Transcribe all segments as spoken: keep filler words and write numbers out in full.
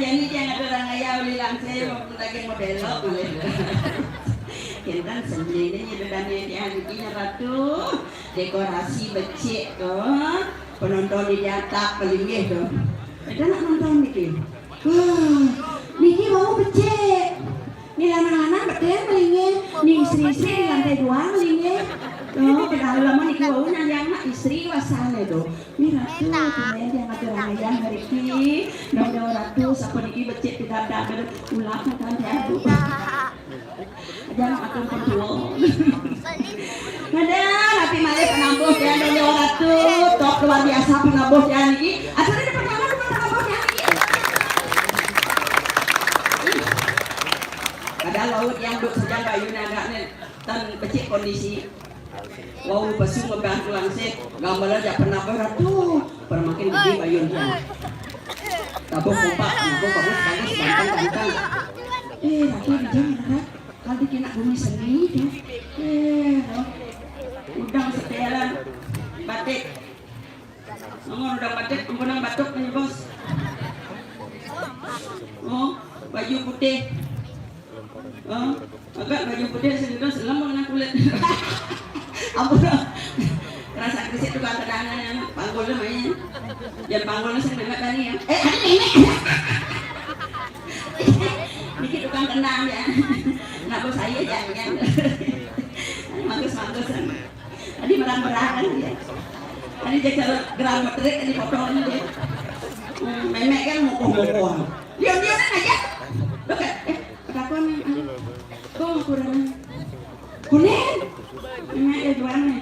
Ini tiang atu urang ayah uli langsai, mau daging mau belok, malih. Kinten seni ini nyidadane tiang niki, Ratu. Dekorasi becik to. Penonton di diatap palinggih to. Ada nak nonton niki? Wah, niki wau becik. Ni lanang-lanang betul malinggih, ni istri-istri di lantai dua malinggih. Oh, padahal lama niki wau nang yang nak istri wasane to. Ni Ratu, tumben tiang atu urang ayah mriki. Dong, dong Ratu, sapa niki becik pidabdab ulak makan tiang, Bu. Jangan atur kontrol. Ada rapi malih penabuh tiang, dong, dong Ratu. Top luar biasa penabuh tiang niki. Asal ada pertama dua penabuh tiang niki. Padahal laut yang duk sedang bayu nagak ni tan becik kondisi. Wau pesu ngebah tulang sik, gambar aja pernah berat tuh, pernah makin gede bayun tuh. Tabuh kompak, tabuh bagus, bagus, ganteng, ganteng. Eh, Ratu di jam mana? Kali kena bumi seni tuh. Eh, loh. Udang setelan, batik. Ngomong udah batik, ampun batuk nih, Bos. Oh, baju putih. Oh, agak baju putih sing terus lem kena kulit. Ampun. Rasa krisik tukang tendangan, panggulnya main. Jangan panggulnya sing demek tadi ya. Eh, ada nenek. Niki tukang tendang ya. Nak bos saya jangan. Bagus-bagus. Tadi merang-merang kan dia. Tadi dia cara gerang metrik tadi potongan dia. Hmm, memek kan mokoh-mokoh. Dia dia kan aja. Loh, kan? Eh, ketakuan nih. Kok kurang? Kuning. Memek ya jualan nih.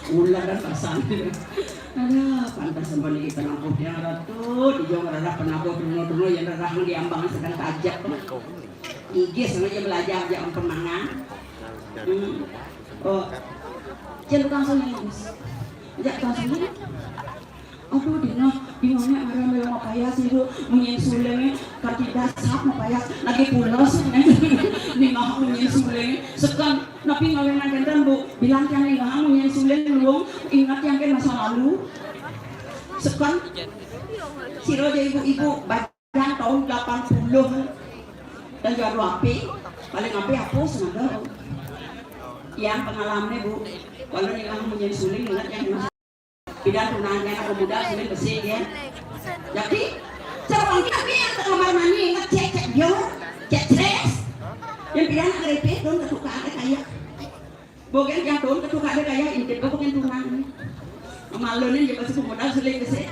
Ulah dan pasang. Ada pantas sampai kita nampuh yang Ratu, di jong rada penabuh dulu-dulu yang rada diambang sedang tajak. Gigi sengaja belajar aja ampun mangan. Hmm. Oh. Jangan tukang suling, Gus. Ajak tukang suling. Aduh, dingah, dingahnya marah melo mapayas itu, munyin suling kan tidak sap mapayas. Lagi pulas, nih. Dingah munyin suling. Sekan, napi ngawenan kenten, Bu? Bilang tiang dingah munyin suling, luung, ingat yang ke masa lalu. Sekan, sira aja ibu-ibu, yang tahun delapan puluh dan jual api, paling api apa senaga. Yang pengalamannya, Bu, kalau nih kamu punya suling, ingat yang masa pidan tunangan aku muda suling besi ya. Jadi cara bangkit tapi yang tengah malam ini ingat cek cek biar cek stres. Yang pidan keripik dong ketuka ada kayak. Bogen yang tahun ketuka ada kayak intip kok pengen tunang. Malunin juga si pemodal suling besi.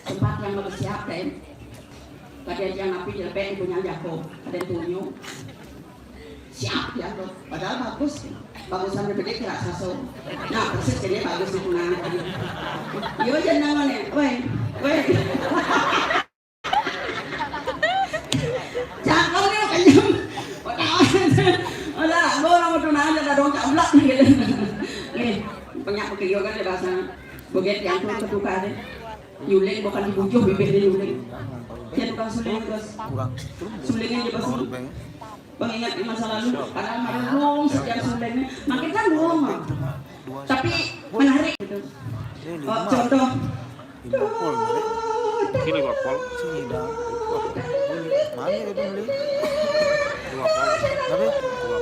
Sempat yang mau siap deh. Kadang yang napi jelek punya jago, ada tunyo. Siap ya tuh. Padahal bagus. Bagusan gede kira saso. Nah, persis jadi bagus di tunang. Yo jangan nama nih. Weh, weh. Cakep nih kenyang. Olah, gua orang mau tunang aja dong cablak gitu. Nih, banyak pakai yoga deh bahasa. Boget yang tuh ketuka deh. Nyuling bukan dibujuh bibirnya nyuling. Dia tukang suling terus. Suling aja pasti. Pengingat di masa lalu, padahal marung sejak sulingnya. Makin kan bohong. Tapi menarik gitu. Oh, contoh. Ini Liverpool. Sini dah. Mana itu beli? Liverpool. Tapi Liverpool.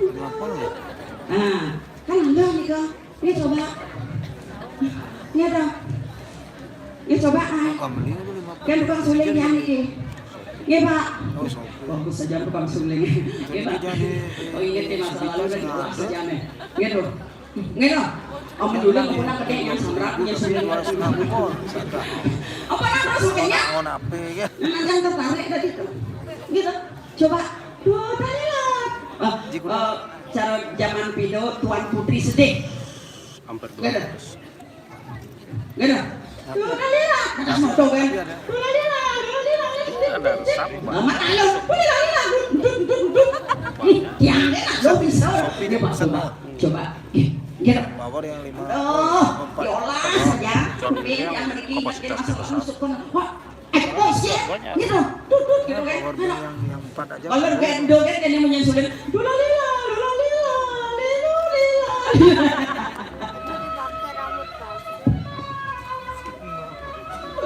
Liverpool ya? Nah, kan ada nih kok. Ini coba. Ini ada. Ini coba, ah. Bukan beli itu lima puluh. Kan tukang suling ya niki. Nggih, Pak. Oh, sorry. Bagus saja tukang suling. Nggih, Pak. Jadi Oh, ingat di masa lalu kan itu saja nih. Nggih, tuh. Nggih, tuh. Om dulu mau pulang ke yang samrak punya suling. Apa yang terus mukanya? Ngono apa ya? Memang kan tertarik tadi tuh. Gitu. Coba. Dua kali lah. Ah, eh, cara zaman pido Tuan Putri sedih. Hampir Gitu. Gitu. Dua kali lah. Ada motor kan? Dua kali lah, dua kali lah. Ada resap, Pak. Mama ayo. Dua kali lah. Duk, duk, duk. Ih, tiang kan lo bisa. Dia Pak, coba. Coba. Ih, gitu. Power yang lima. Oh, yolah saja. Tapi yang memiliki ingat masa lalu sukun. Wah, eh, oh, shit. Gitu. Duk, duk, gitu kan. Power bank yang, yang empat aja. Kalau gendong kan jadi menyusulin. Dulalila, dulalila, dulalila. Dipakai rambut palsu.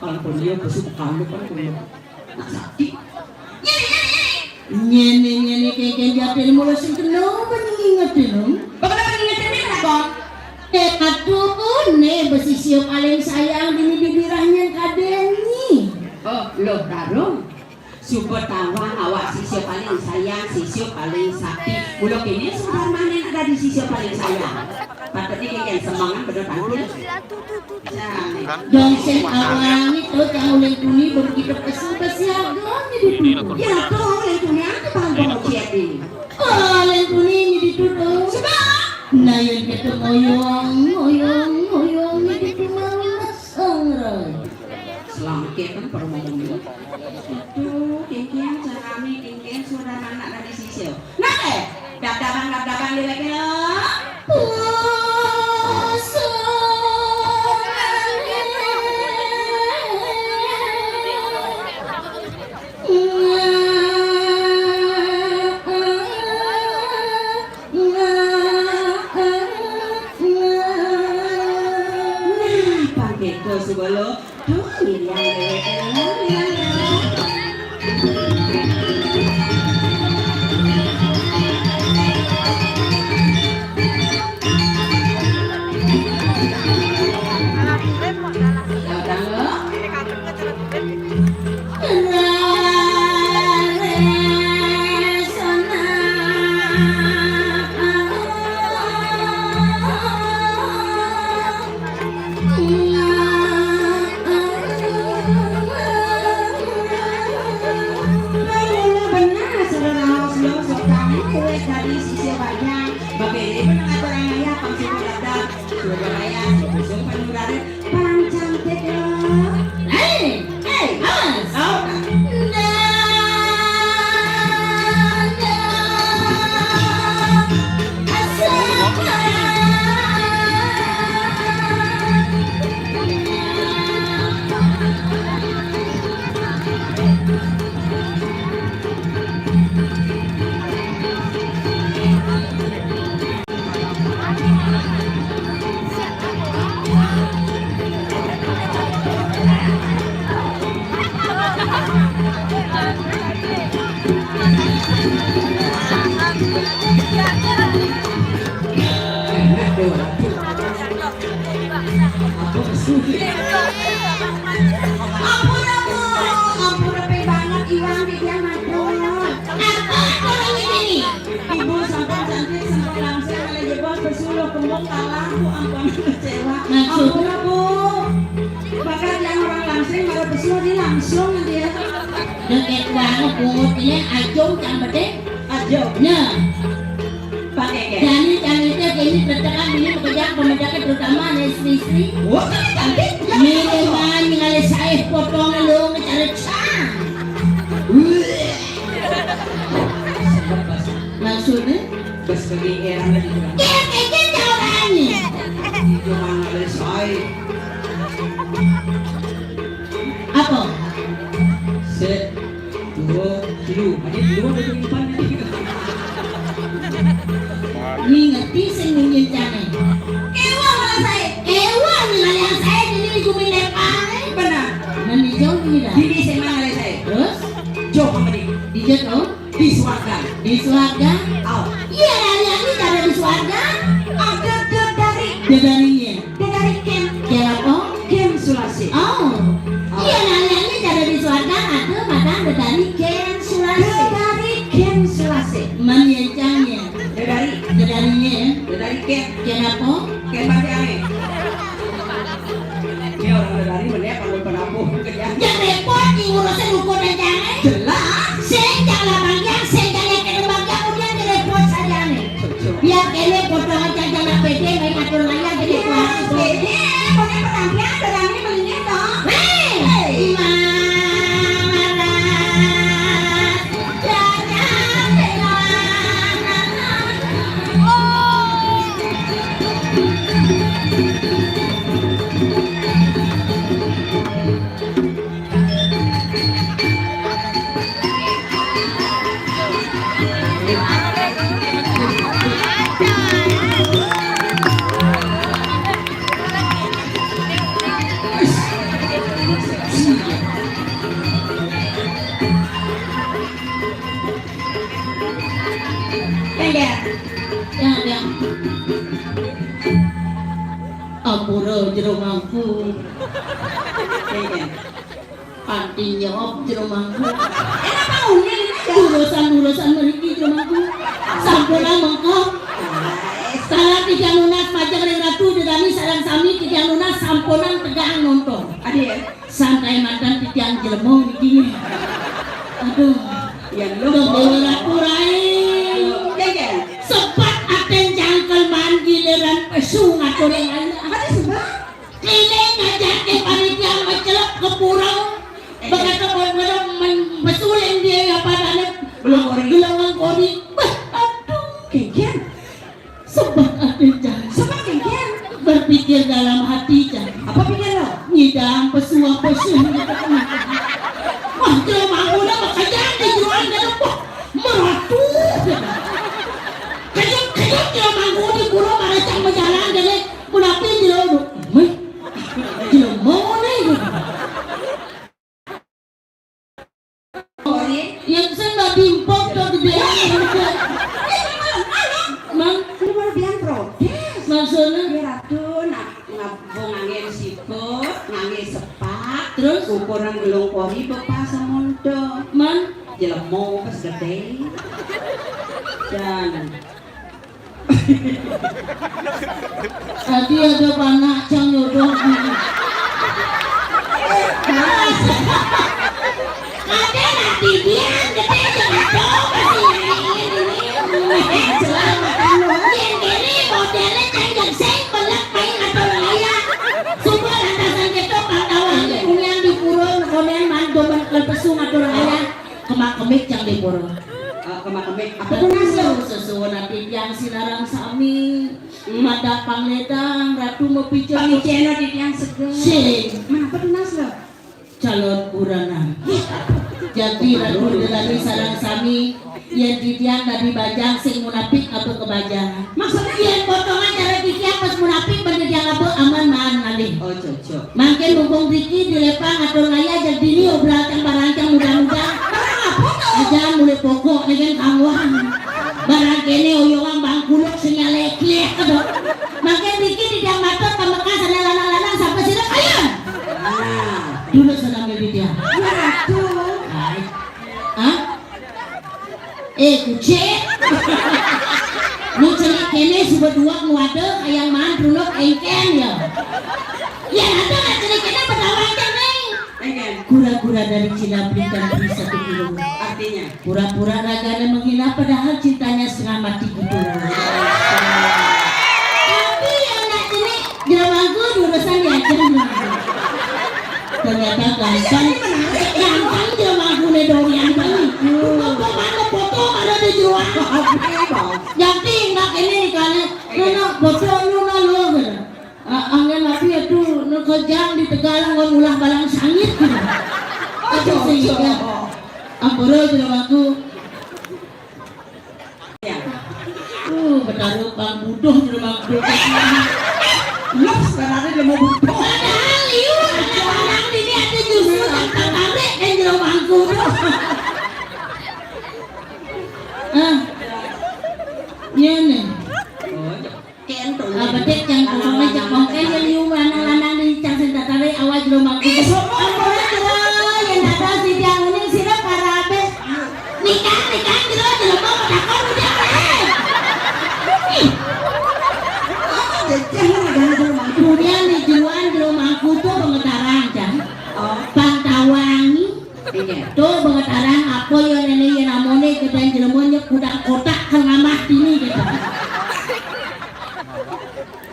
Kalau pun dia besuk kamu kan punya. Nak sakti. Nyene, nyene, nyene. Nyene, nyene, kengkeng jatil mula sing kena apa nyinget dulu? Bakal apa nyinget dulu, Kong? Eh, aduh, ne besi sio paling sayang dini bibirahnya kadeni. Oh, lo baru. Suba tawang awak sisio paling sayang, sisio paling sakti. Mula kene suba mane nak dadi sisio paling sayang. Patutnya kengkeng semangat bener tampil. Dong sing awang itu kang uling tuni baru kita pesu besiaga ni ditu. Ya, kang uling tuni aku paham kau cek ni. Oh, uling tuni ni ditu tu. Sebab? Nah, yang kita ngoyong, ngoyong, ngoyong ni ditu mau masang rai. Selangkit kan perlu ngomong. Itu kengkeng carane kengkeng sudah anak dari sisio. Nah, eh, dab-daban, dab-daban dia lagi lo. Nah, pakai tu sebelum. Tuh, ngirian dewek, ngirian, ngirian. Datang lo. Ampun, ampun, ampun, repe banget ilang di dia ngatur. Apa orang ini? Ibu sampun cantik, sampun langsing, malah jebos pesu lo kembung kalah, Bu, ampun kecewa. Maksud? Ampun, Bu. Bakal yang orang langsing, malah pesu dia langsung dia. Deket banget pungut ini, ajung cang bedeng. Ajung. Nah. Pakai ke. Jani, jani teh, ini tetekan ini pekerjaan pemecahnya terutama ada istri-istri. Wah, kan cantik. Minuman ningali sae potong lu ngecaret sang. Maksudnya? Pas lagi era lagi kurang. Ya, kayaknya jauh. Itu mana ada sae. Apa? Se Dua, tilu. Aja dua ada di depan. Ngerti sing nunjuk jane. Ewa malah saya. Ewa nilai yang saya jadi di gumi lepang. Benar. Dan di jauh tidak. Di sini mana saya? Terus? Jauh sama di. Di jauh? Di suarga. Di suarga? Oh. Iya, yang ini ada di suarga. Ada dedari. Dedarinya. Dedari ken. Ken apa? Ken Sulasi. Oh. Oh. Iya, naliannya cara di suarga ada madang dedari Ken Sulasi. Dedari Ken Sulasi. Man ya cang ya. Dedari. Dedarinya ya. Dedari ken. Ken apa? Ken bagiannya. Ini orang dedari mana ya, panggul penabuh kerja. Yang repot di urusan ukur dan jangan. Jelas. Sing jangan bagian, sing jangan kena bagian, udah direpot saja nih. Biar kene potongan jajan A P D, main atur layar gede kuat. Pede, pokoknya penampilan berani belinya toh. Hei, Imam Aras. Jajan dengan anak. Oh. Pendek. Ya, ya. Ampura jero mangku. Pendek. Kanthi nyop jero mangku. Enak apa unin ini ya? Urusan-urusan mriki jero mangku. Sampun mengko. Salah tiga nunas majeng ring Ratu Dedani sareng sami tiga nunas sampunang tegang nonton. Adi ya? Santai mantan titiang jelema niki. Aduh. Ya lo. Dewa Ratu Rai. Ya, ya. Sebat aten jangkel man giliran pesu ngatur yang lain. Apa sih, Mbak? Keliling ngajake panitia mecelep ke pura. Begitu bener men-, besuling dia ya padane. Belum kori. Belum kori. Bah, aduh. Kegian. Sebab ada jalan. Sebab kegian. Berpikir dalam hati, Jan. Apa pikir lo? Ngidang pesuah pesuh. Wah, jelema udah bekerja di jual dan apa? Meratu. Kejut-kejut jelema di pura pada cang berjalan jadi menapi jelo. Meh. Jelema nih. Yang sing mbak bimpok to gedhe. Mang, lu mau bilang protes. Maksudnya? Ya Ratu, nak ngabung ngangge siput, ngangge sepak. Terus? Ukuran gelung kori bepa semonto. Man? Jelemo pas gede. Dan Tadi ada panak cang nyodok. Ada nanti dia gede jangan coba sih. Yang ini modelnya cang sing belak main atur layar. Semua lantasan kita pantauan yang di purun konen mandoman ke pesu atur layar. Kemak-kemik cang di purun. Eh, kemak-kemik. Apa tuh, Mas, lo? Sesuwun ati tiang sinareng sami. Madak pangledang, Ratu mapicen. Pangiceno di tiang seger. Sing. Menapa tunas lo? Calon buranan. Jadi Ratu Delani sareng sami, yen di tiang dadi bajang sing munapik apa kebajangan. Maksudnya? Yen potongan cara di tiang pas munapik ben di tiang apa aman maan ngalih. Oh, cocok. Mangkin mumpung riki dilepang atur ngaya jadini obral kang barang kang muda-muda. Barang apa to? Aja mulai pokok nih kan kawan. Barang kene oyongan bangkuluk sing nyalek-lek to. Mangkin riki di tiang matur pamekas ana lanang-lanang sapa sira? Dulu salam dari dia. Ya, tuh. Hai. Hah? Eh, kucing. Nu cenik kéné suba dua nu ada, hayang maan trunuk éngkén ya. Ya, ada nggak cenik kéné betawa aja, Néng. Éngkén. Kura-kura dari Cina belikan beli satu kilo. Artinya? Pura-pura ragané menghina padahal cintanya setengah mati gitu. Tapi yang nak ini jero mangku diurusan diajar. Ternyata gampang. Gampang jero mangkuné dorian banget. Kok mana foto ada di jeroan. Ganti nggak ini kan. Nana foto lu malu gitu. Ah, angin api itu nekejang di Tegalang ngon ulah balang sangit gitu. Aduh, sehingga ampura jero mangku. Uh, betaruh pang buduh jero mangku. Loh, sebenarnya dia mau buduh. Padahal liur ada barang ini ada justru yang tertarik kan jero mangku. Ah. Iya nih. Kén to. Ah, bedik cang tukang cek bongkén yang liu lanang-lanang di cang sing tatare awal jero mangku. Ih, sopo? Ampura jero, yen dados di tiang uning sira para abis. Nikah, nikah jero, jero mau takon udah kae. Ih. Apa jejeh ora ada jero mangku? Kemudian di jeroan jero mangku tuh pengetaran, Cang. Oh. Pang tawangi. Iya. Tuh pengetaran apa ya nenek ya namanya gedang jelema nyek gudang kotak kang amah dini gitu.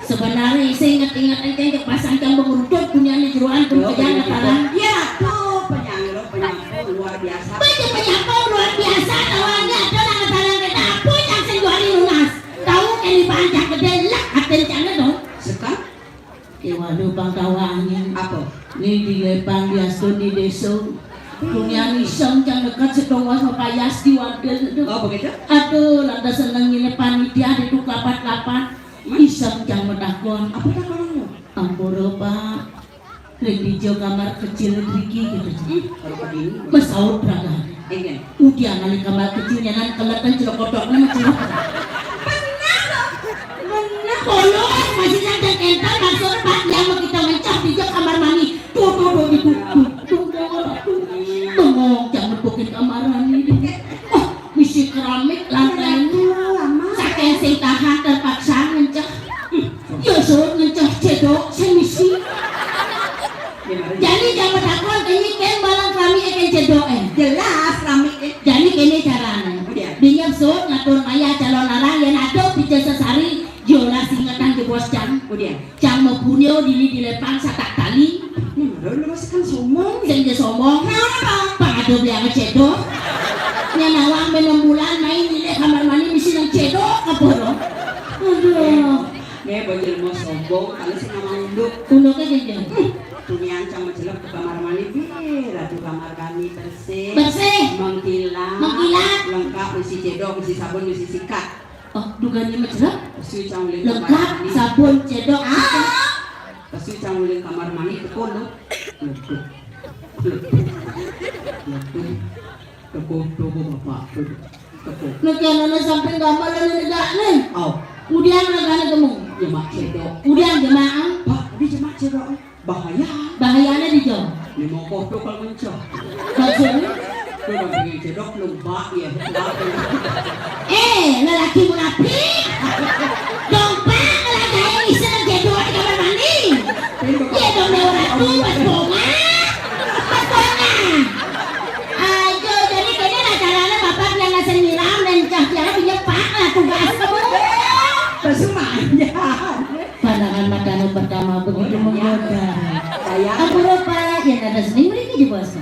Sebenarnya saya ingat-ingat aja ke pasang cang mengerucut dunia di jeroan tuh. Oh, kejang betul, kataran. Betul. Ya, tuh, penyangga, penyapu luar biasa. Banyak penyapu luar biasa, tawannya ada nang kataran kita apa yang sing dua hari lunas. Tahu kan di panjang gede, lek, aten cangnya dong. Sekarang? Ya, waduh, pang tawangi. Apa? Ini di Lepang, di Asun, di Deso. Dunia iseng, cang dekat, setongos, payas, di warga, aduh. Oh, begitu? Aduh, lantas seneng ini panitia, di tuh kapat-kapat. Iseng cang medakon. Apa takonan lu? Ampura, Pak. Ring dija kamar kecil mriki gitu. Hmm, baru pagi ini. Mesaut raga. Enggak. Udian ngalih kamar kecil nyanan keleten celok kotok nang celok. Benar. Benar. Polos masih yang entar maksud Pak yang mau kita mencah dija kamar mandi. Tuh, tuh, tuh, itu. Tuh, tuh, tuh, tuh. Bengong, jangan nepukin kamar mandi. Oh, misi keramik lantai. Saking sing tahan terpaksa ngenceh. Ya suruh ngenceh cedok sing misi. Jadi jangan takut ini kan malam kami akan cedok eh. Jelas kami eh. Jadi kene carane. Udah. Dinyem suruh ngatur maya calon arang yang ada pica sesari jola singetan jebos cang. Udah. Cang mabunyo dini dilepang satak tali. Nah, lu masih kan sombong. Sing dia sombong. Kenapa? Pang ada beli anak cedok. Nya nawang enam bulan main di kamar mandi misi nang cedok apa dong? Aduh. Nih bocil mau sombong, kalau sih nama unduk. Unduknya gini. Dunia cang mencelok ke kamar mandi, bi, ratu kamar kami bersih. Bersih. Mengkilat. Mengkilat. Lengkap, isi cedok, isi sabun, isi sikat. Oh, dugannya mencelok? Pesu cang uling kamar mandi. Lengkap, sabun, cedok. Ah! Pesu cang uling kamar mandi, teko lu. Leduk. Leduk. Leduk. Teko, teko, bapak. Teko. Nek anane sampai gambar ane negak nih. Oh. Udian ragane gemung. Jemak cedok. Udian jemak. Pak, di jemak cedok. Bahaya. Bahayane di jauh. Lima kodo kalau mencah. Maksudnya? Lu udah pengen cedok, lu mbak ya. Eh, lelaki munafik. Dompak lelaki yang bisa cedok di kamar mandi. Iya dong, Dewa Ratu, pas bonga. Pas bonga. Ayo, jadi kayaknya lah caranya bapak yang ngasih nyiram dan cah tiara punya pak lah tugas kamu. Pesu manjang. Pandangan mata nu pertama begitu menggoda. Saya. Ampura, Pak, yang ada seni mriki aja, Bos.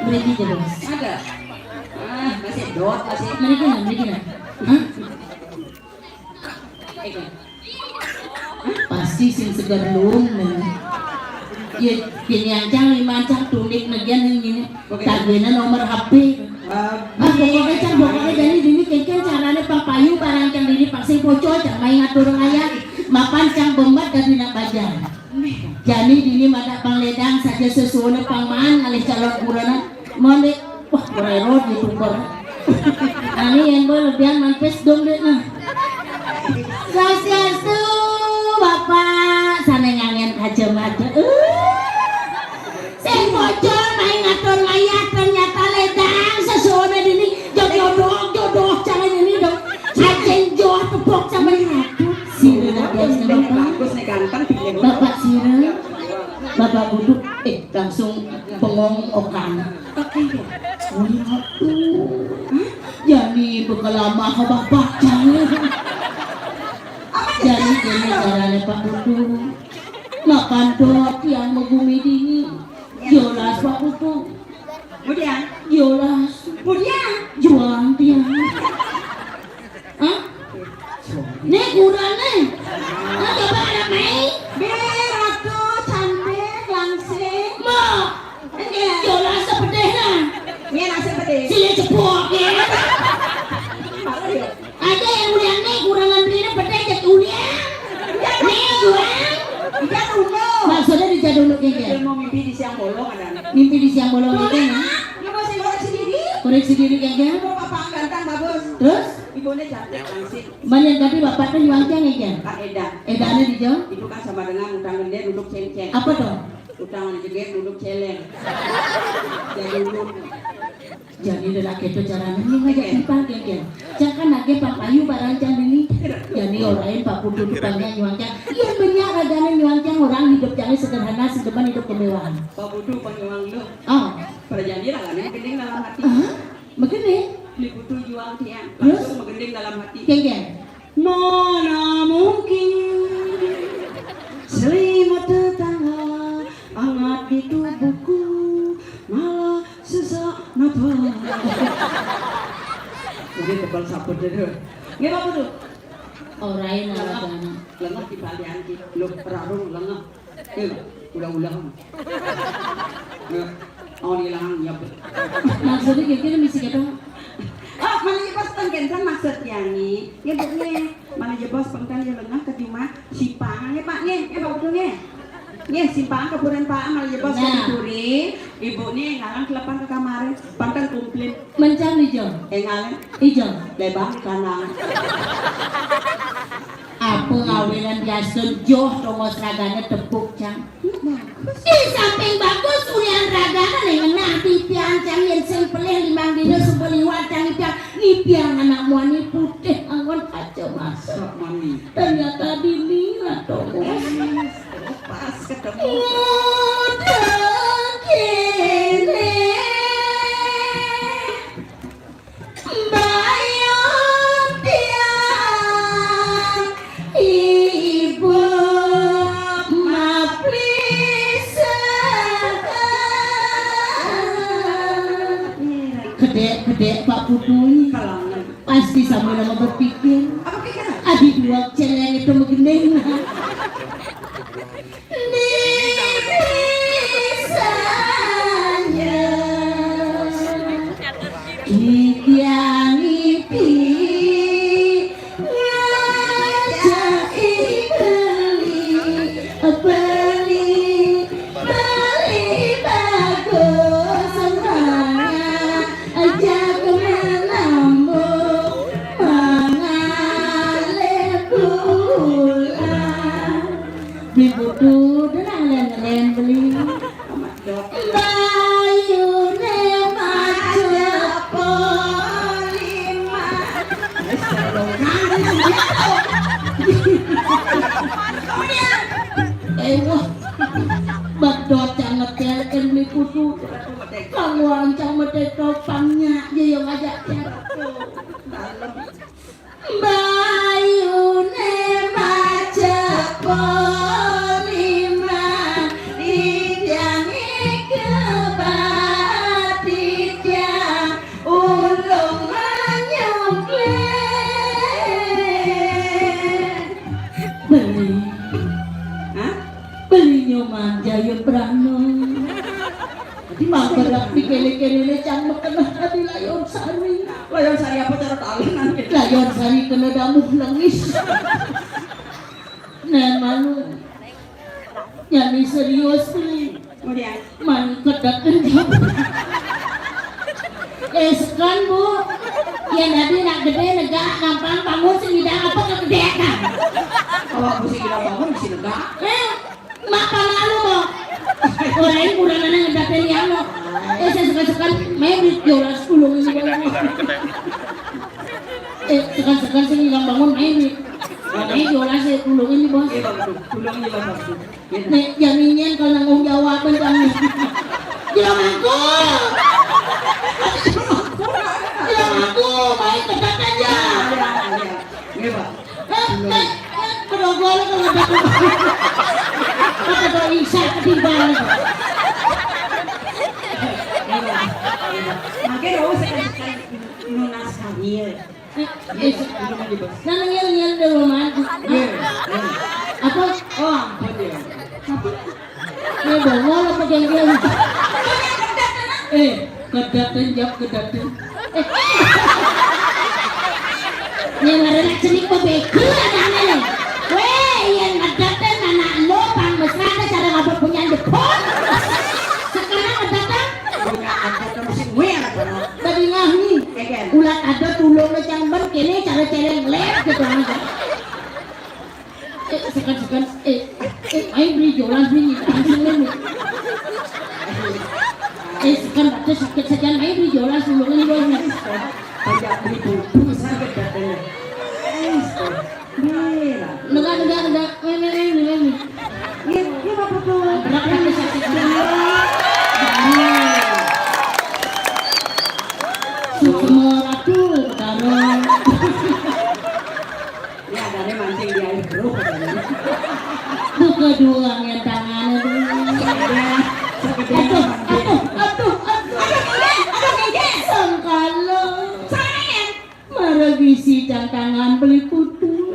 Mriki aja, Bos. Ada. Ah, masih dot, masih. Mriki lah, mriki lah. Hah? Pasti sing seger lum nih. Ya, bini ancang, lima ancang, tunik, negian yang ini. Tagihna nomor H P. Ah, pokoknya cang, pokoknya jadi dini kengken carane papayu barang cang dini paksa bocor, cang main ngatur ngayah. Mapan cang bembat dari nak bajar. Jani dini mata pangledang saja sesuai pangmaan alih calon kurana. Monde, wah, kurang road YouTuber. Nani yang gue lebihan manpes dong deh nah. Swastiastu, Bapak, sana ngangen kacamata. Uh. Sing Eh, langsung bengong okan. Waduh. Jani bekelama ka bapak jani. Jani kene carane Pak Putu. Makan dot yang megumi dini. Jelas Pak Putu. Kemudian, jelas. Kemudian, juang tiang. Hah? Nih kurang nih. Nah, coba ada mai. Be, ratu, cantik, langsing. Mau. Enggak. Jelas sepedih lah. Ini nasi pedih. Sini cepok ya. Apa dia? Aja yang ulian nih kurangan belinya pedih jadi ulian. Nih kurang. Dia dulu. Maksudnya di jadul lu kayak Dia mau mimpi di siang bolong ada. Mimpi di siang bolong itu ya. Lu mau sih koreksi diri? Koreksi diri kayak Mau papa ganteng bagus. Terus? Ibunya cantik langsing. Banyak tadi bapaknya juang tiang ya. Pak Eda. Edane di jauh. Itu kan sama dengan utang gede duduk cengceng. Apa tuh? Utang jeget duduk celeng. Jadi duduk. Jani lelaki itu caranya ini ngajak empang, Gen, Gen. Jangan lagi Bang Ayu barang Jani ini. Jani orang Pak Putu tukangnya nyuangkan. Iya, banyak raganya nyuangkan orang hidup Jani sederhana, sedepan hidup kemewahan. Pak Putu panyuang lu. Oh. Pada Jani raganya gending dalam hati. Ah, begini. Beli Putu juang tiang. Terus? Langsung menggending dalam hati. Gen, Gen. Mana mungkin selimut tetangga hangat di tubuhku, malah sesak napas. Jadi tebal saput deh. Nggih, apa tuh? Orang yang Lengah. Lengah di balian ki. Lho, rarung lengah. Eh, ulang-ulang. Ya, oh, hilang, ya. Maksudnya kira-kira misi kita. Oh, mana ya bos tengken kan maksudnya nih. Ya, Bu, nih. Mana ya bos pengkan ya lengah ke cuma simpang ya, Pak, nih. Ya, Pak, betul, nih. Nih, simpang ke Buren, Pak, mana ya bos Nah. Dicuri. Ibu nih ngalang kelepan ke kamar. Pangkan komplain. Mencang hijau. Eh, ngalang. Hijau. Lebang di kandang. Apa ngawilan biasa joh tongos ragane tepuk, Cang? Di samping bagus ulian ragane ning ngenah titiang, Cang, yen sing pelih limang dina sumpah liwat, Cang, nipiang, nipiang anak muani putih anggon kaca masa. Sok mami. Ternyata dini lah tongos. Pas ketemu. Ngudang kene. Mbayun tiang ibu maplisa. Kedek-kedek Pak Putu ini pasti sama nama berpikir. Apa pikiran? Adi dua celeng itu menggending. Misalnya, tiang ipi ngajak beli, beli, beli bagus semangat, ajak menambung, mengalir bulan. Beli butuh, denang len-len beli. Bayune maca polima. Eh, wah. Bedot cang ngetel, kan beli butuh. Kang wancang medek topangnya, dia yang ngajak. Dalem. Bayune maca polima, tiang ike batitiang ulung manyukle. Beli. Hah? Beli Nyoman Jaya Prano. Jadi mau berak di kene-kene cang mekenah tadi layon sari. Layon sari apa cara talenan? Layon sari kena damuh nangis. Nah, malu. Nyani serius nih. Kemudian. Man kedet. Eh, sekan, Bu. Ya, tadi nak gede negak, gampang bangun sing ngidang apa kegedean. Kalau mesti ngidang bangun, mesti negak. Eh, Mak pamalu mo. Orang kurang anak ngedaten ya mo. Eh, saya suka-suka mebit jolas pulung ini. Eh, suka-suka sing ilang bangun mebit. Ini jolas ya, tulungin nih, Bos. Iya, Bang, betul. Tulungin ya, Bang, betul. Iya. Nek, jangan nyen kalau nanggung jawab, Bang. Jangan aku. Jangan aku, main dekat aja. Iya, iya. Iya, Bang. Eh, eh, eh, berogol kalau dekat. Apa tuh Isa ketimbang? Iya, Bang. Iya, Bang. Makanya gak usah kasih nunas hamil. Eh, eh, Nang ngel-ngel dulu, Man. Iya, iya. Apa? Oh, ampun ya. Apa? Ini bongol apa gengkel? Eh, kedaten, jawab kedaten. Eh. Ini marana cenik bebegel anaknya nih. Weh, yang ngedaten anak lo, Bang Mesra, ada cara ngabut punya Jepun. Sekarang ngedaten. Punya apa, kamu sih, gue apa, no? Tadi ngahi. Egen. Ulat ada tulung le cang ben kene cara celeng lep gitu aja. Eh, sekan-sekan, eh, eh, ayo beli jolas beli langsung ini. Eh, sekan baca sakit saja, ayo beli jolas dulu kan bos. Banyak beli buku sakit katanya. Eh, Negak, negak, negak. Ini, ini, ini, ini. Iya, iya, Bapak tuh. Berat tapi sakit. Iya. Sukma Ratu, Betara. Ya, ada mancing di air bro katanya. Buka doang yang tangannya tuh. Iya, sekedar aduh, mancing. Aduh, aduh, aduh. Aduh, Nggih, aduh, Nggih. Sengkala. Saya. Maragisi cang tangan beli putu.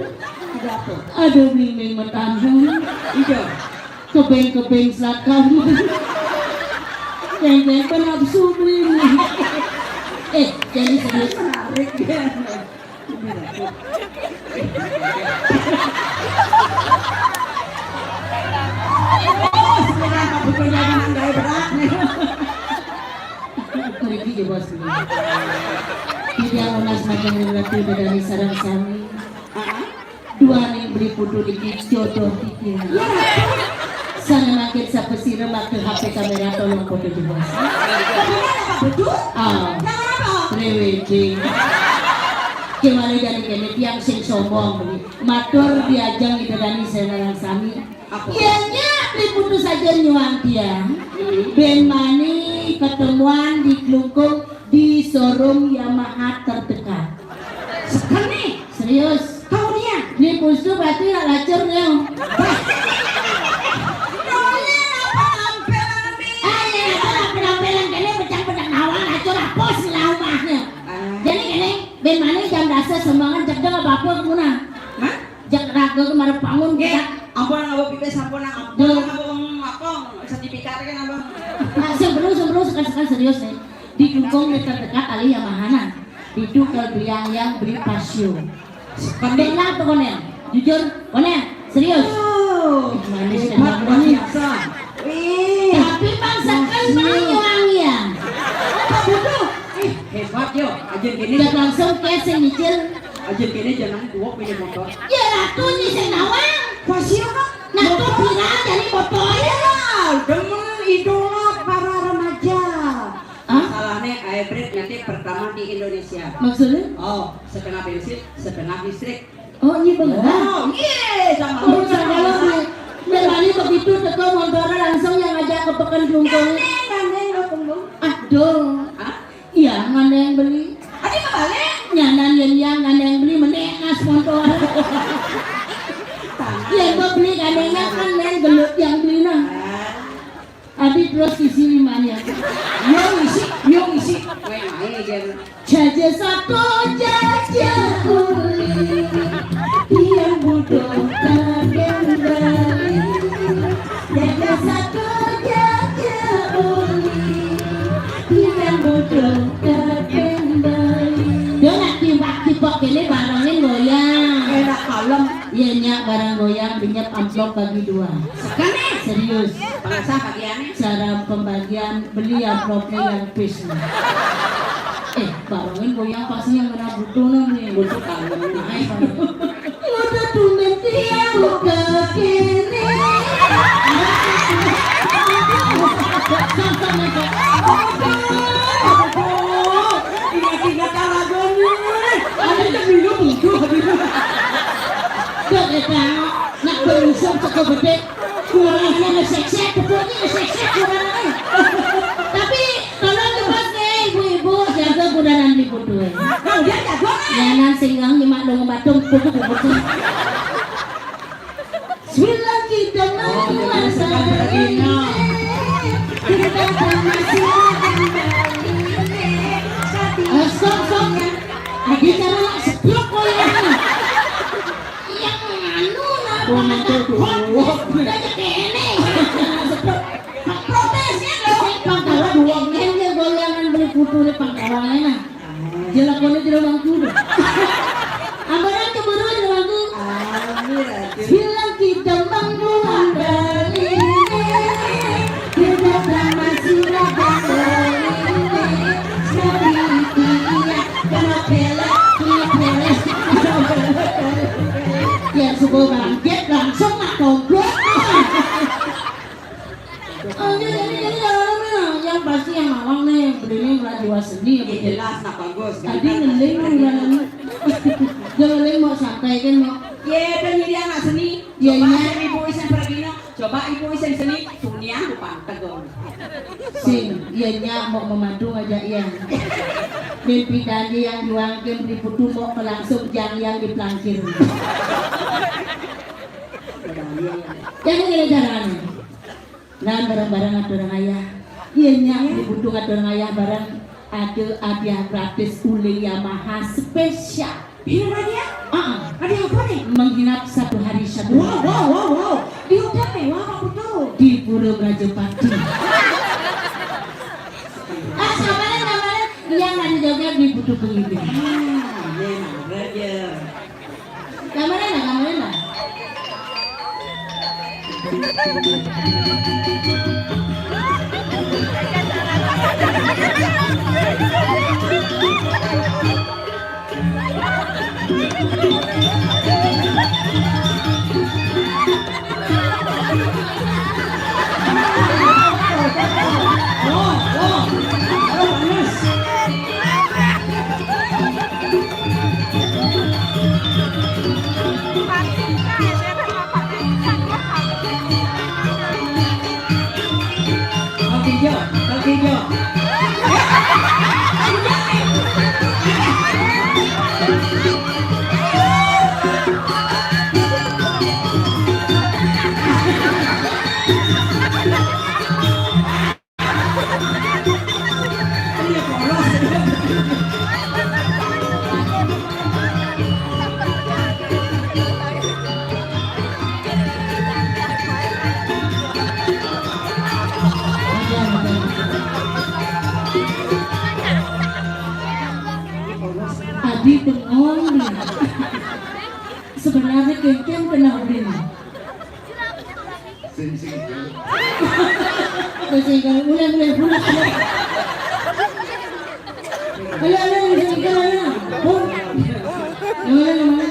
Ada apa? Ada blimbing metandung. Iya. Kebeng-kebeng selat kamu. Kengkeng penafsu beli. Eh, jadi serius. Menarik ya. Oh, sebenarnya apa butuhnya dengan gaya berat nih? Mriki nggih, Bos. Titiang nunas majeng ring Ratu Ida Dané sareng sami. Duaning beli putu niki jodoh titiang. Sané mangkin sapasira maké H P kaméra tolong foto nggih, Bos. Ah, pre-wedding. Kéwala jani kéné tiang sing sombong beli. Matur diajeng Ida Dané sareng sami. Apa? Yén nyak beli putu saja nyuwun tiang. Hmm. Bén mani ketemuan di Klungkung di showroom Yamaha terdekat. Sekene? Serius. Kamu dia? Beli putu berarti nak lacur ya. Noleh apa ampelan, Mi? Ah, iya, apa ampelan kéné pecah-pecah nawang lacur apa sih lah omahnya. Ah. Jadi kéné, bén mani jam dasa sembangan cedek apa-apa kemuna. Hah? Jak raga kemarin bangun. Nggih, kita. Ampun, nggak pipis, ampun, ampun. Duh. Nggak apa, sertifikat kan, ampun. Nah, sebelum, sebelum sekarang, sekarang serius nih. Di Klungkung terdekat alih Yamahana. Itu kalau beli yang, yang beli Pasio. Seperti. Benar tuh, Konel. Jujur, Konel. Serius. Oh, manis hebat, luar biasa. Wih. Tapi Bang Seken Pasio. Mau nyuang ya. Apa butuh? Ih, hebat yo. Aja gini. Jangan langsung ke sing nyicil. Aja kene jeneng tuwuk punya motor. Ya, Ratu nyi sing nawang. Pasio kok. Nah, kok viral jadi motor? Iya, demen idola para remaja. Hah? Masalahnya hybrid nanti pertama di Indonesia. Maksudnya? Oh, setengah bensin, setengah listrik. Oh, iya bener. Oh, iya, sama. Kalau saya kalau di Melani begitu teko motornya langsung yang ngajak ke Pekan Klungkung. Gandeng, gandeng, gandeng. Aduh. Hah? Iya, ngandeng beli. Adi kebalik. Nyanan yén yang ngandeng beli menék ngas motor. Yén gua beli ngandeng kan main gelut yang beli nah. Adi terus isi limanya. Yo isi, yo isi. Main main aja. Jaja satu, jaja uli. Yang butuh kakek beli. Jaja satu, jaja uli. Yang butuh kakek beli. Yo nak timbak-timbak kéné barengin goyang. Enak kalem. Iya nyak bareng goyang, dinyep amplop bagi dua. Sekali. Serius. Pengasah bagiannya. Cara pembagian beli amplopnya yang pis. Eh, barengin goyang pasti yang kena butuh nih. Butuh kalem. Udah tumben tiang buka kene. Ingat-ingat lagunya. Ada yang minum butuh. Ke Kok gedé, kurangnya ngeseksek, pokoknya ngeseksek kurangnya. Tapi tolong lepas nih ibu-ibu, jaga kudanan di putu. Nah, udah jago nih. Ya, nan singgang nyemak dong batung, putu, putu. Bilang kita mau puasa. Kita masih akan balik. Eh, stop, stop. Lagi cara nak seblok kau yang anu. Yang anu lah, udah kene. Protesnya loh. Pangkalan, ini goyangan beli putu di pangkalan, nah. Jelakonnya tidak mampu. Ambaran keburu tidak mampu. Bilang kita mampu. Kita sama sudah. Tapi iya, kena pelek, kena pelek. Ya, subuh bangkit, langsung nak komplot. Oh, jadi, jadi, jadi, yang pasti yang awang nih, belinya nggak jiwa seni, ya, betul. Jelas, nak bagus. Tadi ngeling, udah ngeling mau santai kan, mau. Ye, kan jadi anak seni. Iya, coba iya. Ibu isen pergi, no. Coba ibu isen seni, dunia aku panteg, dong. Sing, iya, nyak mau memadung aja, iya. Mimpi tadi yang juang kem di putu mau ke langsung jang yang di pelangkir. Yang ini jalan. Nah, barang-barang ada orang ayah. Iya, nyak, di putu ada orang ayah barang. Ada hadiah gratis uling Yamaha spesial. Ini hadiah? Ah, ah. Hadiah apa nih? Menginap satu hari satu malam. Wow, wow, wow, wow. Di hotel mewah apa putu? Di Pura Merajapati. Ah, sabaran, sabaran. Yang ada joget di putu pengiring. Ah, iya, raja. Gambaran lah, gambaran lah. Oke, Jo. Oke, Jo. Adi bengong nih. Sebenarnya kengkeng kena urin. Sing, sing. Sing, sing. Ulang, ulang, ulang. Ayo, ayo, ayo, ayo, ayo. Bung. Yang mana, yang mana?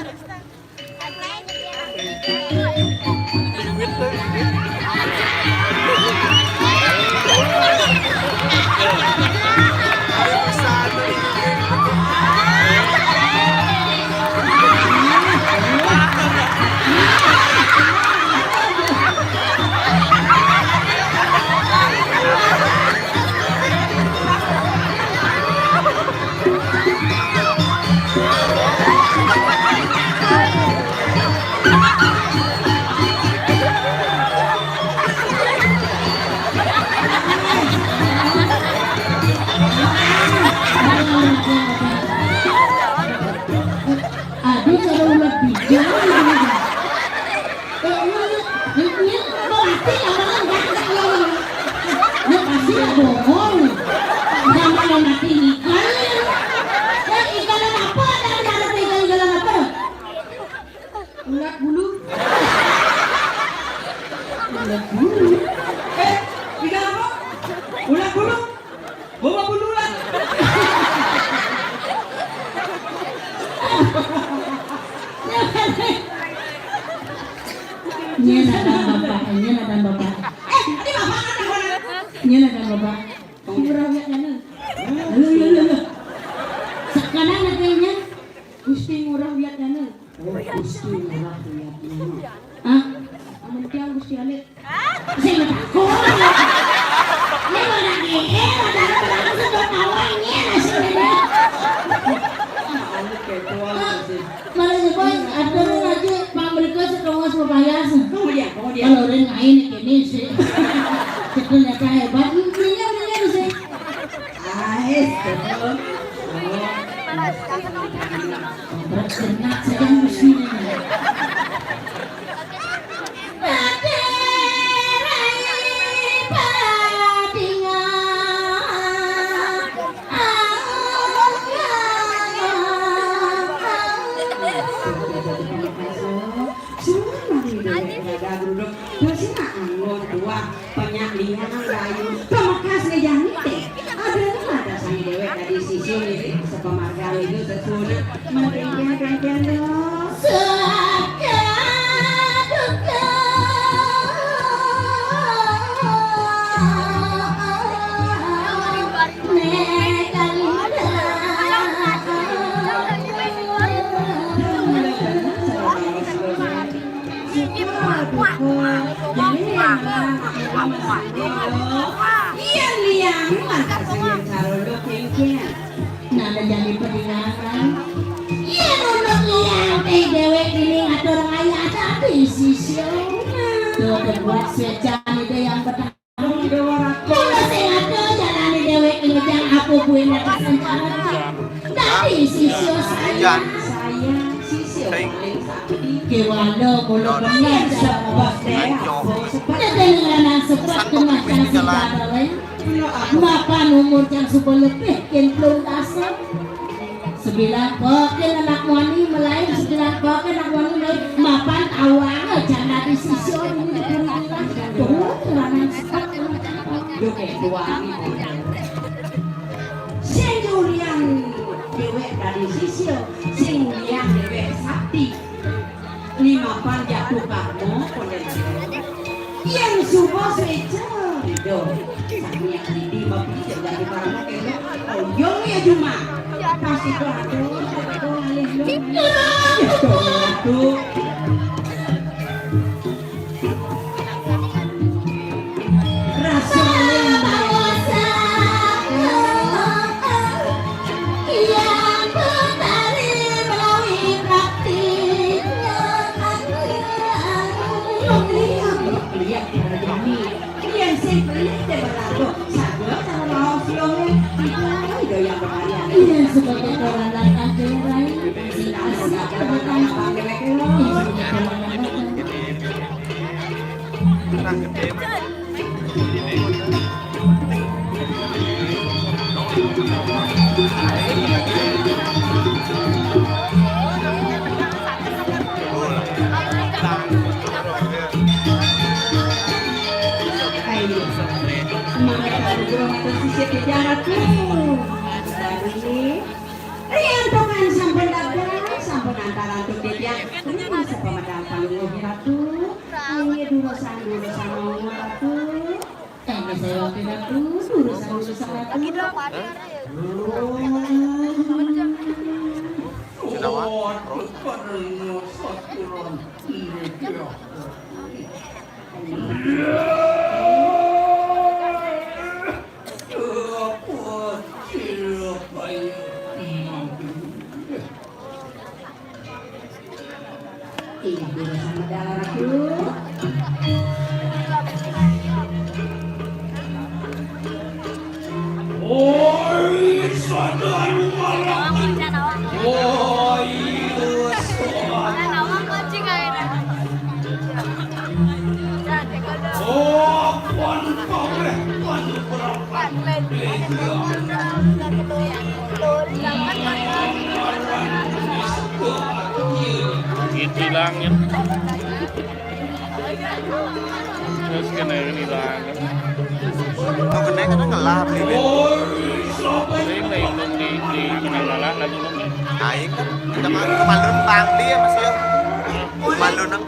Aduh, cara ulat bijang. Eh, ini, ini, ini, mau mati, apa kan? Enggak, enggak, enggak, enggak. Ini pasti ada bohong. Enggak mau mati ikan. Eh, ikan apa? Ada, ada, ada ikan, ikan apa? Ulat bulu. Ulat bulu. Eh, ikan apa? Ulat bulu. Bawa bulu lah. Ini ada bapak, ini ada bapak. Eh, ini bapak ada mana? Ini ada bapak. Ngurah wiat mana? Halo, halo, halo. Sekarang lagi ini Gusti Ngurah wiat mana? Oh, Gusti Ngurah wiat mana? Hah? Mungkin Gusti Ali. Sing takon. Ini mana gini? Mana ada orang sudah tahu ini nasi ini. Malah nyebut atur aja pamrika sekewas pepayas. Kemudian, kemudian. Kalau orang lain ini sih. Ternyata hebat. Iya, iya sih. Ais, betul. Berat kena saya mesti. Suruh mandi dewek raga geruduk. Terus nak anggur dua penyak liang gayu. Pemekas ni jani teh. Ada ni ada sani dewek tadi sisi ni sepemarga itu sesuna. Mending kengkeng dong. Suka duka. Iya, liang, mantap saya caro lo kengkeng. Nah, jadi pedinganan. Iya, nunduk liang, teh dewek ini ngatur raya tapi sisyo. Tuh, terbuat secan itu yang betah. Mula sing ado jalane dheweke ngejang apa kuwi nek sing cara. Dadi sisya saya, saya sisya paling sakti. Kewala mula bener sebab dewek. Tetene lanang sebab kena kasih karo. Mapan umur jam sepuluh lebih kin belum kasih. Sembilan pokin anak wani melayu, sembilan pokin anak wani melayu, mapan awang jana di sisya ini dipurilah. Tuh, lanang sepak. Duke wani. Sing durian dewek dari sisya, sing liyan dewek sakti. Lima pan jatuh karma, konden. Yang suba seja. Ridho. Sami yang didi mapi jadi karma kena. Oh, yo ya cuma. Pasti kau aduh, kau alih lu. Itu. Rasa yang Ayo, semangat kalau kurang atau sisir di jalan tuh. Baru ini. Riantukan sampun dagang, sampun antar antuk titiang. Ini masa pemedal palungguh Ratu. Ini durusan-durusan mau Ratu. Kami sewaktu Ratu, durusan-durusan Ratu. Sudah, Wan. Ibu sama darah dulu. Oi, sadar malam. Oi, soal. Oh, pan paweh, pan berapa? Itu langit. Terus kena ini langit. Mau kena, kena ngelah, beli. Ini lain di, di, kena ngelah lagi, belum ya? Naik kan. Kita malu, malu bang dia, Mas, ya. Malu nang.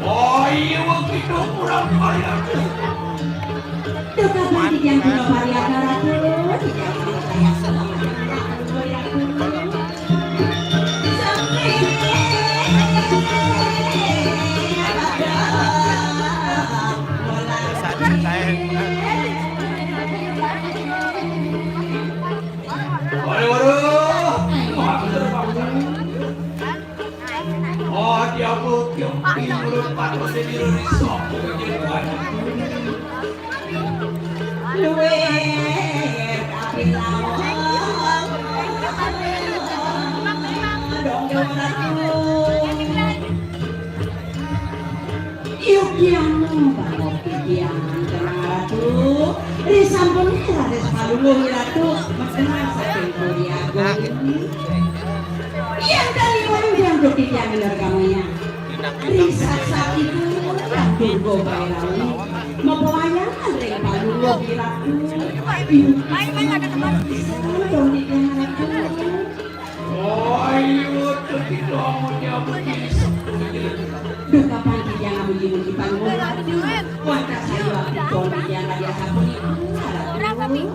Oh iya, begitu kurang kaya. Duka pandidian kula pariaka ratu, tidak kula pariaka. Waduh, waduh. Oh, dia bukti yang pinurut patut jadi risau. Luwe, tapi lawan. Dong, dong, ratu. Yukianu, Bapak Pikian, Ratu. Risampun raris palungguh Ratu, medal saking Kuli Agung. Yang kaliwan yang dukit yang bener kamunya. Risasa itu yang Durga Bairawi. Mepawayangan ring palungguh Ratu. Ayo, ayo, ada teman. Dong, Ratu. Oh, iya, begitu amun nyambut diri sepuh. Duh, kapan kita ngamuji-muji panggung lagi? Wah, tak saya waktu pon kita lagi sapunika, Ratu.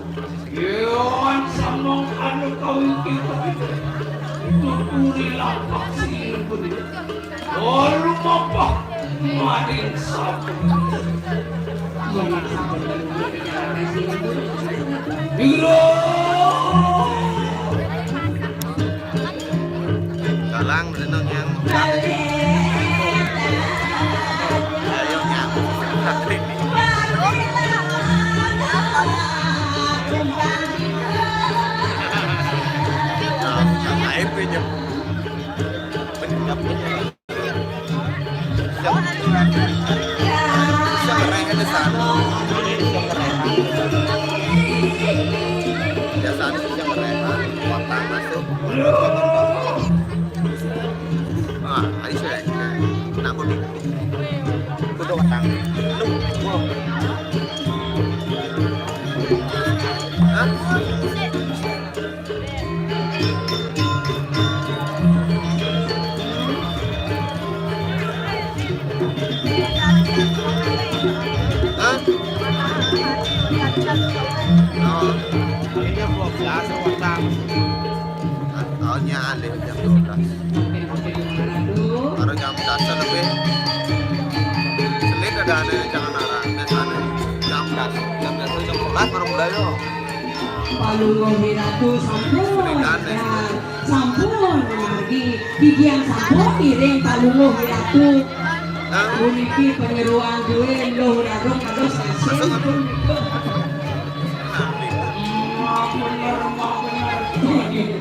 Iya, sambung anu kawin kita. Tuturi lapak siribun. Oh, lumapak maring sapu. Biro. Galang, berenang yang. Ayo, yang. Nah, nah, itu aja. Bener, nggak punya. Bisa ngereh ada sana. Bisa ngereh. Biasanya bisa ngereh. Waktu masuk. Ah, ayo sudah. Kenapa nih? Kudu watang. Lu. Hah? Hah? Oh. Ini dua belas, watang. Tahunnya alih jam dua belas. Baru jam satu lebih. Senin ada, ada jangan arah. Biasanya jam sebelas. Jam satu, jam sebelas baru mulai, loh. Palungguh Wiratu sampun, ya, sampun margi. Bigian sampun ngiring Palungguh Wiratu. Hah? Puniki panyeroan dué Luh Rarung kados kasih. Masuk, masuk. Maaf bener, maaf bener.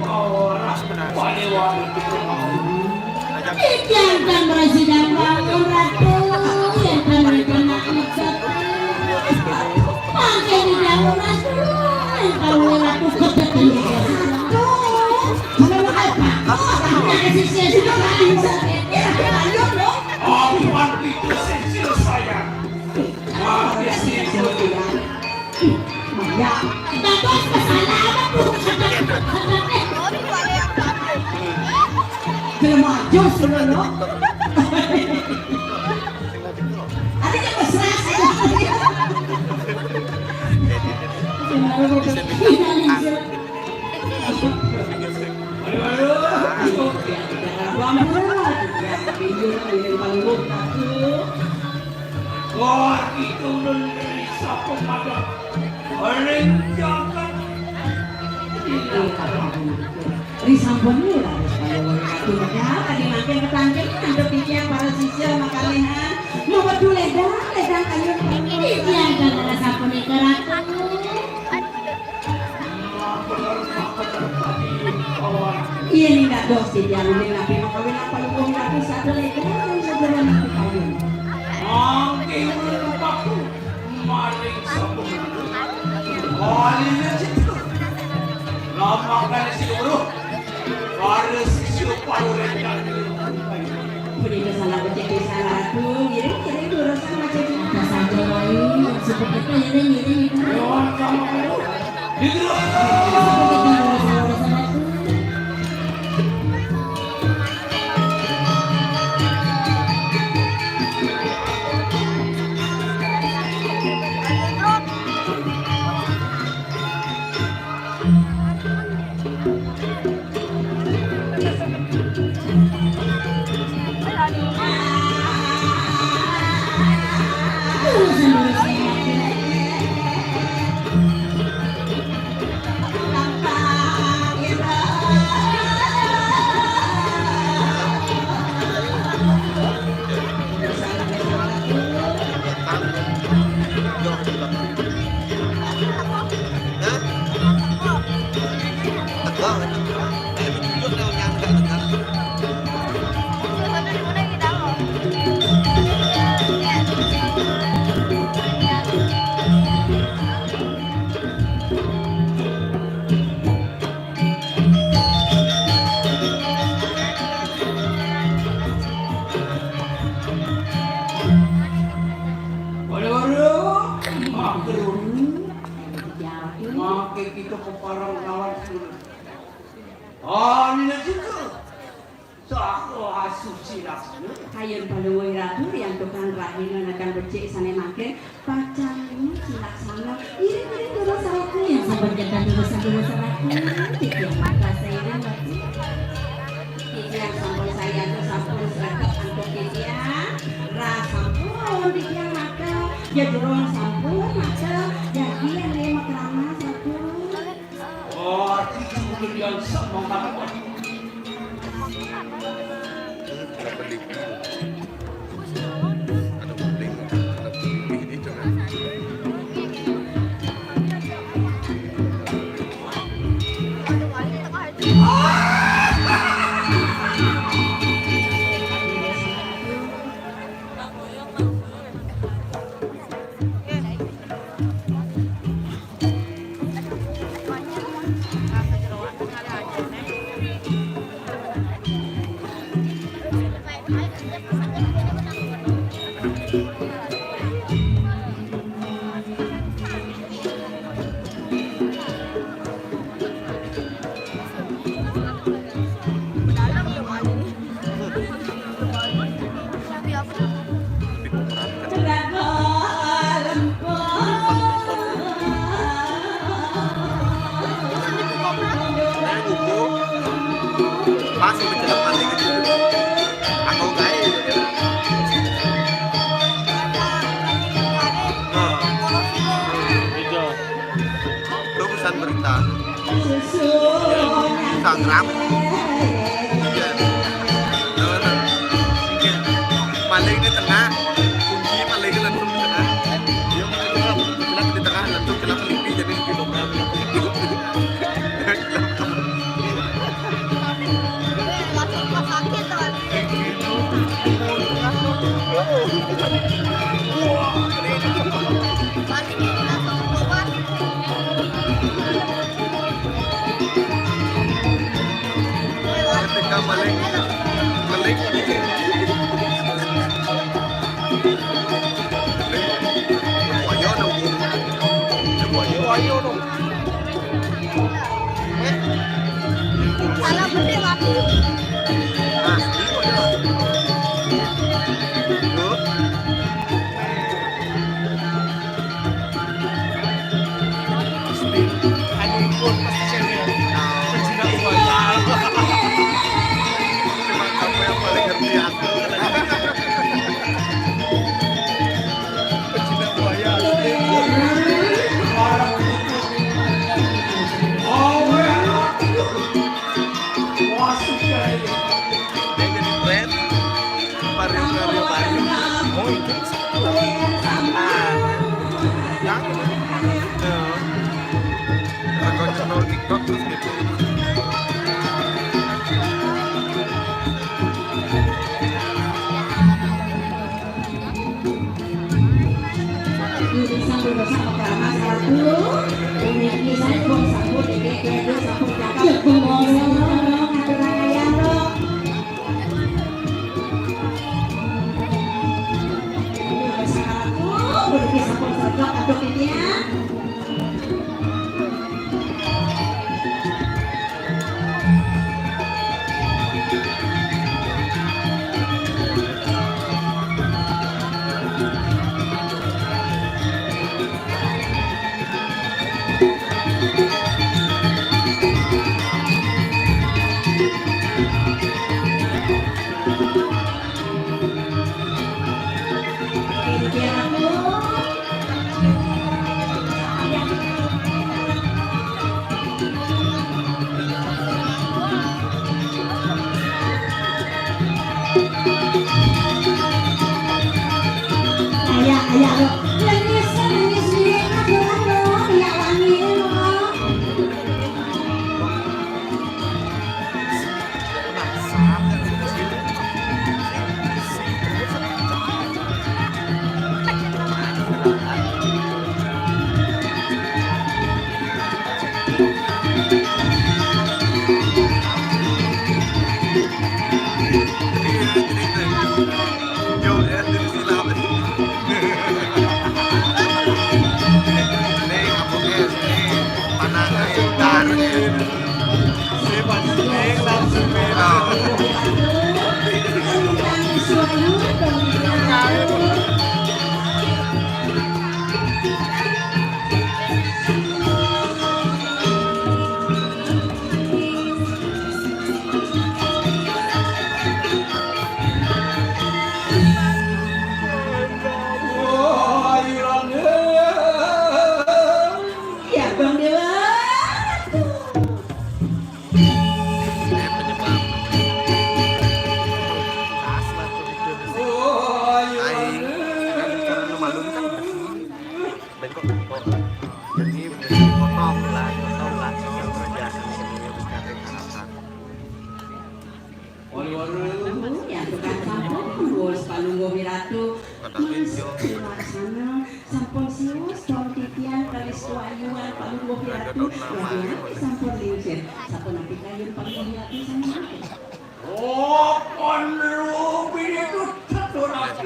Ora. Paling waduh. Iki angkan prasida bangun, Ratu. Yen kan rencana ibadah. Mangke dibangun, Ratu. Kalau Ratu kebetulan. Aduh. Kalau apa? Ada sisi sudah bisa. Ya, ayo, dong. Ampun, itu sisi saya. Wah, ya, sisi. Ya. Bagus, kesana apa tuh? Jelema jos, lho. Ada yang mesra saja. Wah, itu ulun dari sapa madah. Ring jagat. Ri sampun mula wis kaya wong ratu medal, tadi mangkin ketangkil ngantuk titiang para sisya makalihan. Mawedhu ledang, ledang kayun. Titiang kang sapunika, Ratu. Iya, ning dados titiang ulin napi makawin apa luwung ratu sada ledang, sada ratu kayun. Mangke ulun lupaku. Maling sambung. Maling situ. Lamakan si guru. Para siswa parurenan. Punika salah becik pisan, Ratu. Ngiring, ngiring, durusang macam ini. Apa saja, Rai? Seperti itu, ngiring, ngiring, ngiring. Lewat sama guru. Di guru. Seperti itu, durusang, durusang, Ratu. Maha Suci Laksana. Kayun Palungguh Ratu, riantukan rahina nadang becik sané mangkin, pacang cilaksana. Iring-iring durus Ratu. Yen sampun kedah durus, durus Ratu, titiang matur sairing Ratu. Titiang sampun sayantu, sampun sregep antuk titiang. Ras sampun titiang matur, jejeroan sampun matur, jagi ane makrama sampun. Oh, itu kemudian sama. Ada beli. Ada beli. Ada beli. Ini jangan. Pas itu jelek nanti gitu. Aku kayak gitu ya. Nah. Itu. Itu pesan berita. Instagram. Iya. Tahu, tahu. Iya. Maling di tengah, kunci maling langsung di tengah. Dia maling di tengah, jelek di tengah, langsung jelek lipi, jadi lipi logam. Ketika balik, balik. Ayo dong. Ayo dong. Salah bener aku. Nah, ini kok ya. Tuh. Ada ikut pasti cewek. Pecinta buaya. Cuma kamu yang paling ngerti aku. Pecinta buaya. Orang itu. Oh, ya. Wah, suka ini. Dia jadi brand. Mario, Mario, Mario. Oh, itu. Ah. Yang? Ya. Aku scroll TikTok terus gitu. Ini sambil bersama Keramas Ratu. Ini, ini saya belum sambut, ini dia, dia sambut cakep. Iya, belum mau. Ini sama dong, aturan ayam dong. Ini bersama Ratu, ini sampun sergap, aduk ini ya. Ayah, ayah, lo. Nangis, nangis, nangis, nangis, nangis, nangis, nangis. Ya, tukang sampun, bos Palungguh Wiratu. Mas, laksana, sampun sios, dong titiang, kalis kawayuan, Palungguh Wiratu. Wadiah, sampun lingsir. Sapunapi kayun Palungguh Wiratu, sami. Oh, panrubi itu tetunas.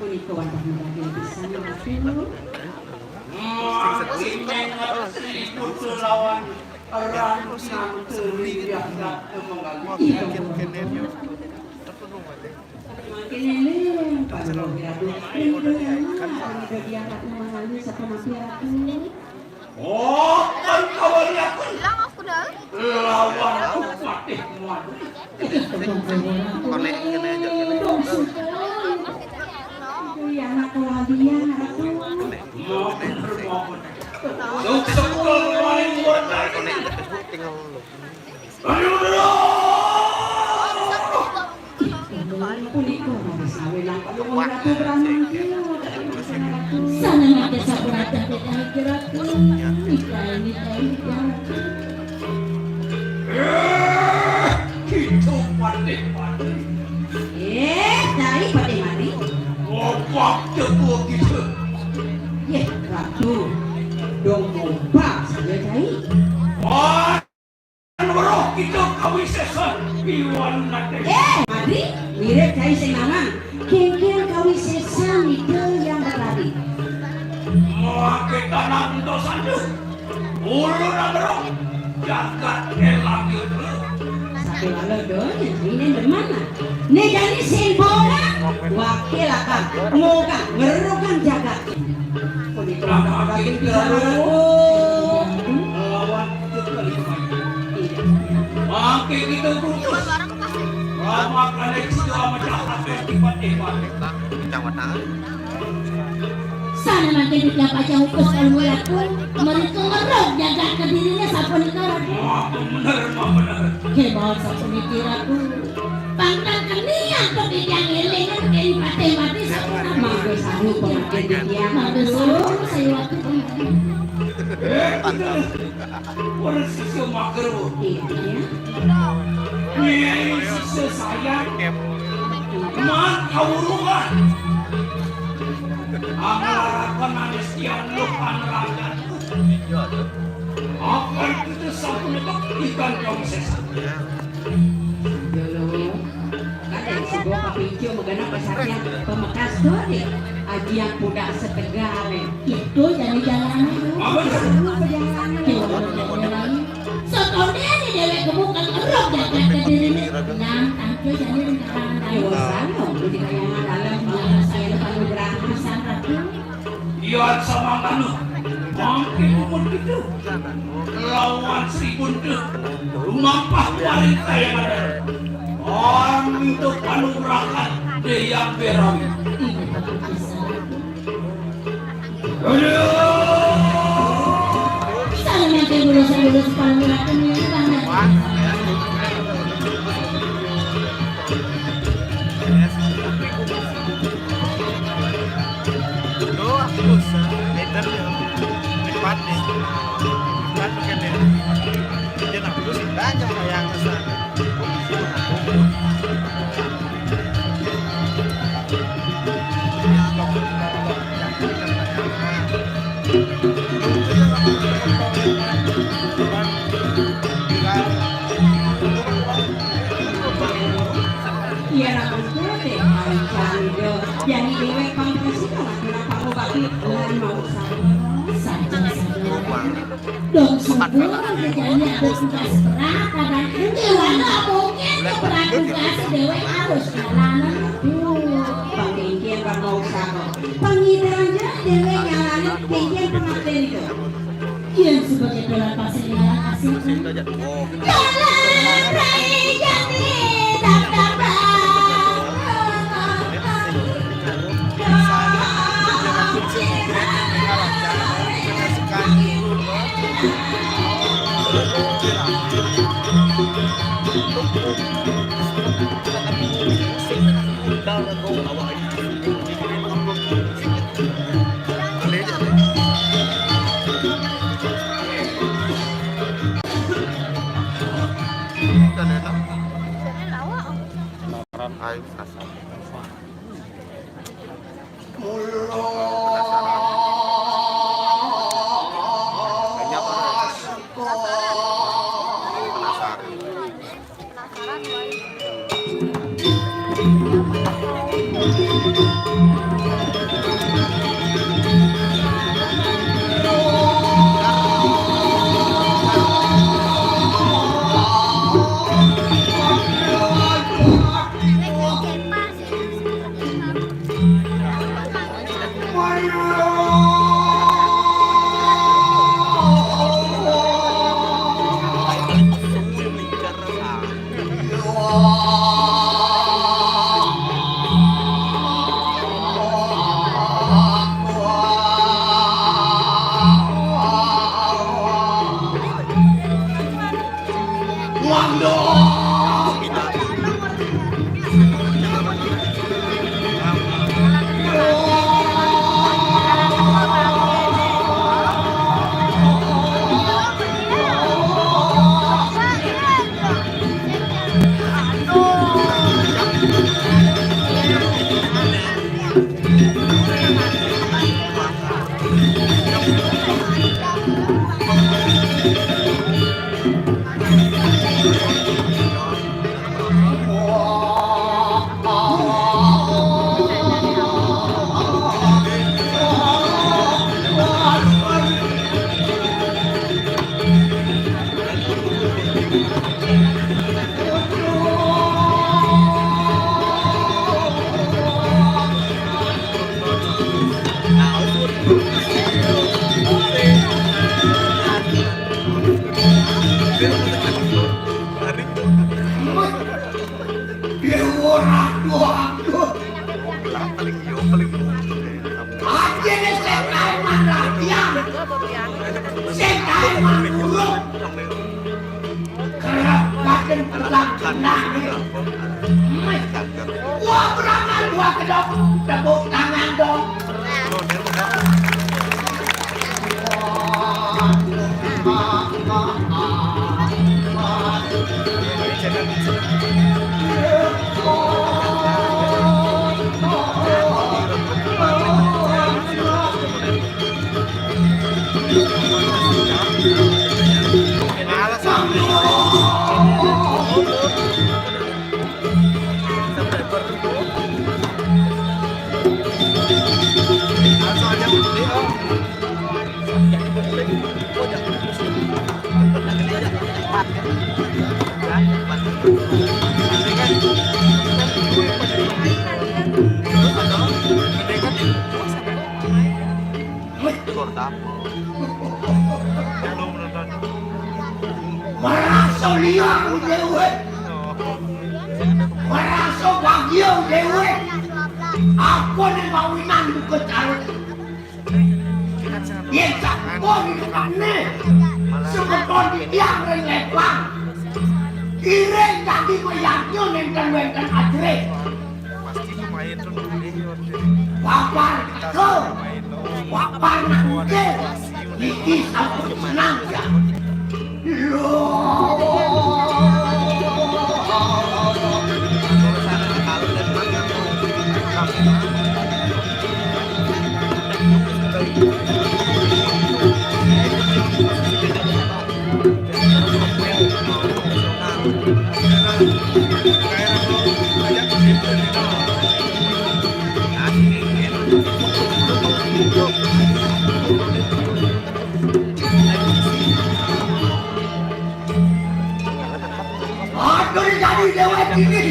Punika wantah madaging pisan, Ratu. Mati mengerti putu lawan rantingan teri jagat menggali. Mangkin eling, Palungguh Ratu. Ring Hyang Ratu menggali sapunapi, Ratu. Oh, kan kawaliaken. Hilang aku dah. Lawan Patih Madu. Konek ngene aja ngene. Kuwi anak kawalian, Ratu. Konek. Mau bener, mau bener. Sukses kula paling buat. Konek Facebook tinggal lu. Aduh, aduh. Punika mangke sawelang Palungguh Ratu Bramantya. Sané mangke sapunapi kayun Ratu. Nikahi, nikahi, nikahi. Eh, kita Patih Mati. Eh, dari Patih Mati. Opak tepuk kita. Yeh, Ratu. Dong opak saja, Cai. Wah. Weruh kita kawisésan iwan naté. Eh, Madri, mirip cai sing nawang. Kénkén kawisésan Ida Hyang Betari. Mangké tanah ento sandu. Ulun ambruk jagat élang itu. Sakéwala donya, ini demen. Né jani sing bola, wakil akang, ngogah, ngerukan jagat. Punika mangke kita lawan kita lima. Mangke kita putus. Lama kali sudah macam apa tiba-tiba. Kecamatan. Sané mangke titiang pacang utus Palungguh Ratu, mrika ngeruk jagat Kediriné sapunika, Ratu. Wah, bener, Mak, bener. Kémaon sapuniki, Ratu. Pangkal keni antuk titiang éling ring Patih Mati sapunapi. Mangke saru pangkal titiang. Mangke saru, Ratu. Eh, bener. Para sisya mager, Bu. Iya, iya. Nyai sisya sayang. Man kawruhan. Anglaraken anistian lu paneragan. Apa itu sampun ikan kawisésan. Dulu. Kadén suba kapincu magenep pasarnya pamekas to, Dik. Ajian pudak setegal, eh. Itu jani jalanan. Apa itu? Itu jalanan. Sotoné né déwék kebuka ngeruk jagat Kediriné. Nang tangkil jani ring kalangan. Déwa Sano, di kayangan dalem, saya lupa nugrahan Sang Ratu. Yan samangkana, mangke umur kita lawan Sri Kunti lumampah waring kayangan. Antuk panugrahan Déyang Bérawi. Aduh! Salamate bulu sadulur sepanugrakan yang banget. Doa terus, eh, leader ya. Empat nih. Empat bukan ya. Dia nak terus banyak yang sana. Iya, rampung kowe, Dek. Paling cari, Dek. Jani déwék pang presiden, lagi napa mau bakti? Lari mau usaha. Saja, saja. Dong subur, jani ada tugas berat, kadang iwak nggak mungkin ke berat tugas déwék harus jalanan. Duh, pangkengkian bang mau usaha. Pangidan aja déwék nyalanan, kengkian pengabdian itu. Yén sebagai dolan pasir ngaran asih. Dolan rai jati tatambang. Ayo, asal. Aja deh, sing kae mandratian, sing kae manurut. Kerep kadang telang jenah nih. Wah, berangan gua kedok, tepuk tangan dong. Merasa liar dhewe. Merasa bahagia dhewe. Apa ning kawinan buka cara. Yen sampun dikene, semeton tiyang ring Lepang. Iring dadi mayadnya nenten wenten ajre. Babar teko, babar nangke, niki sampun senang ya. Aduh, jadi dewek ini.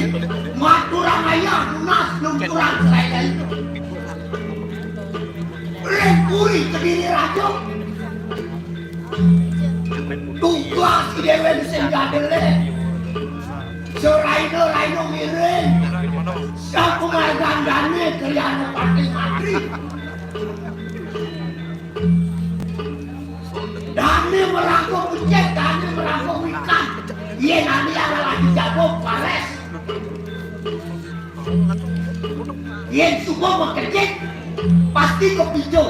Maturang ayah, lunas, lunturan saya itu. Ring puri Kediri Raja. Tugas dhewe sing gadele. Seraina-raina ngiring. Sakumargandane kriyane pati mati. Dane merangkul kucing, dane merangkul ikan. Yen ane ora lagi jago, pares. Yen suka mekecik, pasti kepicu.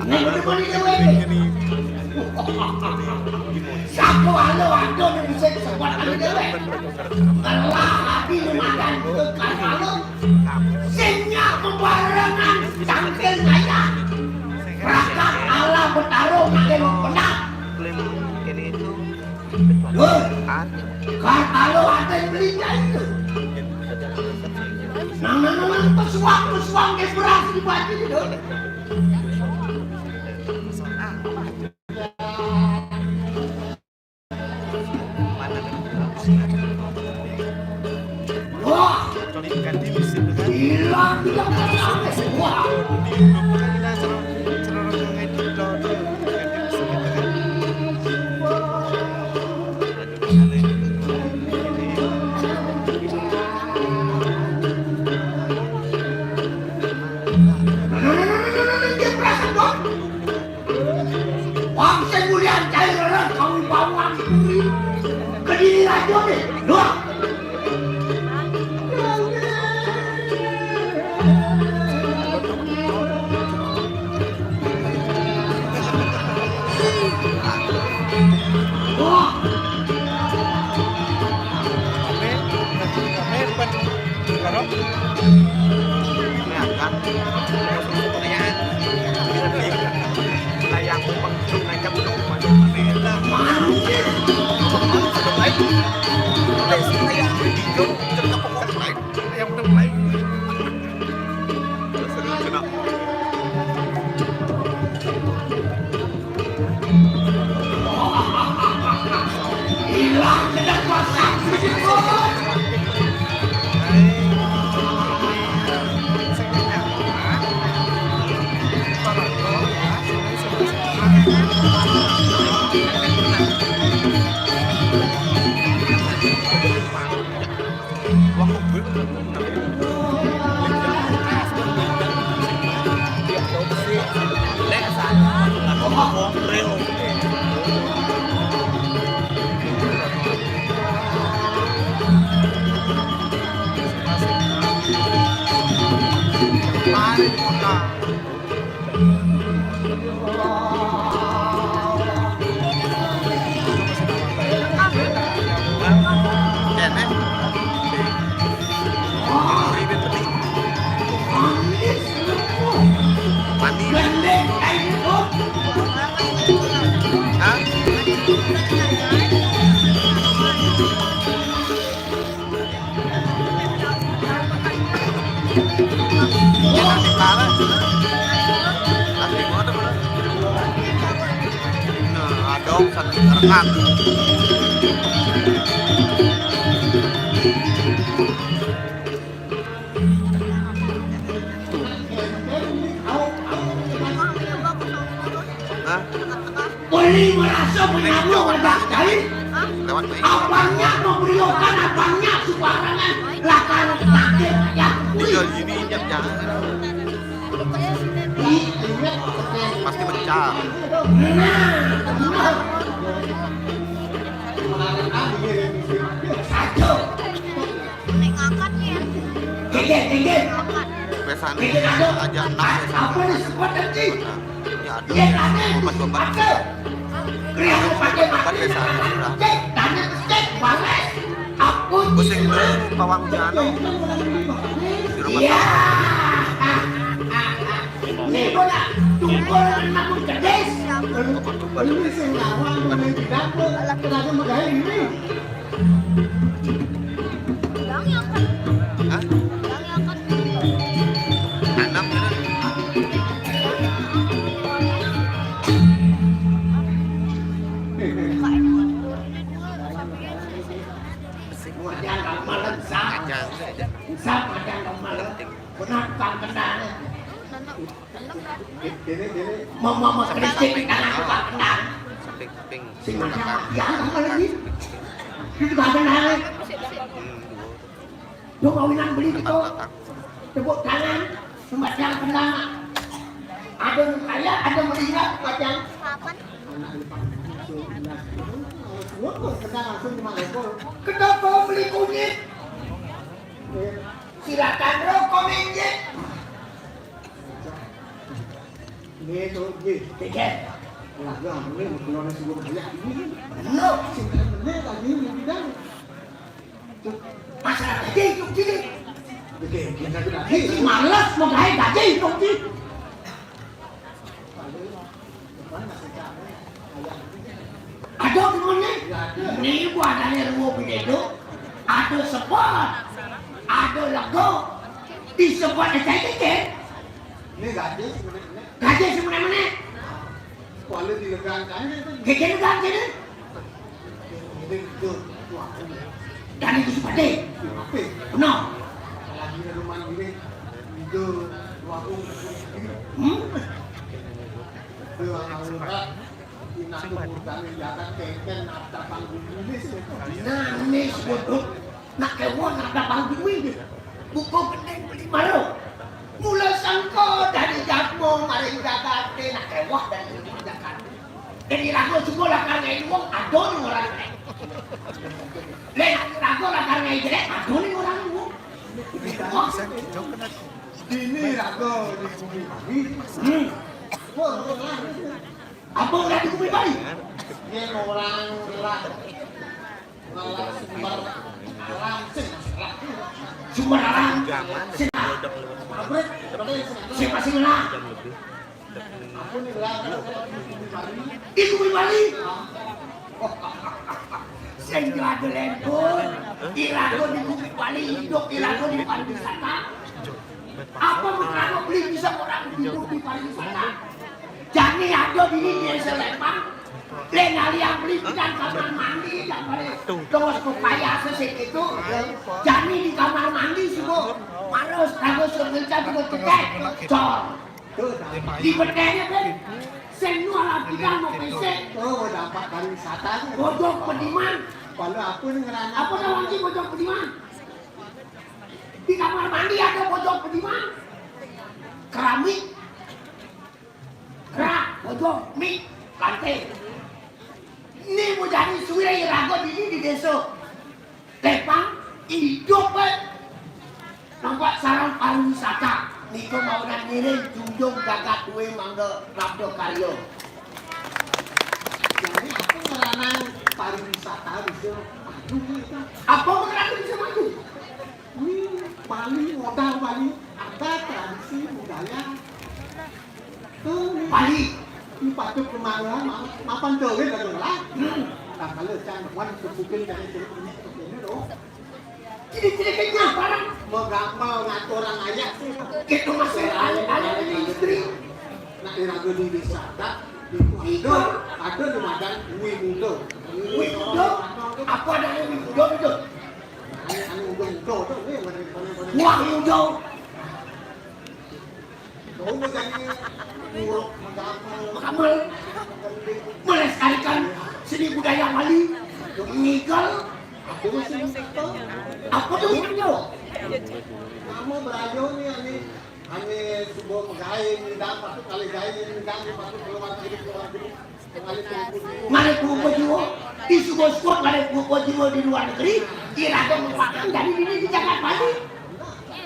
Nek udah muni dhewe iki. Sapa alo ado ning sing sekuat alo dhewe. Ngelah ati lumayan. Suang, suang ke beras di baju itu. Wah, hilang, hilang. Wah. Wong sing mulyani cai leren kawibawang puri. Kediri rajane. Lho. Wah. Nah, ada satu rekam. Hah? Uli merasa menyambung ledak jahit. Lewat baik. Abangnya memberiakan abangnya sembarangan. Lakar takdir yang uli. Tinggal gini, injak jangan. Pasti pecah. Nah, benar. Satu. Tinggi, tinggi. Biasanya aja enam, biasanya. Apa nih sekuat, Ji? Nah, ini ada. Iya, tadi. Obat-obat. Ada. Kriak pakai mati. Obat biasanya sudah. Cek, tanya, cek, balas. Aku pusing dulu, pawang jano. Di rumah sakit. Nih, gua nak tungkol anak mun kedis. Lu sing lawan, gua main di dapur. Kenapa mau gaya ini? Hah? Tanam, ya. Wajah kamu malam, Sam. Sam, wajah kamu malam. Benar, tukang kendang. Ini, ini. Mama, mama, kritik di tangan tukang kendang. Samping, samping. Sing macam apa? Ya, apa lagi? Itu tukang kendang. Hmm, dua. Lu kawinan beli itu. Tepuk tangan. Sembahyang kendang. Ada yang kaya, ada yang meninggal, sembahyang. Anak lupa. Semua kendang langsung ke Malioboro. Kenapa beli kunyit? Silakan rokok minggit. Ini tuh, ini. Tiket. Lah, lah, ini mau keluar sebelum ayah ini. Lo, sih, bener lagi, ini bidan. Masalah gaji, itu gini. Oke, kita lagi. Males mau gaji, gaji, itu gini. Ada temennya? Ini gua ada nih, ruwo bini itu. Ada sebab. Ada lego. Disebut aja, Cécér. Ini gaji sebenarnya. Gaji sebenarnya. Kuala dilegang kan itu. Gaji legang jadi. Ini itu. Wah. Dan itu sepati. Apa? Benar. Lagi ada rumah ini. Itu. Wah. Hmm? Itu orang. Nah, nih, sebut. Nak kéweh nak ada bang duit. Buku gending beli maro. Mula sangka dari jadma maring jagaté nak kéweh dari gending jagat. Dadi raga semua lakar ngai wong ada ning orang. Lek raga lakar ngai jelek ada ning orang. Wah. Ini raga di bumi. Hmm. Wah, wah. Apa ora dihukumi Bali? Yen ora ngelak, ngelak sumber alam sing masalah. Sumber alam sing pabrik, sing masih ngelak. Aku nih ngelak, dihukumi Bali. Dihukumi Bali. Sing ada lempun, irago dihukumi Bali, hidup irago di pariwisata. Apa mengapa beli bisa orang hidup di pariwisata? Jani ada dini di Selembang. Lek ngali yang beli bidang kamar mandi, yang beli terus pepaya sesik itu. Jani di kamar mandi sibuk. Harus, harus sebentar juga cetek. Cor. Di bedanya kan. Sing nu alam bidang mau pesek. Oh, dapat pariwisata. Bojong Pediman. Kalau aku nih ngerana. Apa namanya Bojong Pediman? Di kamar mandi ada bojong Pediman. Keramik. Rak, bojong, mik, lantai. Ini mau jadi suwira irago dini di desa. Tepang, hidup, eh. Nampak sarang pariwisata. Niku mau nang ngiring junjung jagat duwe mangga labda karya. Jadi apa ngeranang pariwisata bisa maju gitu? Apa ngeranang bisa maju? Ini Bali, modal Bali, ada tradisi budaya. Tuh, Bali. Ini patut kemaluan, ma-, mapan tuh, gitu lah. Hmm. Nah, kalau can wan kepukin dari sini, ini, ini, loh. Jadi, jadi kayaknya apa? Megamel ngatur orang ayak sih. Gitu, Mas, ya, ada, ada di industri. Nah, irago di wisata, itu ada, ada di madan Wi Muda. Wi Muda? Apa ada Wi Muda itu? Anu, anu, udah, udah, udah, udah, udah, udah. Wah, Wi Muda. Mau jadi buruk, megamel. Megamel. Melestarikan seni budaya Bali. Ngigel. Aku masih muda. Apa tuh Wi Muda? Kamu berayo nih, ane, ane subuh megawe, ngidang, patut kali gawe, ngidang, patut keluar diri, keluar diri. Ngalih purba jiwa, di subuh-subuh ngalih purba jiwa di luar negeri, irago merupakan dari diri di Jagat Bali.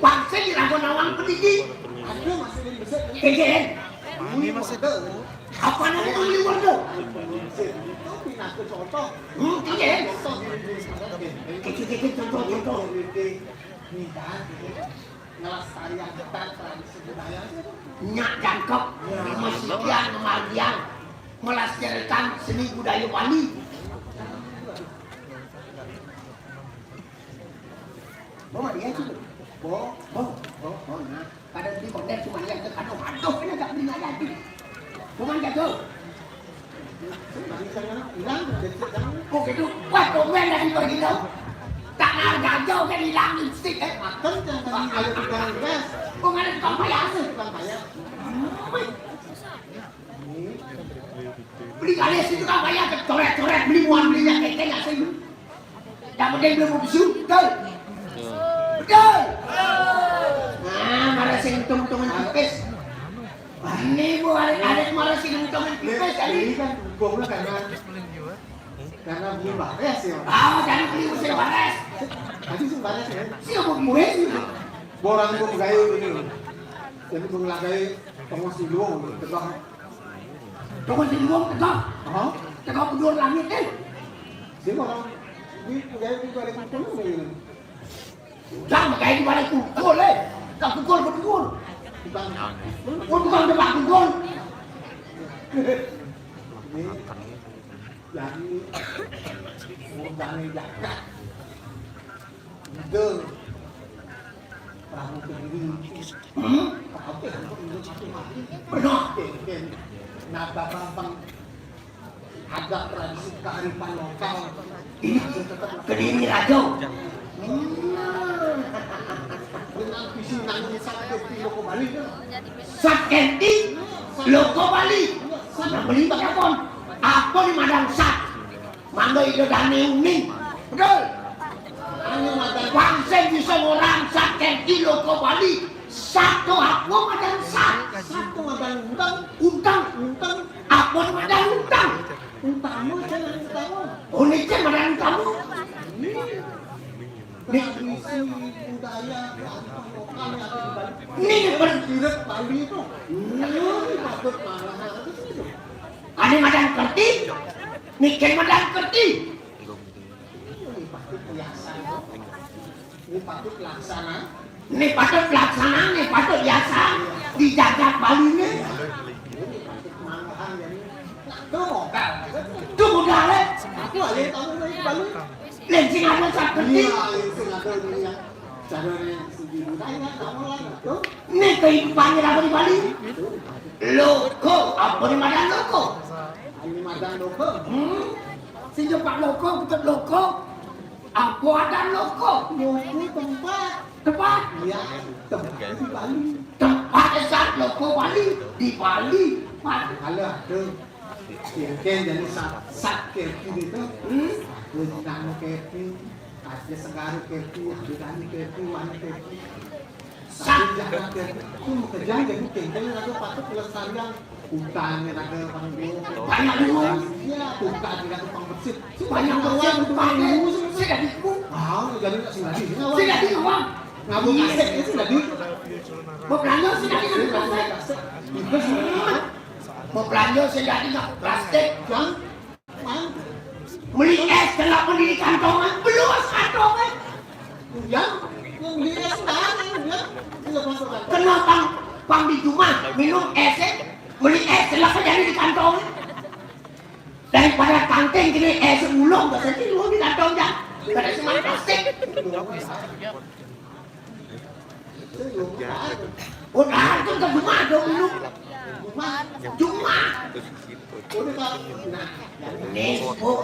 Bangsa irago nawang pendidik. Ada masih di Mesir. Kegen. Ini masih ada. Apa namanya di luar tu? Itu pindah ke contoh. Hmm, kegen. Contoh di, di, di, Kecil-kecil contoh-contoh. Ini dah. Ngelestarikan tradisi budaya. Nyak jangkep, mesikian, memargian, melestarikan seni budaya Bali. Mau dia tu? Bo, bo, bo, bo, nah. Kada beli konten cuma dia tu, kada, aduh, kena tak beli aja tu. Cuma jatuh. Oh gitu. Wah, tumben dari pergi tu. Tak nak jauh kan hilang lipstick, eh. Makan jangan tadi kalau tukang gas. Oh, ada tukang payah tu. Tukang payah. Beli kali situ kan payah, coret-coret, beli muan, beli yang keke, nggak sih. Yang penting belum bisu, betul? Betul? Nah, mareh sing untung-untungan tipis. Ini, Bu, arek-arek mareh sing untungan tipis tadi. Ini kan hukumnya karena, karena beli bares ya. Ah, jadi beli mesin bares. Tadi sing bares ya. Siapa beli mesin? Borang gua gawe ini. Jadi gua ngelagai tongos di luar, tegak. Tongos di luar, tegak. Hah? Tegak berdua langit, eh. Sing orang ini gawe di balik hukum ini. Jangan kayak di balik pukul, eh. Tak pukul, betul. Bukan. Oh, bukan tempat pukul. Ini jadi, mau jaga. Gitu. Prabu Kediri. Hmm? Prabu Kediri. Benar. Nada bambang. Ada tradisi kearifan lokal. Ini Kediri Rajo. Hmm. Dengan visi nang Sat Kerthi Loko Bali. Sat Kerthi Loko Bali. Nah, beli apa pon? Apa ni madang sat? Mangga ida dane uning. Betul. Anu madan wangsen bisa ngorang Sat Kerthi Loko Bali. Sat to apa madan sat? Sat to madan untang. Untang. Untang. Apa madan untang? Utama, jangan utama. Oh, ini madan utama. Ini tradisi budaya kearifan lokal yang ada di Bali. Ini berjurut Bali itu. Ini patut malah. Ane madan kerthi, niki madan kerthi. Ini patut biasa. Ini patut laksana. Ini patut laksana, ini patut biasa. Di jagat Bali ini. Ini patut mangahan jadi. Itu modal. Itu modal, eh. Aku alih tamu dari Bali. Lain sing ada sat kerthi. Iya, lain sing ada ini ya. Carane sing budaya, kamu lah itu. Ini kehidupannya apa di Bali? Loko, apa ni madan loko? Ini madan loko. Hmm? Sing cepat loko, betul loko. Apa ada loko? Loko tempat. Tempat? Iya, tempat di Bali. Tempat esat loko Bali. Di Bali. Pat- Kalau ada, mungkin jadi sat, sat kayak gini tuh. Hmm? Aku nang kayak gini. Ada segaru kayak gini, ada dani kayak gini, warna kayak gini. Sat. Itu mau kerja jadi kengkeng atau patut pelestarian hutan yang ada panggung. Banyak dulu. Iya, hutan yang ada pembersih. Banyak doang untuk panggung. Saya jadi pun. Wow, jadi nggak sengaja. Saya jadi uang. Ngabuk kasih itu jadi. Mau belanja saya jadi ngabuk kasih. Itu semua. Mau belanja saya jadi ngabuk plastik. Yang Meli es telah beli di kantongan, belum kantongan. Ya, yang beli es mana? Ya, tidak masuk kantor. Kenapa pang di rumah minum es, eh? Beli es telah jadi di kantongan. Daripada kanting gini es ulung, bahasa sih lu di kantong ya. Kada cuma plastik. Udah, itu ke rumah dong lu. Rumah. Rumah. Ini, Bu.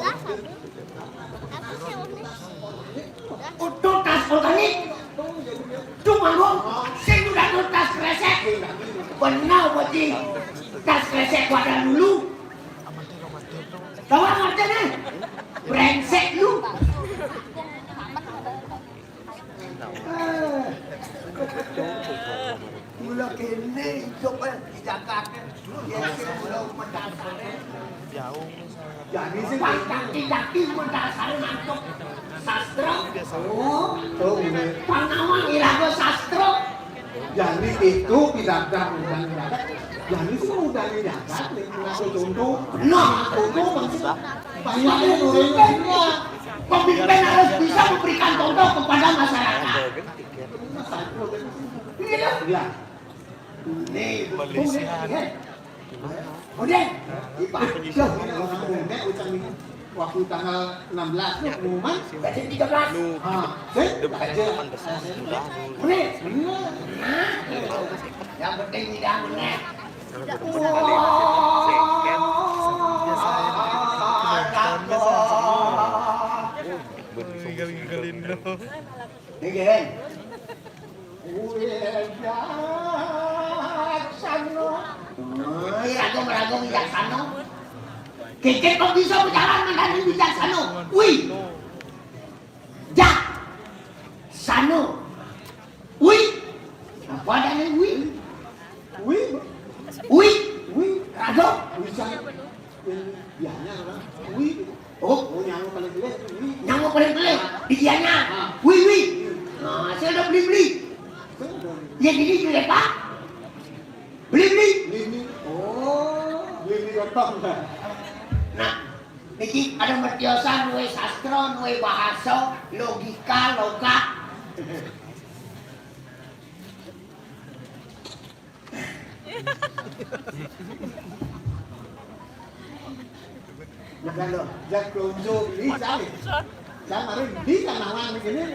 Udah tas organik. Tuh, manggung. Sing udah tuh tas kresek. Benar, Boji. Tas kresek gua ada dulu. Tahu ngerti nih? Brengsek lu. Mula kene idup, eh, di Jakarta. Ya, sing mula mendasare. Jadi sing daki-daki mendasare mantuk sastra. Oh, tuh, ini. Panawang iraga sastra. Jadi itu tidak ada urusan ibadat. Jadi semua udah ibadat, nih, ngaku contoh. Nah, contoh maksud banyak yang orang lainnya. Pemimpin harus bisa memberikan contoh kepada masyarakat. Iya. Nih, Malaysia. Udah, Pak. Loh, ini orang Bunda ucap ini. Waktu tanggal enam belas tuh pengumuman. Berarti tiga belas. Ah, sih? Aja. Ini, bener. Yang penting tidak benar. Ini, Gen. Wijaksana. Wih, ragu meragu wijaksana. Kecil kok bisa berjalan dengan wijaksana? Wih. Jak. Sana. Wih. Apa adanya wih? Wih. Wih. Wih. Ragu. Wijaksana. Yang biasanya orang. Wih. Oh, oh, nyawa paling pelit, wih. Nyawa paling pelit, di dianya. Ah. Wih, wih. Nah, saya udah beli-beli. Saya udah beli. Ya, jadi itu ya, Pak. Beli-beli. Beli-beli. Oh, beli-beli apa enggak? Nah, niki ada mertiosan, wih, sastra, wih, bahasa, logika, logat. Nah, kalau jak klonjo ini cari. Saya kemarin di Kanawan ini.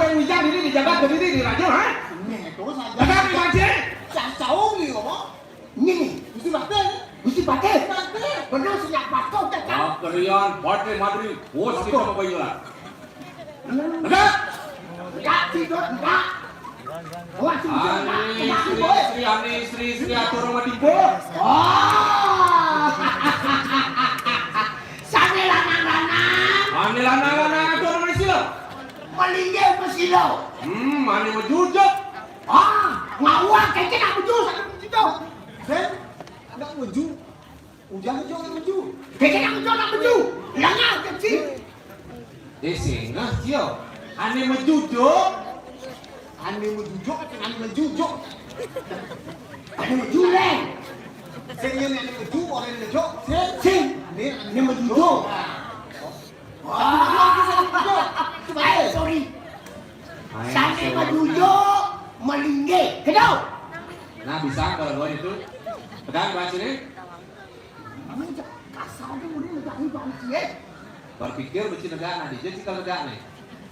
Apa yang hujan ini dijaga berdiri di raja, ha? Nih, terus aja. Jaga di raja. Cak caung ni apa? Ini nih. Mesti batal. Mesti batal. Batal. Benar, sejak batal dah. Apa kalian? Batal madri. Bos kita mau bayar. Enggak. Enggak, tidur, enggak. Awas, enggak. Ani istri, istri, ani istri, istri, atur rumah tipe. Oh. Sane lanang-lanang. Ani lanang-lanang, atur rumah sila. Melinggih pesilo. Hmm, ani mejujut. Ah, ngawak, kece nak mejujut, satu mejujut. Sen, nak mejujut. Ujang aja nak maju. Kece nak maju, nak maju. Lengah kecil. Eh, sengah cio. Ane maju, Jok. Ane maju, Jok. Ane maju, Jok. Ane maju, Leng. Sing yen ane maju, ora ane Jok. Sing. Sing. Ane, ane maju, Jok. Wah. Ayo, sorry. Sane maju, Jok. Melingge. Kedau. Nah, bisa kalau dua itu. Pegang, Pak, sini. Ini kasar tu, udah negak ni, Bang Cie. Berpikir mesti negak, nah, dia cikal negak ni.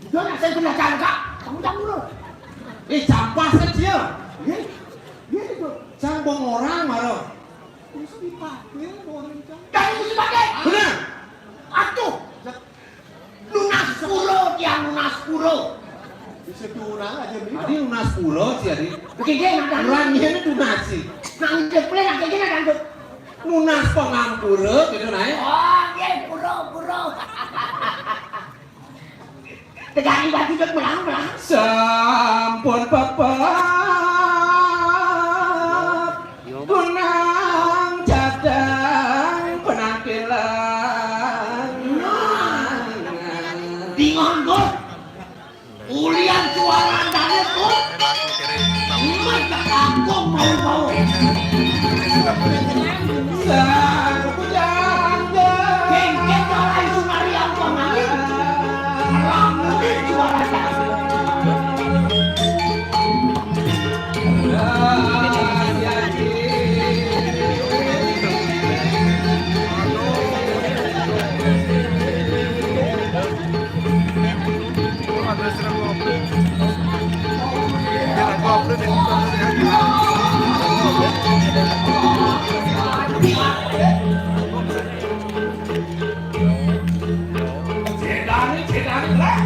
Dia nak saya kena cakap, kamu tak urus. Eh, campas kan dia. Ni, dia tu. Cang bong orang, maro. Mesti pakai, orang cang. Dari mesti pakai. Benar. Atuh. Nunas puro dia, nunas puro. Setunang aja nih. Adi nunas pura, Ci, adi. Oke, oke, nah, nah. Urang ieu nunas, Ci. Nang jeplé, nang jeplé, nang dangdut. Nunas pangampura gitu, nah, ya. Oh, nggih, pura, pura. Tegani batu jek belang, belang. Sampun pepet. Gunang jadang penampilan. Dingon, Gus. Ulian suara dane, Gus. Iman tak kakung mau-mau. Sang Bujangga. Kengkeng kalai sunari ampang angin. Ramune suara dane. Jedane, jedane, Lek.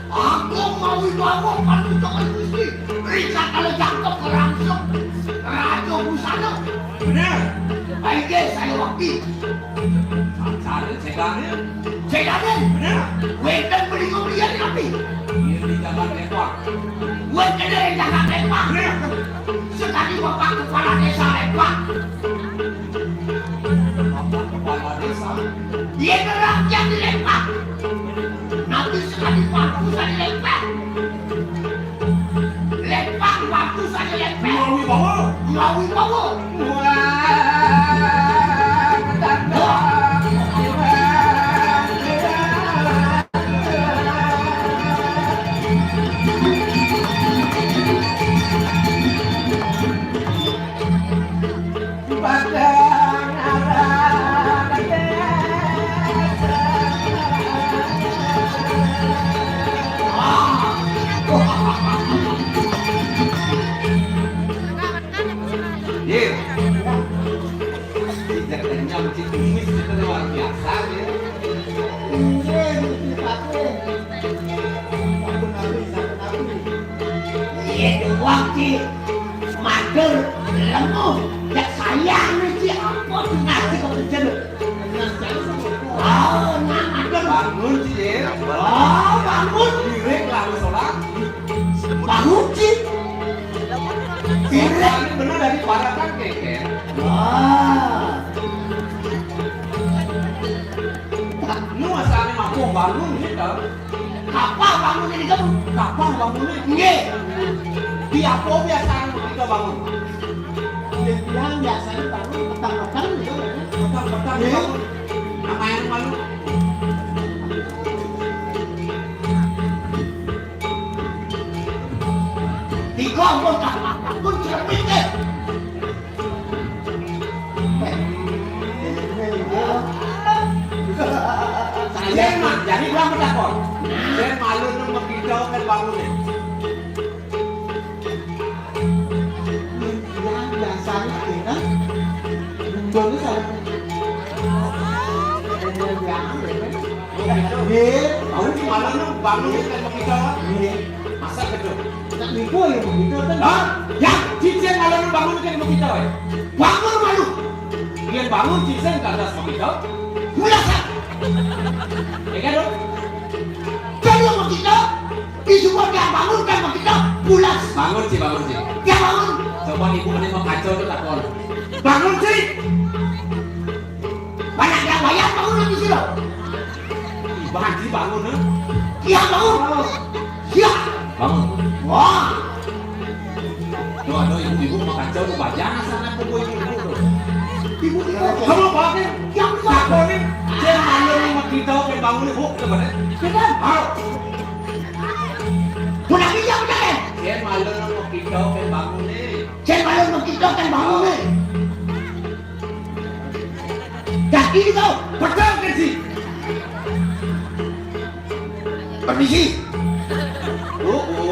Aku mawi mawon patuh Gusti. Risa kalau jangkep langsung Raja Busana. Bener. Baik, saya wakti. Sancane jedane. Jedane. Bener. Wenten beli kopian tapi. Iya di Jakarta Lembang. Wenten dari Jakarta Lembang. Bener. Sekali Bapak Kepala Desa Lembang. Bapak Kepala Desa. Iya, nerang yang dilempar. Nanti sekali waktu saya dilempar. Lempar waktu saya dilempar. Melalui bawah. Melalui bawah. Wah, ketangkep. Iya. Tidak kenyang, Cik Kumis itu luar biasa, ya. Iya, Gusti Patih. Sampun abdi, sampun abdi. Iya, doang, Cik. Mager, lemu. Ya, sayang, Cik. Ampun, ngaji kok kerja, lho. Nah, jangan sampai. Oh, nah, mager. Bangun, Cik, ya. Oh, bangun. Diri lalu sholat. Bangun, Cik. Diri. Ini bener dari para kan, Kek, ya. Wah. Nu asane mampu bangun gitu. Kapal bangun ini kan? Kapal bangun ini. Nggih. Di apa biasanya kita bangun? Ya, bilang biasanya bangun petang-petang gitu, ya. Petang-petang. Nggih. Bangun. Nama yang malu? Tiga pun tak pun cermin deh. Saya mah, jadi gua mentakon. Saya malu nang begitu kan bangun ya. Yang biasanya kita, bumbunya salah. Yang biasa, ya kan? Nggih. Aku gimana lu bangun kan begitu? Nggih. Masa gitu? Nak niku ya begitu kan? Hah? Ya, cincin malam lu bangun kan begitu ya? Bangun malu. Dia bangun cincin kagak begitu. Mulasan. Ya kan, Dok? Kan lu begitu. Di semua dia bangun kan begitu. Pulas. Bangun sih, bangun sih. Dia bangun. Coba ibu ini mau kacau tuh takon. Bangun sih. Banyak yang bayar bangun lagi sih lo. Bangun sih, bangun, eh. Iya, bangun. Iya. Bangun. Wah. Tuh, ada ibu-ibu mau kacau tuh, bajangan sana tuh, ibu-ibu tuh. Ibu kita. Kamu apa nih? Yang takonin, saya malu nih sama kita, kayak bangun nih, Bu, coba deh. Kita. Mau. Udah bisa, udah, eh? Saya malu sama kita, kayak bangun nih. Saya malu sama kita, kayak bangun nih. Dah, ini kau, betul kan sih? Permisi. Bu, Bu.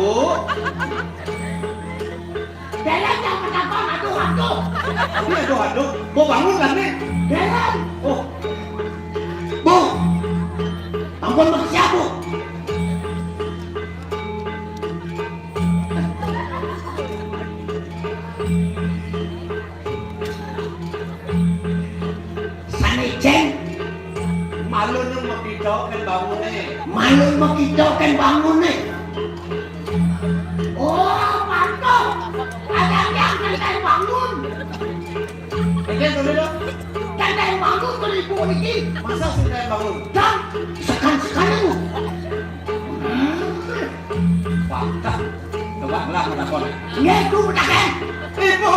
Beres yang pertama, aduh, aduh. Ini aduh, aduh. Mau bangun kan nih? Beres. Oh. Bu. Ampun, Mas, siap, Bu. Sanijén. Malun makita kén banguné. Malun makita kén banguné. Oh, pantes. Ada yang kén bangun. Kén dulu dong. Kén bangun kén ibu niki. Masa sing kén bangun? Dan sekan-sekan ibu. Wah, dah. Coba lah menakon. Iya, itu menakon. Ibu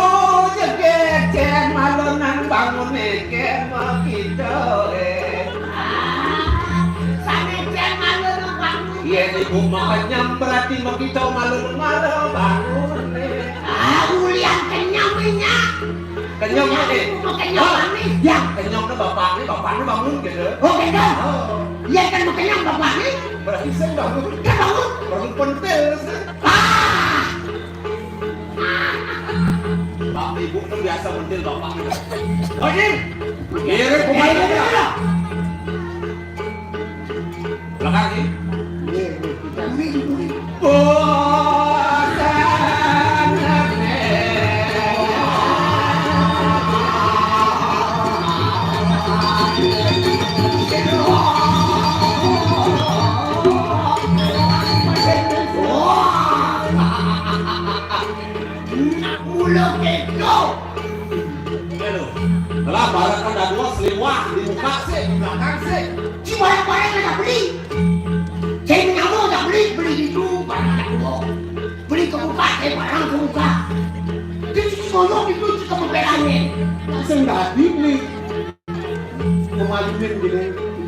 jegéjén malunan bangun kén makita, eh. Ah, sanijén malunan bangun. Iya, ibu makanya berarti makita malun malu bangun, eh. Ah, ulian kenyang minyak. Kenyang, eh. Ibu kenyang. Ah, manis. Ya, kenyang bapakné, bapakné bangun gitu. Oh, gitu. Oh. Iya kan kenyang bapakné. Berarti saya bangun. Kan bangun. Bangun pentil, sih. Ah! Bapak ibu tuh biasa mentil bapak. Oke. Iya, iya, iya. Belakang sih. Iya, iya, iya. Mula kéto. Aduh. Lah, barang kan ada dua, seliwah, dibuka sih, di belakang sih. Si barang-barang ada beli. Saya menyambung ada beli, beli itu, barang ada dua. Beli kebuka, saya barang kebuka. Itu si ngomong itu, si kebeberannya. Langsung tadi beli. Pemalumin gini.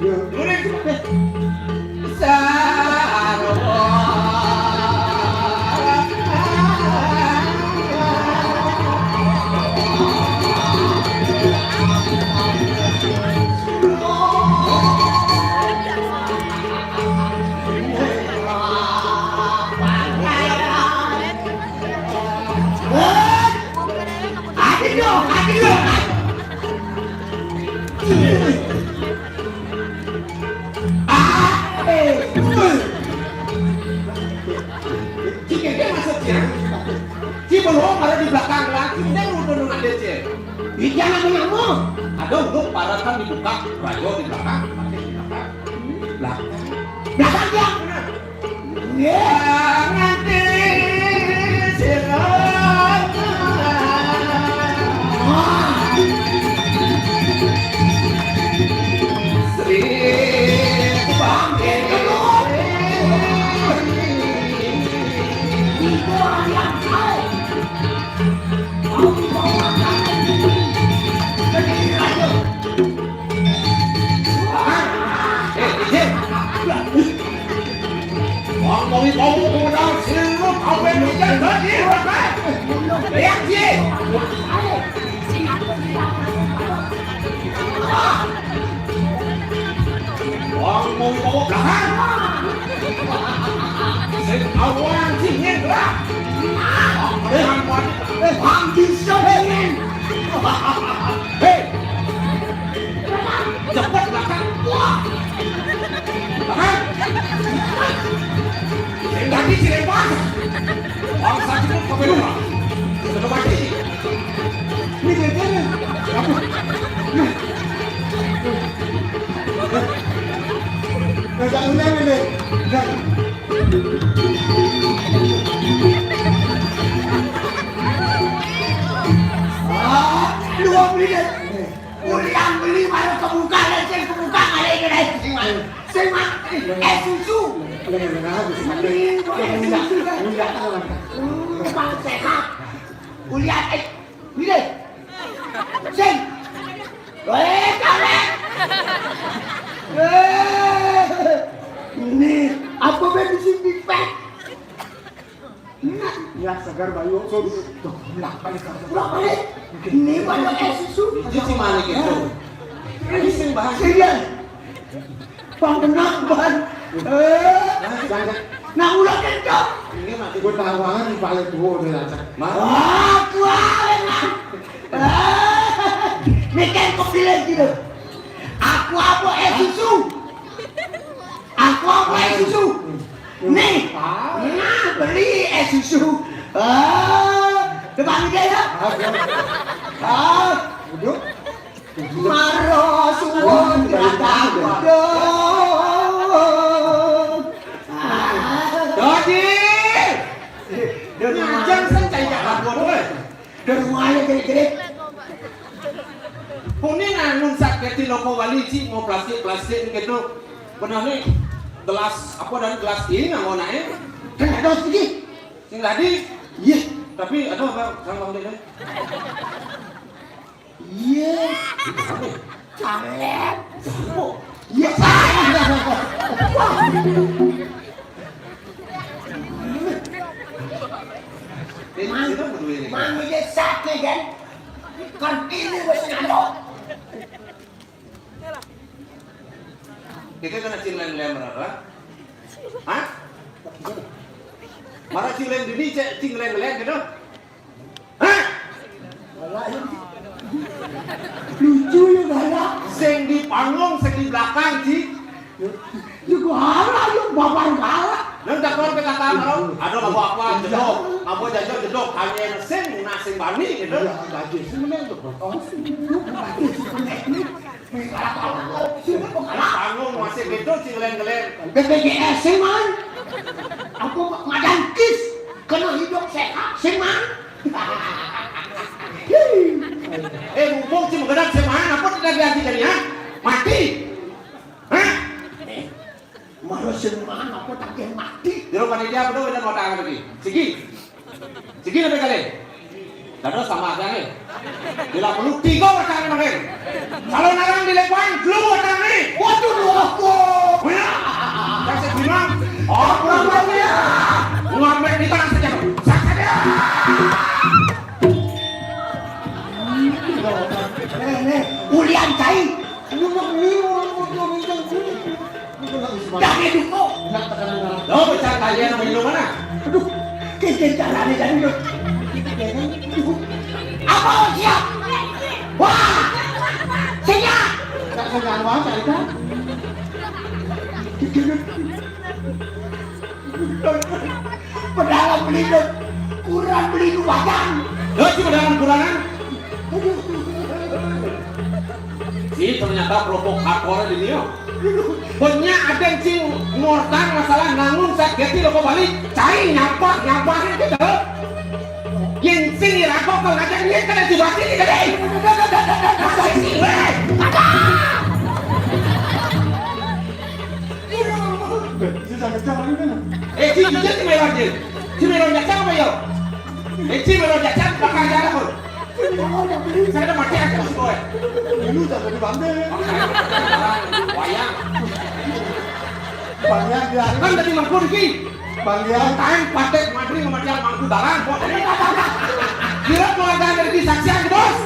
Iya. Nulis. Sarwa. Aduh, aduh. Ah, eh. Cik, dia masuk, Cik. Cik, belum ada di belakang lagi. Dia udah nunggu dia, Cik. Ih, jangan ngomong. Ada untuk para kan dibuka, rajo di belakang, pakai di belakang. Belakang. Belakang dia. Benar. Iya. Nganti silat. Sri Bangkit. Ibu orang yang baik. Mau dibawa ke raja. Eh, izin. Wong mau ibu modal silu kawin izin tadi, Bapak. Lihat, Ji. Wong mau ibu belakang. Sing awal sing nyebrang. Eh, ambil sing. Hei. Cepet belakang. Wah. Belakang. Sing ganti si Lepas. Bangsa cukup kami rumah. Sudah mati. Ini dia, dia, dia. Apa? Nah. Nah, tak undang ini. Nah. Ah, dua menit. Ulian beli baru kebuka, lecet kebuka, kali ini, lecet, sing mah. Sing mah, eh, susu. Beli, beli, susu. Bang sehat. Ulian, eh, ini. Sing. Weh, kawin. Eh, ini, apa be di sini, Pak? Nah, ya segar bayu. Tuh, tuh, bolak-balik, bolak-balik. Ini banyak es susu. Itu si mana gitu? Ini sing bahas. Iya. Bang benar, Bang. Eh. Nah, ulah kencok. Ini mah gue tawaran di paling tua udah lacak. Wah, tua, Bang. Eh, ini kan kok pilih gitu. Aku apa es susu? Aku Kok es susu? Nih, nah beli es susu. Ah, depan dia ya. Ah, duduk. Maro suwun datang. Dodi. Dodi ngajeng sing cai jalan bodoh. Dodi ngajeng gede-gede. Puni nanun saketi loko wali ci mau plastik-plastik gitu. Benar nih, gelas apa dan gelas ini nggak mau naik. Kan ada sedikit. Sing tadi. Iya. Tapi ada apa? Sama Bang Dede. Iya. Itu apa? Caleb. Siapa? Iya. Ini kita berdua ini. Mami dia sakit kan? Kan ini wes ngantuk. Kita kena cing leng-leng marah, hah? Marah cing leng dini, cek cing leng-leng gitu. Hah? Lucu ya galak. Sing di panggung, sing di belakang, Ci. Juga halak, yuk babar galak. Nang takon ke kata marah, aduh, apa-apa, jedok, apa jajan jedok, hanya sing, nah sing bani gitu. Iya, gaji sih menang tuh. Oh, sih, lu gaji sih menang. Panggung masih gitu, cing leng-leng. B P J S sih, Man. Apa madan kis? Kena hidup sehat sih, Man. Eh, mumpung cing mengedak sih, Man. Apa tidak diaji dari, ha? Mati. Hah? Eh, manusia mana apa tak mati? Jero panitia betul dan mau tangan lagi. Sigi. Sigi lebih kali. Dados sama aja nih. Bila perlu tiga batang makin. Kalau narang di lepan, dua batang nih. Waduh, dua aku. Wih. Kasih bilang. Oh, kurang banyak. Ngambil di tangan saja. Sakit ya. Nih, nih, ulian cai. Lu mau beli, lu mau beli, lu mau beli. Dah dia duko. Nak tekan mana? Lo pecah tali yang minum mana? Aduh, kincin caranya tadi tuh. Apa lo siap? Wah, siap. Tak senang banget, Aida. Padahal beli dong, kurang beli dua jam. Lo cuma dalam kurangan. Si ternyata provokator di dia. Punya ada cing ngortang masalah nangun sakit lo kok balik. Cai nyampah nyampahin gitu. Yang sing rago kalau ngajak dia kena jubati di tadi. Masa sih, weh. Eh, si jujur si melon dia. Si melon jajang apa ya? Eh, si melon jajang bakal jalan pun. Saya ada mati aja masih boleh. Lu tak jadi bangke. Wayang. Banyak dia. Kan tadi mangkur ki. Bang Lian. Time patek mantri kematian mangku dalam kok. Kira keluarga dari saksian bos.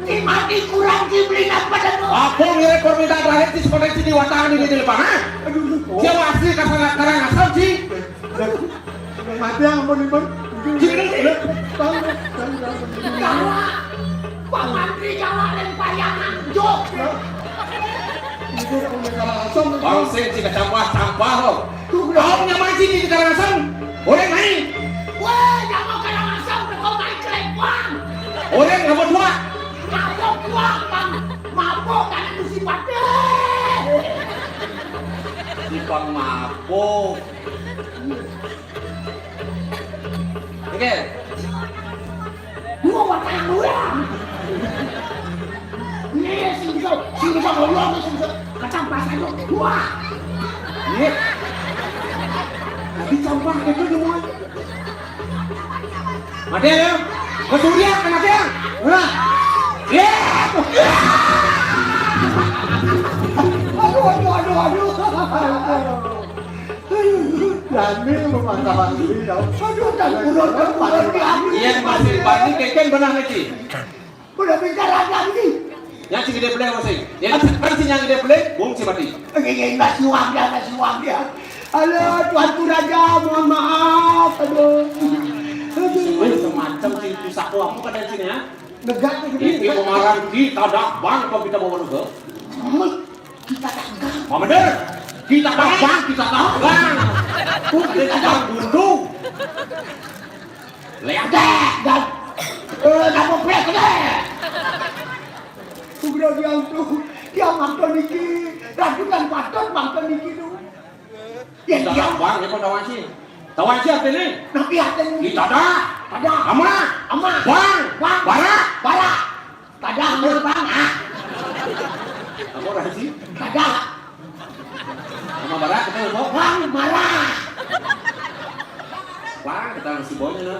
Di mati kurang dibeli apa dah? Apa ngirim permintaan terakhir di sekolah di Watang di Jepang, ha? Aduh, aduh. Dia asli kasar karang asal sih. Mati yang ampun, ampun. Gini, gini. Bang, bang, bang, bang. Kawa. Pak Mantri kawa dan bayangan. Jok. Ini udah kalah asam. Bang sing si kecambah campah lo. Tuh, udah. Kau punya mancing di Karangasem. Orang naik. Weh, jangan Karangasem, kau naik ke Lembang. Orang ngapa dua? Ngapa dua, Bang? Mabok karena musim batuk. Si Bang mabok. Oke. Dua batang ulang. Ini sing bisa, sing bisa ngomong, sing bisa kacang pasar lo. Wah. Iya. Lagi campur gitu semua. Mati ya? Ke Surya, ke mati ya? Wah. Iya. Aduh, aduh, aduh, aduh. Dani mematah hati, tau. Aduh, dan udah, udah, udah, udah. Iya, masih pagi, keken benar, Ci. Udah pintar aja, Ci. Yang si gede pelé, masih. Yang kan si yang gede pelé, bung si mati. Oke, oke, nggak siwang dia, nggak siwang dia. Halo, Tuanku Raja, mohon maaf. Aduh. Aduh. Wih, semacam si pisah tuh, aku kan dari sini ya. Gegak nih, gede. Ini kemarin kita dagang, kok kita bawa lu ke? Mama, kita dagang. Mama deh, kita dagang, kita dagang. Tuh, kita dagang buntung. Lihat deh, dan, eh, nama plek deh. Udah dia tuh, dia makan niki, rajutan patut makan niki tuh. Ya, kita dia dagang, ya, Pak Tawansi. Tawansi artinya? Napi artinya? Kita ada. Ada. Ama. Ama. Bang. Bang. Bara. Bara. Tada, Bang, ah. Apa orang sih? Tada. Sama Bara, kita lupa. Bang, marah. Bang, kita masih bawanya, nah.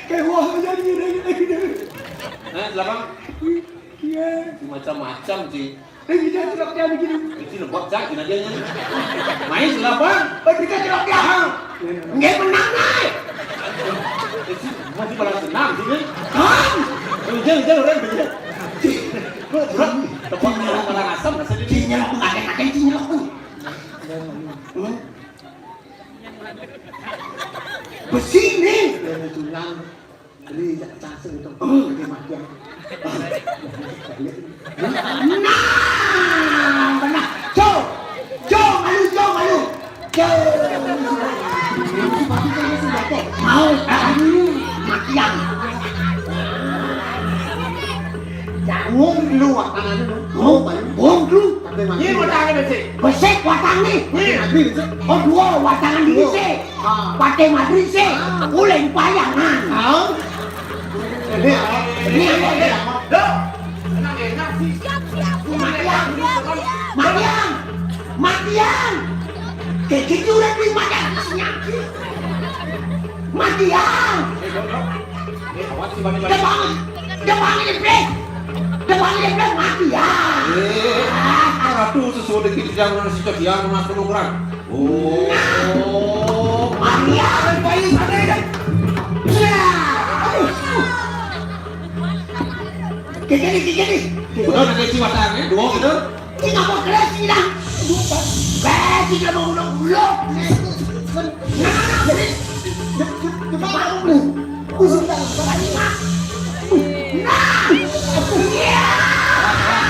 Kayak wah, jadi gini, gini, gini. Eh, silakan. Iya. Macam-macam sih. Eh, kita cilok dia begini. Ini lebot, Cak, gini aja, ya. Main silakan. Oh, kita cilok dia. Ah. Nggak menang, naik. Masih balas dendam sih, nih. Hah? Hujan, hujan, orang hujan. Bro, bro, tepuk tangan orang asam, rasanya. Cinyelok, nggak ada, nggak ada cinyelok tuh. Hmm? Besi nih. Dari tulang, dari cangkang itu. Hmm. Dari mati. Nah, benar. Jo, Jo, malu, Jo, malu. Jo. Mau, ah, makian. Wong lu watangan lu. Oh, wong lu. Tapi mati. Ini watangan besi. Besik watang nih. Nih. Mati, besik. Oh, dua watangan di sini. Ah. Pate Madrid sih. Ah. Uleng payangan. Ah. Ini apa? Ini apa? Ini apa? Loh, enak-enak sih. Siap, siap, siap. Matian. Matian. Matian. Kayak gitu udah di mata senyaki. Matian. Eh, Bang, Bang. Eh, awas sih, Bang, Bang. Udah bangun. Udah bangun, Bre. Udah bangun, Bre. Matian. Eh, ratu sesuai dengan yang nasi cedian, Mas, penuh kurang. Oh. Maria, bayi sana ya. Ya. Aduh. Kayak gini, kayak gini. Udah, nanti si watannya, dua gitu. Ini nggak mau keras, sih, dah. Besi dia mau udah ulok. Nah, nah, nah, nah. Pusing dah, bayi, Mak. Nah. Iya.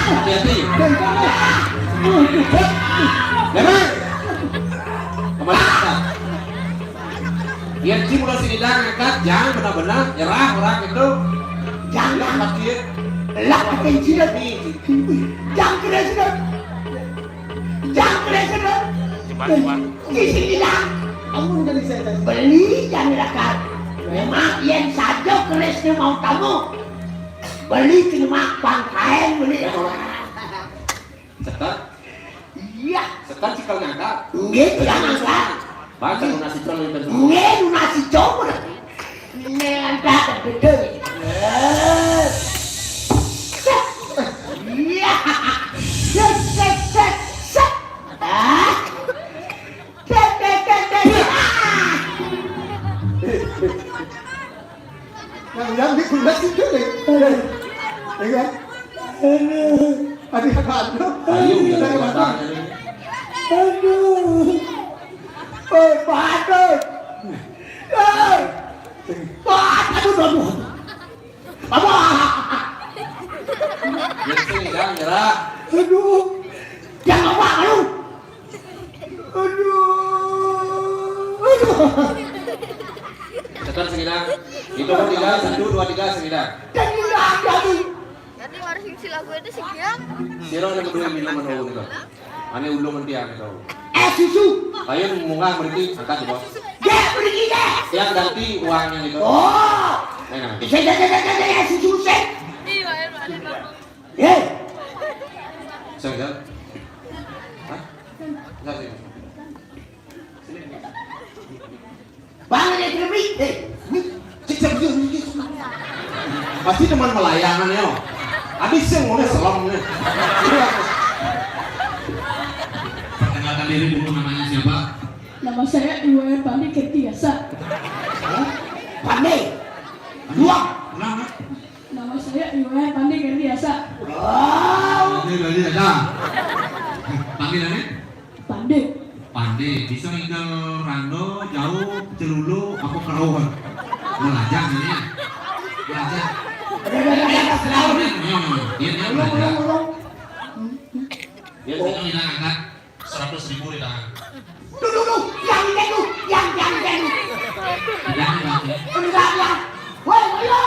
Hati-hati. Lebar. Kembali kita. Biar Cing udah sini dah ngangkat, jangan benar-benar nyerah orang itu. Jangan. Lah, pakai jidat. Nih, Cing. Jangan kena jidat. Jangan kena jidat. Di sini dah. Amun dari saya. Beli jangan rakat. Memang yang saja kerisnya mau tamu. Beli cuma pangkain beli. Sekat? Iya. Sekat cikal ngangkat. Nggih, cikal ngangkat. Baca nasi celeng itu. Nggih, nasi coba. Ini ngangkat gede. Iya. Set, set, set, set. Ah. Set, set, set, set. Ah. Yang, yang di gula situ deh. Iya. Aduh, aduh. Ayo, udah dari mana? Aduh. Eh, Pak Aduh. Eh, Pak Aduh, aduh. Apa? Yang sini kan nyerah. Aduh. Yang apa, aduh? Aduh. Aduh. Tekan segini. Itu tiga, satu, dua, tiga, segini. Dan juga ada nih. Jadi harus ngisi lagu itu sih, ya. Sira yang kedua minum mana ulung itu? Ane ulung nanti yang tahu. Eh, susu. Ayo munggah berhenti, angkat, Bos. Ya, berhenti deh. Yang ganti uangnya gitu. Oh. Ayo, nah. Saya, saya, saya, saya, saya, susu, saya. Iya, iya, iya. Eh. Saya, saya. Hah? Enggak sih. Bang, ini kerbi. Eh, ini cek, cek, cek, cek. Pasti teman melayangan ya. Habis yang mau selom nih. Perkenalkan diri dulu, namanya siapa? Nama saya Iwayan Pandi Kertiasa. Hah? Pandi. Dua. Ulang, Mas. Nama saya Iwayan Pandi Kertiasa. Wow. Oke, berarti ada. Panggilannya? Pande. Pande, bisa ngintel rando, jauh, celulu, apa kerauhan? Melajah ini ya? Melajah. Udah, udah, udah, udah, udah. Hmm, dia Ulung, ulung, ulung. Dia sekarang hilang angkat seratus ribu di tangan. Tuh, tuh, tuh, yang dia tuh, yang, yang dia tuh. Yang, yang, yang. Enggak, yang. Woi, ayo.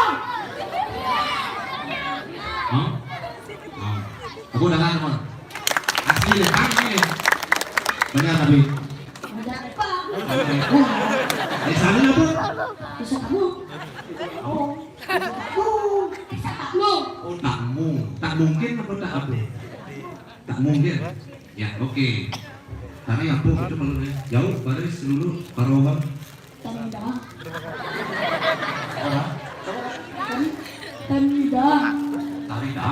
Hah? Oh. Aku udah kan, teman. Asli deh, asli deh. Benar, tapi. Ada apa? Eh, salah apa? Bisa kamu? Oh. Takmu. Oh, takmu. Tak mungkin apa tak apa? Tak mungkin. Ya, oke. Karena ya apa itu maksudnya? Jauh, baris, dulu, parohan. Tanda. Apa? Tan-, tanda. Tanda.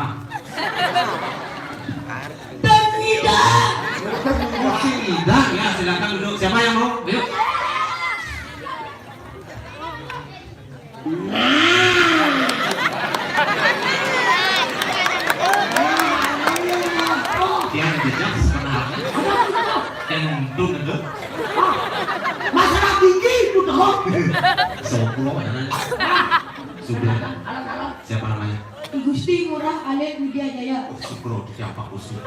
Tanda. Musik Ida, ya, silakan duduk. Siapa yang mau? Ayo. Tiang jejak sebenarnya. Yang untung itu. Masalah tinggi, putar. Soklo, ya, nanya. Sudah. Siapa namanya? Gusti Ngurah Alit Widya Jaya. Oh, Sukro, siapa Gusti?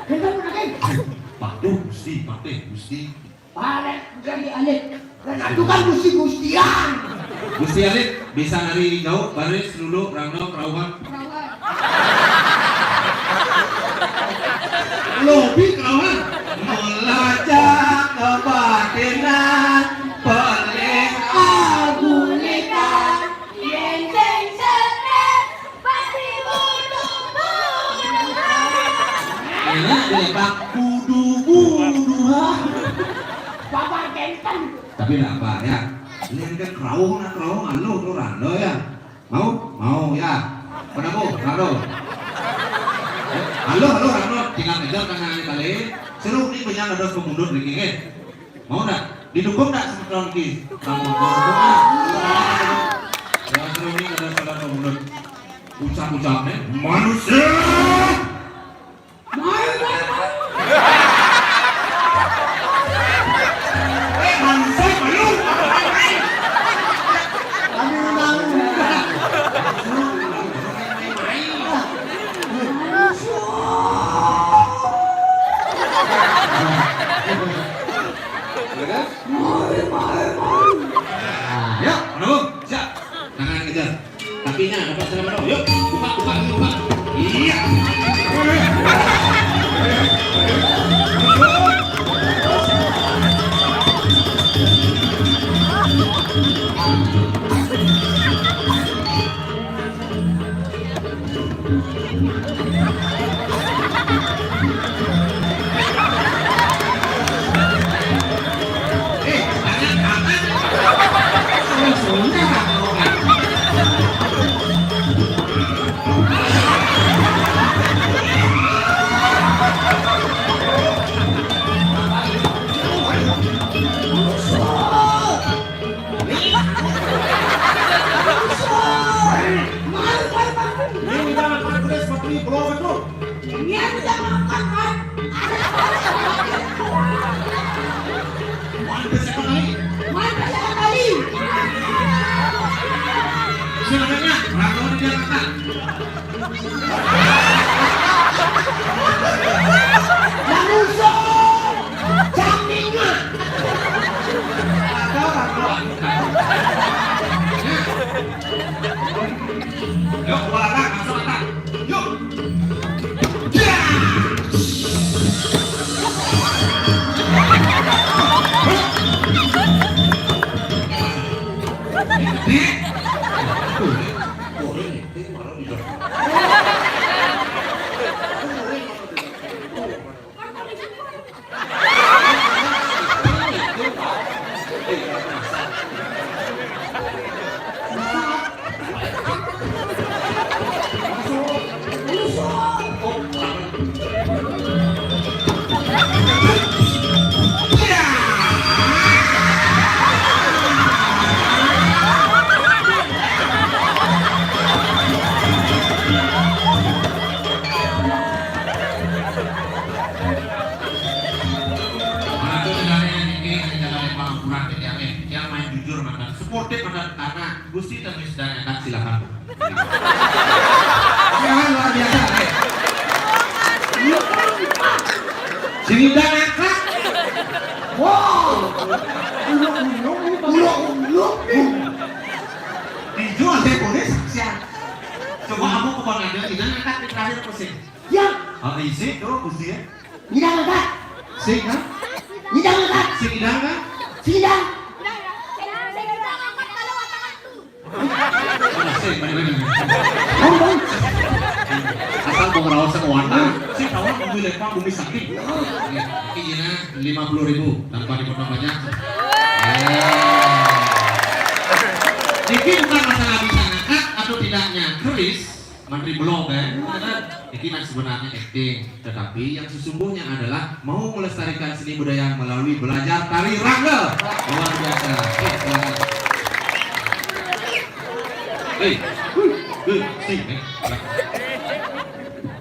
Betul, Raden. Patih Gusti, Patih Gusti. Balik jadi alit. Nah, itu kan gusti-gustian. Gusti Alit, bisa nari jauh, baris, lulu, rangno, kerauhan. Kerauhan. Lobi kerauhan. Melacak kebatinan, pelik agulikan. Yén sing setrés pasti butuh buduhan. Enak deh, Pak. Budu-buduhan. Bapak Kenten. Tapi ndak apa, ya. Ini kan kerauh, nak kerauh, anu, tuh, rando, ya. Mau? Mau, ya. Pada mau, rando. Halo, halo, rando. Tinggal kejar, kan, ini kali. Seru nih, punya ada pemundut lagi, kan? Mau ndak? Didukung ndak sama Tronki? Kamu mau dukung nggak? Ya, Tronki ada salah pembunuh. Ucap-ucapnya manusia. Main, main, main. Eh, manusia belum. Kami menang. Manusia. Ya kan? Mari, mari, mari. Nah, yuk, Bro. Siap. Tangan kejar. Kakinya dapat segala macam. Yuk, buka, buka, buka. Iya. Main berapa kali? Main berapa kali? Silakan, Kak. Berapa orang dia, Kak? Manusia. Jamingan. Yuk, dua atak, langsung atak. Yuk. Dik. Boleh, boleh, dik, malah bisa. Sing idang angkat. Wow. Uluk-uluk ini, Bang. Uluk-uluk nih. Dijual deh, boleh saksian. Coba kamu ke Bang Adel, idang angkat di terakhir pusing. Ya. Oh, isi tuh, pusing ya. Idang angkat. Sing, kan? Idang angkat. Sing idang, kan? Sing idang. Asik, bener, bener. Asal mau ngerawas sama warna, si kawan bumi lempang, bumi sakti. Iya, lima puluh ribu tanpa dipotong pajak. Ini bukan masalah bisa ngangkat atau tidaknya, Chris. Mantri belum, kan? Ini kan sebenarnya acting, tetapi yang sesungguhnya adalah mau melestarikan seni budaya melalui belajar tari rangel. Luar biasa. Oke, silakan. Hei, huh, huh, sing, eh.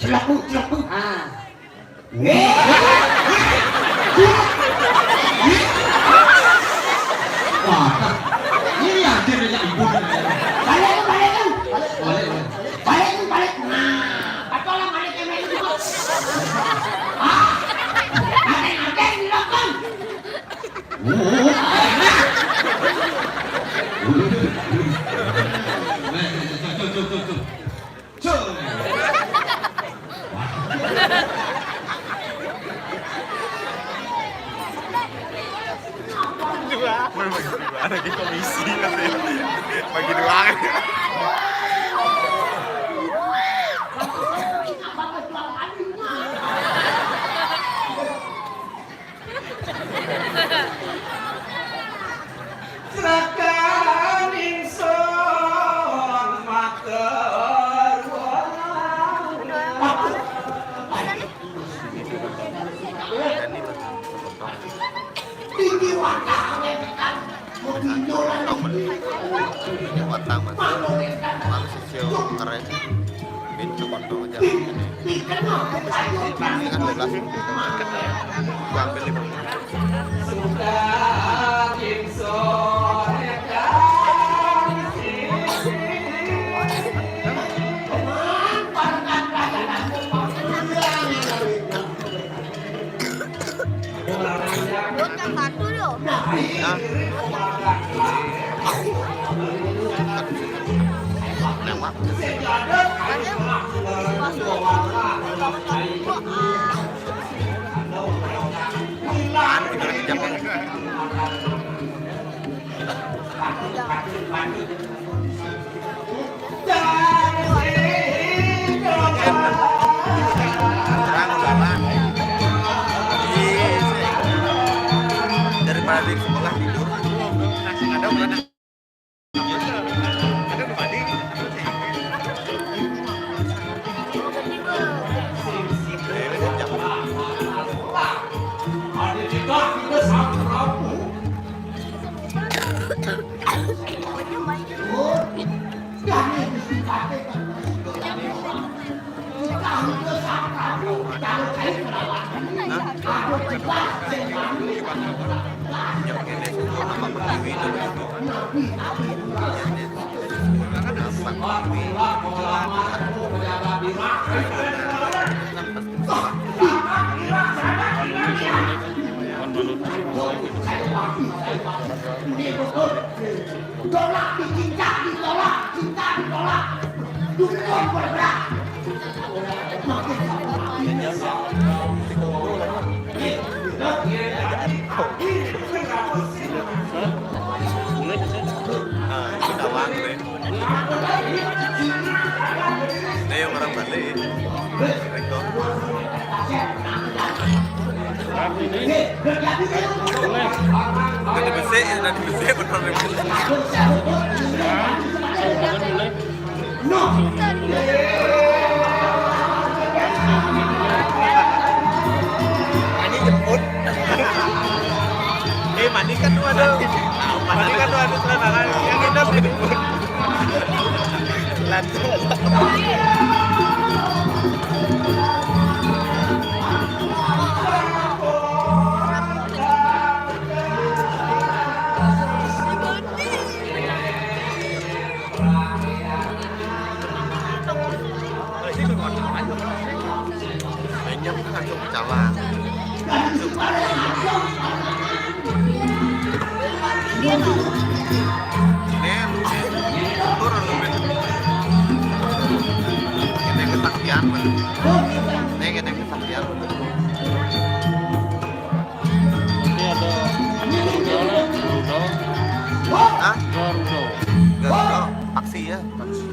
Celak, Bu, celak, Bu. Ah. Wah, ini aja banyak ibu. Balik, balik, balik. Balik, balik. Balik, balik. Nah, betul lah, balik yang lain juga. Ah, ada yang ada yang dilakukan. Oh. Tuh. Dua. Bagi dua, ada di komisi nanti. Bagi dua. Serakan ingsun matur. Tinggi watang, mau pinjol lagi. Tinggi watang, Mas. Malu sisio ngerek. Pintu kontong aja. Ini kan dua belas. Gua ambil lima belas. Yang satu loh. Nah. Lewat. Ada. Anu, jangan jam. Terang udah lah. Iya, sih. Daripada di sekolah tidur. Ada mana? Ditolak, dicinta, ditolak, cinta ditolak. Dukun bergerak. Ah, kita wangre. Ini yang orang Bali. Rekor. Udah dibesek, udah dibesek, bener. Mandi jemput. Eh, mandi kan tuh ada. Mandi kan tuh ada celana kan. Yang kita jemput. Lanjut. Mainnya kan langsung jalan. Ini lu nih, turun lu nih. Ini kesaktian, Bang. Ini kita kesaktian. Ini ada Garuda, Garuda. Hah? Garuda. Garuda, taksi ya, taksi.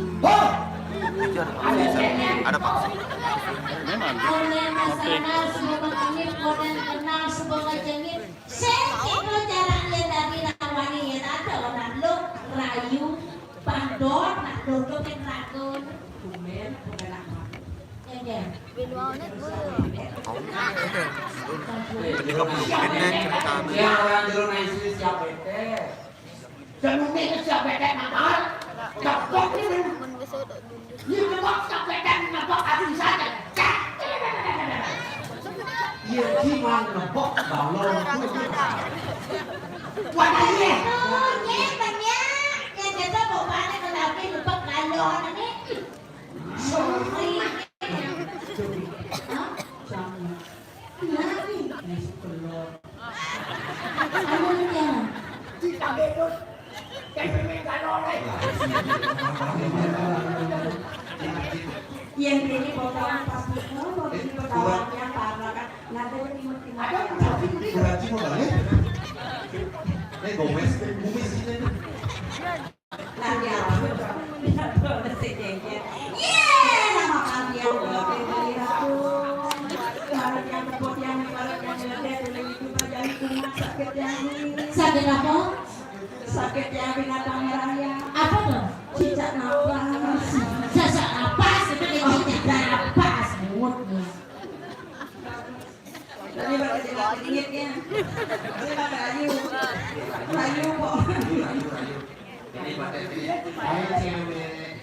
Itu ada taksi, Sir. Ada taksi. Ini mana? Oke. Sing kito cara lihat tadi nak wani ya, tak ada orang lu rayu, pandor, nak duduk yang ragu. Bumen, bukan apa. Ya, ya. Ini kamu ini ceritanya. Yang orang dulu naik sini siapa itu? Semuanya itu siapa itu, Mamat? Cepok ini. Ini kebak sampai kan nabak aku di sana. Iya, cuma ngebok balon. Wah, iya. Oh, iya, banyak. Yang kita mau pakai, tetapi ngebok balon ini. Sorry. Hah? Sama. Kenapa? Es belum. Anu, ya. Kita bebut. Yen dene bokoran pas ngono, dene bokorannya parah kan. Nanti timur-timur. Ada berarti mau balik? Eh, Gomez, Gomez ini. Nanti apa? Ye, nama kalian. Sakit apa? Sakit ya binatang merah ya. Apa tuh? Cicak napas. Sesak napas, itu dia cicak napas. Bungut dia. Tadi pakai jimat dingin ya. Tadi pakai ayu. Ayu kok. Ayu, ayu, ayu. Ini pakai ini. Ayo cewek.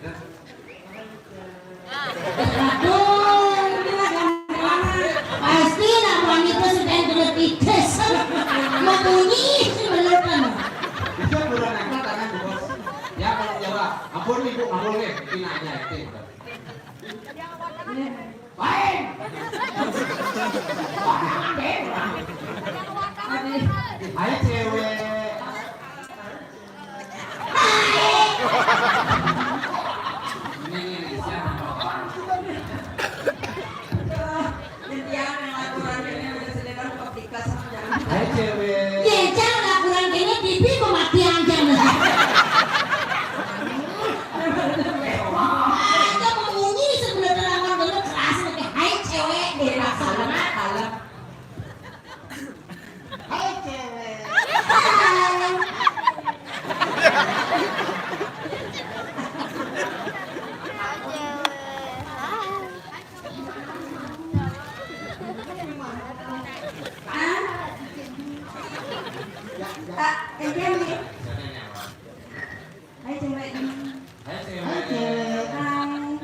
Aduh, ini mah gampang. Pasti nak wanita sedang kena titis. Membunyi si melukan. Bisa kurang angkat tangan, Bos. Ya, kalau jawab. Ampun, Ibu, ampun, nih. Ini aja, itu. Lain. Ayo, cewek. Hai, cewek. Ye, jangan laporan kene T V kok mati anjang. Aja membunyi sebelum terang bener keras lagi. Hai, cewek, deh, laksana kalem. Hai, cewek. Ah? Tak, eh, dia nih. Hai, cewek. Hai, cewek. Hai, cewek. Hai.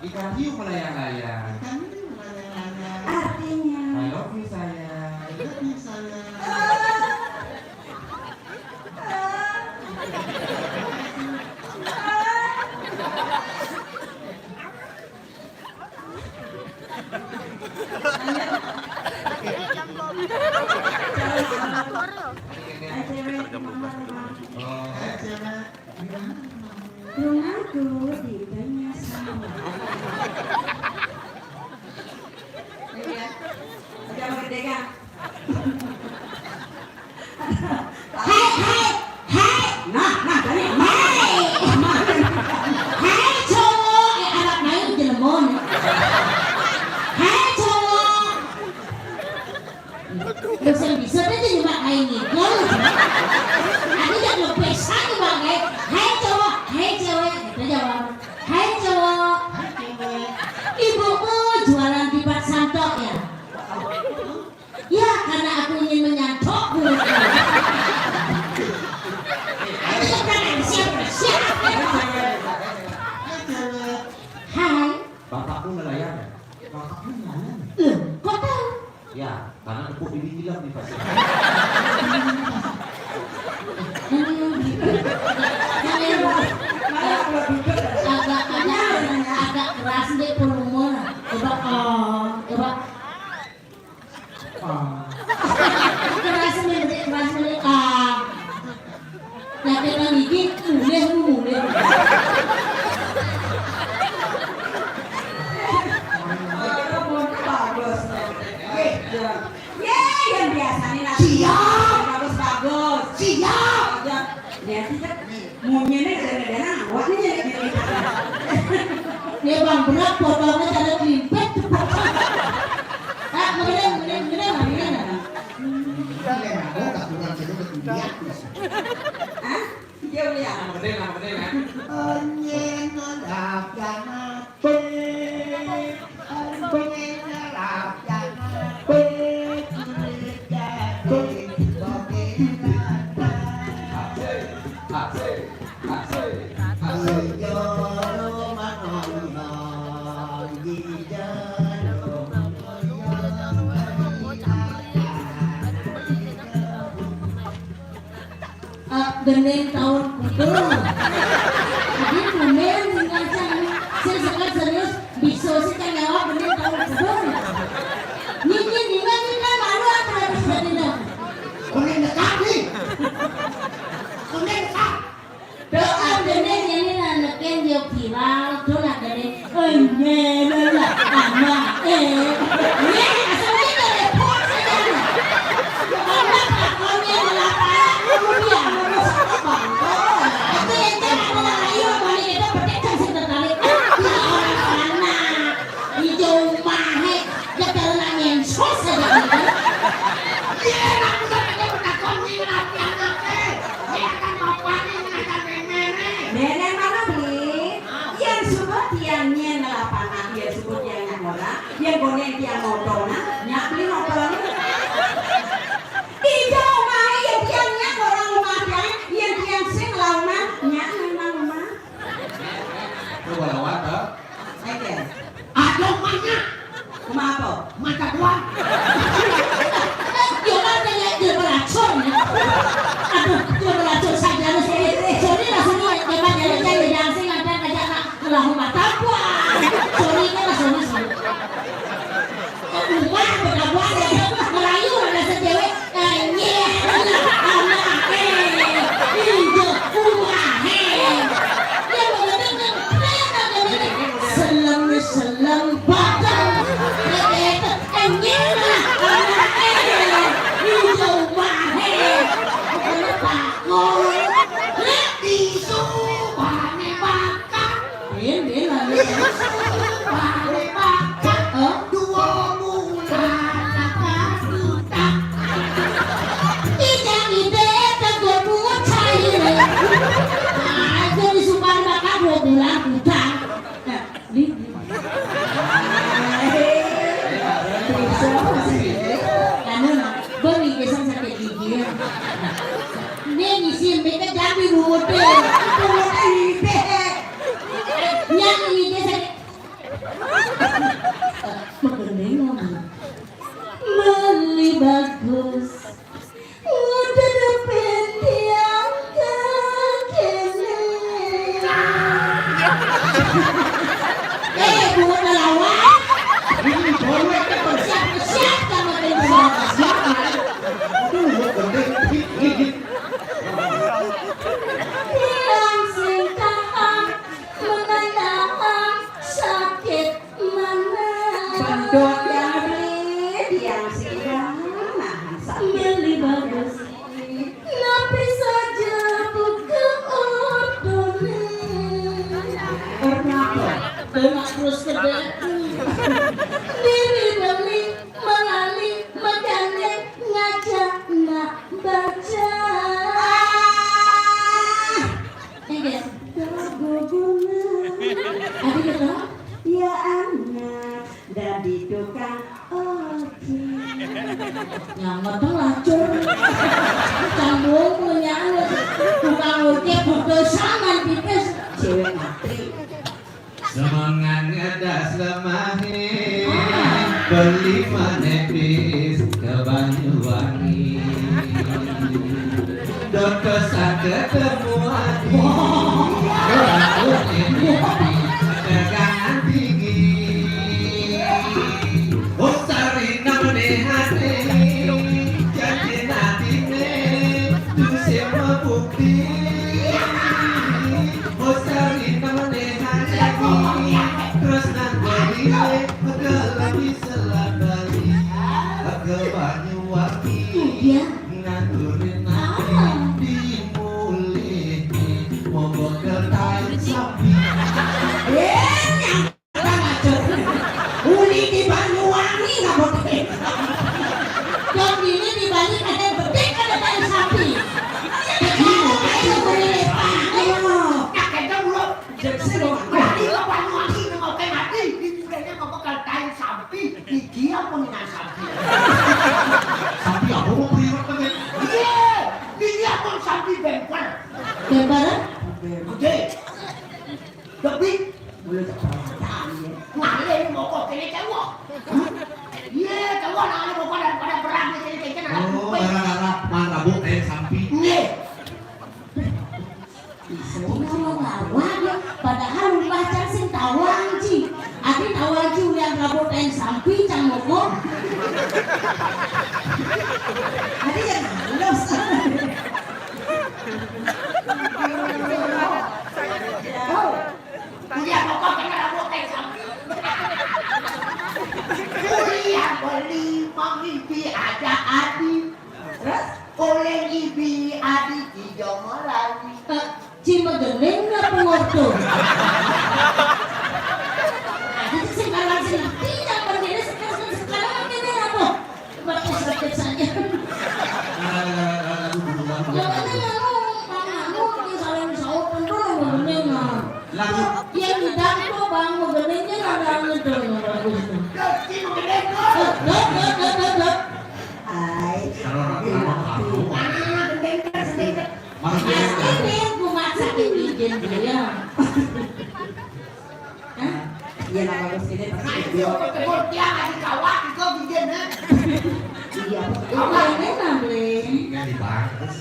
Ikan hiu melayang-layang. Ikan hiu melayang-layang. Artinya. I love you, sayang. I love you, sayang. Ah. Ah. Ah. Hai, cewek. Hai, cewek. Rumahku di tengah sawah. Iya. Udah merdeka. Hai, hai, hai. Nah, nah, tadi. Hai. Hai, cowok. Eh, anak main jelmon. Hai, cowok. Bisa-bisa dia jadi mak main ngikul. Aku jak lepesan tuh, Bang, eh. Hai, cowok. Hai, cewek. Kita jawab. Hai, cowok. Ibumu jualan di Pak Santo, ya? Ya, karena aku ingin menyantok. Ayo, siap, siap. Hai. Bapakmu nelayan, ya? Bapakmu nelayan, ya? Loh, kok tahu? Ya, karena tepuk diri hilang di pasir. Agak, agak, agak keras deh volume. Coba, oh, coba. Ah. Ye, yang biasanya lah. Siap. Bagus-bagus. Siap. Ya, dia sih kan munyinya kadang-kadang awaknya ya gitu. Ya, Bang, berat potongnya cara kelimpet. Ah, kemudian, kemudian, kemudian, kemudian, kemudian. Iya, oh, tak kurang sih, udah kuliah, terus. Hah? Iya, iya. Nama gede, nama gede, ya. Nyen nolak yang mati. Nyen nolak yang mati. Kulit jadi bagi rata. Asik, asik, asik, asik. Ayo, manong, manong, di dalam. Eh, gending taun kudung. Jadi tumben sing ngajak sing sekat serius bisa sih kan jawab gending taun kudung. Nyinyir dina kita malu apa harus bertindak? Kuning dekat nih. Kuning dekat. Doa gending ini lah neken dia viral, doa gending. Enggak, enggak, enggak. Anak, eh. Ini asal kita repot saja. Anak, anak, ini kenapa? Kemudian, menurut saya, Bang. Itu yang jangan orang lain, orang lain itu petik kan sih tertarik. Ini orang anak. Hijau mahek. Dia karena nyensos saja gitu. Iya, aku tak ada penakon ini, anak, eh. Ini akan bapak ini, akan nenek. Nenek mana, Bli? Yang suka tiangnya ngelapana, yang suka tiangnya orang, yang konen tiang motorna, nyak beli motornya. Tidak, Mai, yang tiangnya orang rumah tiang, yang tiang sing launa, nyak memang rumah. Coba lewat, ha? Oke. Aduh, mana? Rumah apa? Mata doang. Dia kan dia, dia beracun. Aduh, dia beracun saja, sorry. Sorry lah, sorry. Dia kan dia, dia, dia, dia, sing ada ngajak nak ngelahu mata gua. Sorry, kan lah, sorry, sorry. Rumah, berapa ada, merayu, ada sejewek. Eh, nyeh, anak, eh, ijo, umahe. Ya, bener, bener, bener, bener. Selem, selem, batang. Eh, eh, eh, nyeh, anak, eh, ijo, umahe. Bener, Pak. Ngomong, eh, ijo, umahe, batang. Bien, bien, lanjut. Hah? Dua bulan akan utang. Ijang ide tegur buat cair. Aja disumpah bakal dua bulan utang. Nah, di, di. Karena bang, ini biasa sakit gigi ya. Ini ngisi, ini kan jambi bungut deh. Bungut deh. Nyang ini sakit. Menggending ngomong. Meli bagus. Udah dapet tiang kekene. Eh, bungut lalawan. Ini boleh kan? Siap, siap sama tim. Siap, siap. Aduh, menggending. Tiang sing tahan. Menandakan sakit mana? Bendot yang beli, yang sing nahan sakit. Beli bagus. Napi saja buka ordone. Pernah kok, tengok terus ke dalam. Diri beli, melali, megane, ngajak nak baca. Ah. Enggak. Ada kata? Ya anak, dadi tukang ojek. Nyamot tuh lacur. Cambung punya lu. Tukang ojek, putusan nanti pes. Cewek matri. Semengan ngedas lemahe, beli maneh bis ke Banyuwangi. Dot pesan ketemuan, dot ini dagangan tinggi. Oh, sari namane hati, janji natine, tu semua bukti. Terus nang bali, gelem di Selat Bali. Banyuwangi. Iya. Ngaturin ati. Ah. Dimulih. Monggo kertain sampi. Eh, nyang kurang ajar. Uli di Banyuwangi nggak boleh. Yang ini di Bali ada betik, ada kain sampi. Ayo, ayo, boleh, Pak. Ayo. Nah, kita dulu. Jadi, sing lho, Pak. Tadi ke Banyuwangi, nengok kain mati. Di budaya mau bakal kain sampi. Iki apa nih, nah, sampi? Sampi apa mau priwet, kan? Iya. Iki apa sampi bemper? Bemper? Gede. Tapi mulai tak perasaan ya. Ngalih moko kene cewek. Iya, cewek ngalih moko daripada perang di sini, kene anak. Oh, kuping. Gara-gara man rabuk kayak sampi. Nggih. Iso ngomong awak ya, padahal rumah cang sing tawang, Ji. Ati tawang, Ji, ulian rabuk kain sampi, cang moko. Ati yang halus. Oh. Kuliah pokok kena rambut kayak sapi. Kuliah beli mangimpi aja adi. Terus? Oleh ibi adi tiga malai. Eh, Cima gening apa ngorto? Ada tuh sing karuan sing ngerti, yang begini sekarang, sekarang ini apa? Bapak sakit saja. Nah, nah, nah, nah, aduh, aduh, aduh, aduh. Yang ini yang ngomong, Bang, anu, ini saling sautan dulu, bener, nah. Lagu. Yang di dangdut, Bang, benernya ada anu tuh, yang bagus tuh. Loh, loh, loh, loh, loh, loh. Hai. Kalau orang, orang, orang. Mana, mana, gendeng, gendeng. Mana, mana, mana. Ini aku masak ini, Jen, ya. Hah? Iya, lah, bagus gini, pasti. Nah, itu betul, dia lagi kawat, itu bikin, ha? Iya, betul. Kawat. Ini nambah. Sehingga dibahas, terus,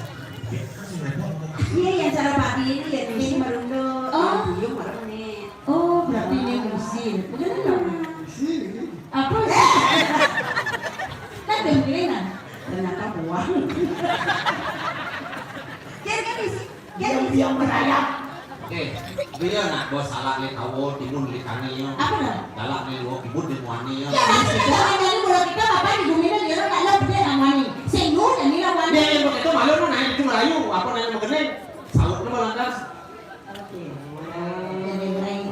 dia kan sudah ngomong. Iya, yang cara pagi ini, ya, ini merunduk. Oh. Buyung, baru menit. Oh, berarti ini musim. Bener nggak? Musim. Apa sih? Kan dengkilin, ah. Ternyata buang. Kira kan isi. Diam-diam merayap. Eh, dia nak bawa salak le tawo, timun le tani, ya. Apa dah? Galak le luo, kibut le muani, ya. Ya, maksudnya, hanya ini kalau kita apa di bumi ini, dia nak lo, dia nak muani. Sing nu, dan ini nak muani. Ya, ya, begitu, malu, nu, naik itu Melayu. Apa namanya, begini? Saut, nu, lantas. Oke. Jadi, mulai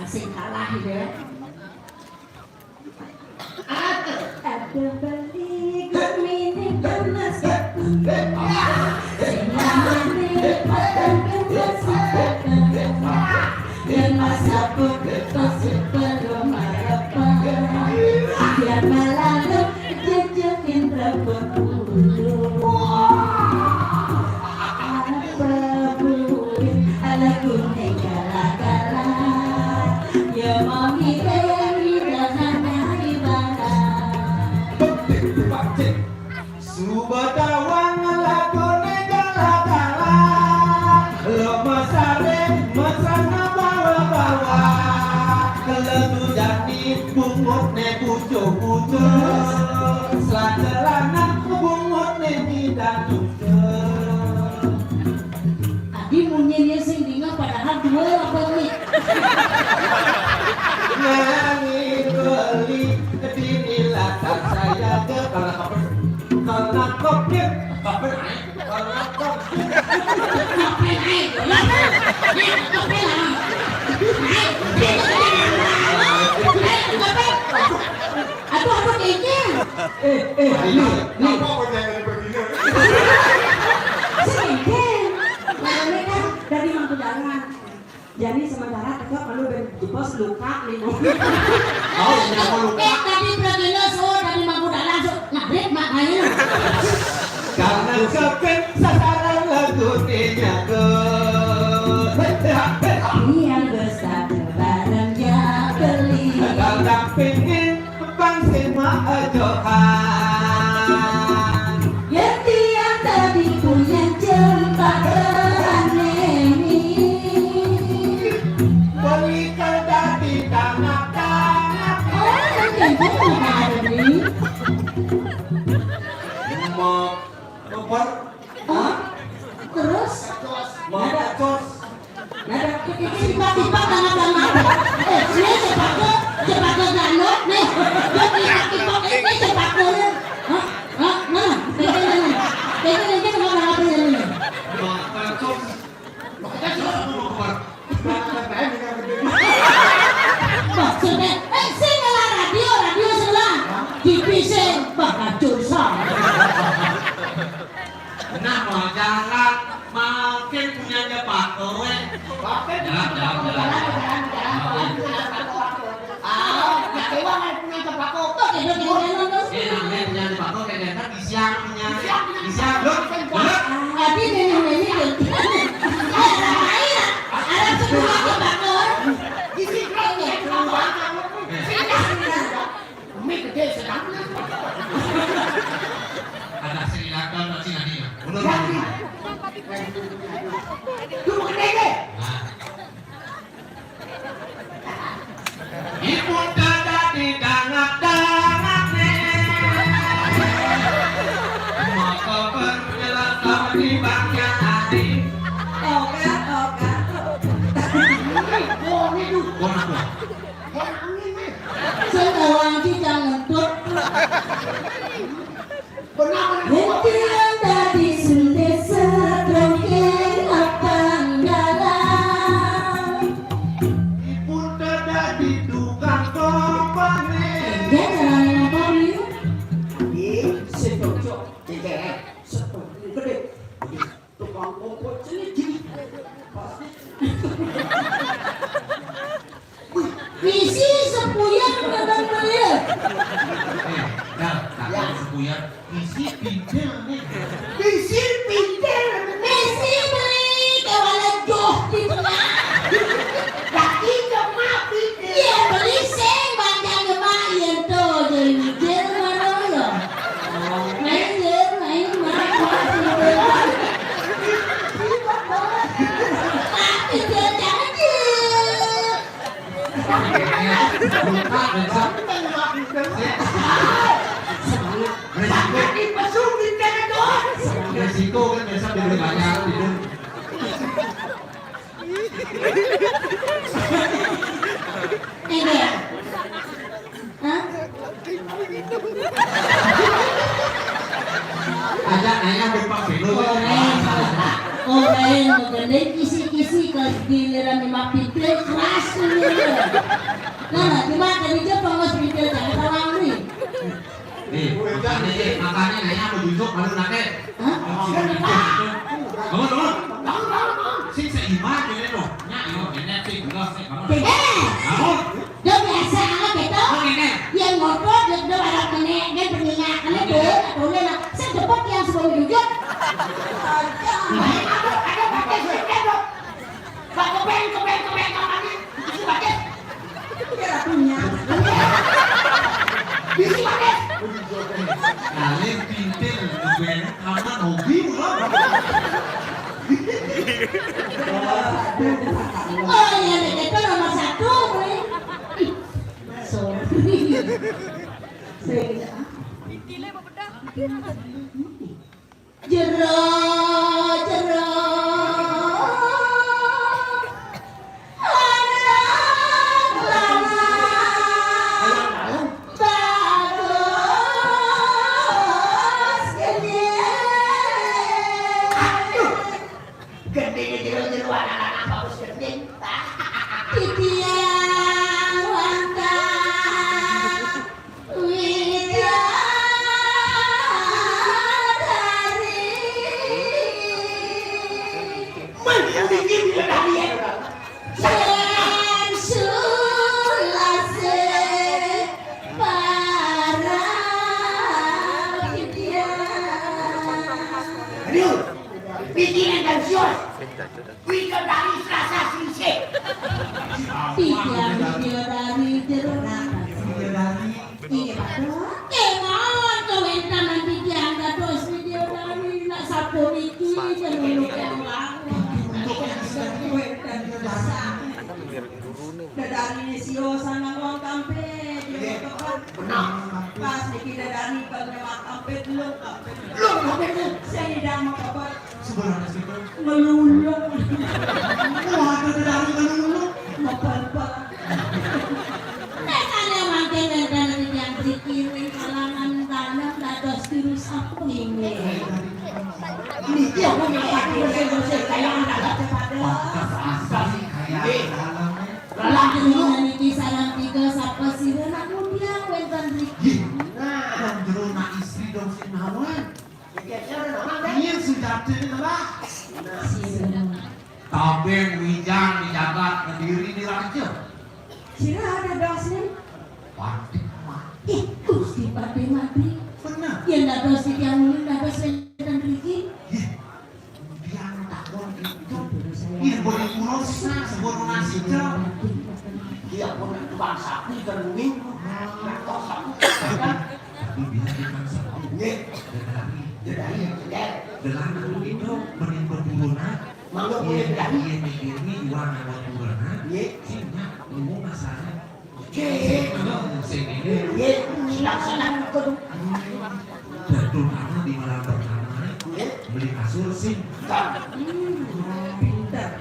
asing kalah, gitu, ya. Ada beli gumine panas. Sing lamane padang kena sing. Yen masa pun pasti belum harapan. Biar malam jejekin rambut bulu. Apa buin lagune gala-gala. Ya mau ngideng, ngideng nang ibana. Suba tawang lagune gala-gala. Lo masare, masana bawa-bawa. Lo dujani bungutne bucu-bucu. Selancelana bungutne tidak lucu. Tadi munyinya sing dingin padahal dua apa nih? Nanging beli dinilakan saya ke kalau kapan, kalau nangkep dia, kapan naik, kalau nangkep. Kapan naik? Lah, naik kapan lah? Naik, naik, naik, naik, naik, naik, naik. Aduh, aduh, kayaknya. Eh, eh, ini, ini. Apa kau jangan pergi? Sing, Ken. Namanya kan dari Mangkudalan. Jadi sementara tetap perlu berjebos luka nih. Oh, iya, mau luka. Eh, tadi pergi lo, so, tadi Mangkudalan, so, ngarit, mak, ayo. Karena kepen sasaran lagu dinya ke. Yang besar bareng ya beli. Kalau pengen Bang Sema Johan. Yang tiang tadi punya jempa ini. Beli tadi tanah-tanah. Oh, yang jempa ada nih. Mau Hah? Terus? Mau ada cos. Nada tiba-tiba tanah tanah. Eh, sini sepatu, sepatu ganut nih. Dia tiba-tiba ini sepatu. Tipising bakal susah. Nah, mau jalan makin punyanya Pak Kowe. Jalan, jalan, jalan. Ah, ya, Dewa main punya tembakau. Tuh, dia bilang, dia bilang, tuh. Eh, namanya punya tembakau, kayak dia kan di siang punya. Di siang punya. Di siang, loh. Loh. Berarti nenek-nenek yang ada, ada sebuah tembakau. Di sini, kalau punya tembakau. Eh. Umi gedé sedang. Ada sing ilakan, ada sing adina. Bener, bener. Lu mau gedé, gedé? Nah. Ibu dada di dangak-dangak nih. Maka berjalan sama di bangkian hati. Oga, oga, oga. Ini, oh, ini tuh. Bon apa? Bon angin nih. Sing tawang ki jangan ngentut. Hentian dadi sendesa trongkeng apang dalan. Ipun dadi tukang kompone. Enggak, jalanin apa, Wi? Ih, sing cocok. Cengkeh, eh. Seperti gede. Tukang kompor sini gini. Pasti. Wih, misi sepuyang nang beliau. Eh, Dal, takon sepuyang, misi pintil nih. Misi pintil. Misi beli kewala joh di tengah. Daging ke mati. Iya, beli sing banyak ke mak, iya, tuh, jadi mikir mana ya. Main, ya, main, main, main. Tapi dia jangan, ya. Buka, besok. Semangat. Beresiko. Beresiko kan besok dibeli banyak, gitu. Ini ya. Hah? Ada ayah numpang vélo. Oreng. Oreng, gendeng kisi-kisi ke giliran lima pintu keras tuh. Nah, cuma tadi dia pengos pintu jangan tawang nih. Nih, makanya, makanya nanya mau duduk baru nake. Hah? Bangun, bangun. Sing seimbang ini loh. Nyak, yo, ini sih, gelas, sih, bangun. Eh! Bangun. Dia biasa amat gitu. Oh, ini. Yang ngotot, dia, dia ada kena, dia peninggalan, kena, boleh, boleh lah. Saya dapat yang sebelum duduk. Ada, ada pakai sih, ada. Pak, kebeng, kebeng, kebeng, kebeng. Isi pakai. Kira punya. Isi pakai. Kalian pintil, kebeng, karena hobi, loh. Oh, iya, dek, itu nomor satu, Bre. Sorry. Saya tidak. Jero, jero, anak lanang bagus gedé. Aduh, gedénya jero-jero anak lanang bagus gedé. Titiang wantah Widadari. Mending bikin bidadari ya. Sulase para widya. Aduh, bikin yang sios. Widadari Selasa Sisih. Tiga widadari jero. Iya, Pak. Kemawon kawéntenan titiang dados widadari nak sapuniki jenengan kemawon. Wénten dasar. Dedari sio sanang wong kampé, bener. Pas niki dedari kang nyemak kampé, belum kampé. Belum kampé, belum. Saya tidak mau kabar. Sebenarnya sih, Bang. Ngelulung. Waduh, dari ngelulung. Mepelpel. Nek kalian mangke ngenteni tiyang mriki ring kalangan dalam dados juru sapa? Inggih. Niki aku nyapa bersih-bersih kaya anak. Pantes asli kaya dalam. Lelaki dulu. Niki sareng tiga sapa sira nak mulia wénten mriki. Nah, Jatuh di tengah. Sira. Tabing wijang di jagat, Kediri di raja. Sira dadosné? Padé mati. Ih, Gusti Padé mati. Bener. Yén dados titiang nuli dados wénten mriki. Yéh. Kemudian takon itu. Yéh, boleh purosa, sebelum nasida. Dia pun tukang sapi kan mungkin. Tukang sapi kan. Tapi dia tukang sapi. Nggih. Dedari. Dedari, nggih. Dengan aku itu mending berburunan. Mangga boleh dedari. Iya, mikirnya iwang awak burunan. Nggih. Sing nyak, ngomong masalah. Nggih. Sing ini. Nggih, silaksana mengkono. Dadung anak di malam pertama. Nggih. Beli kasur sing. Kan. Hmm, pinter.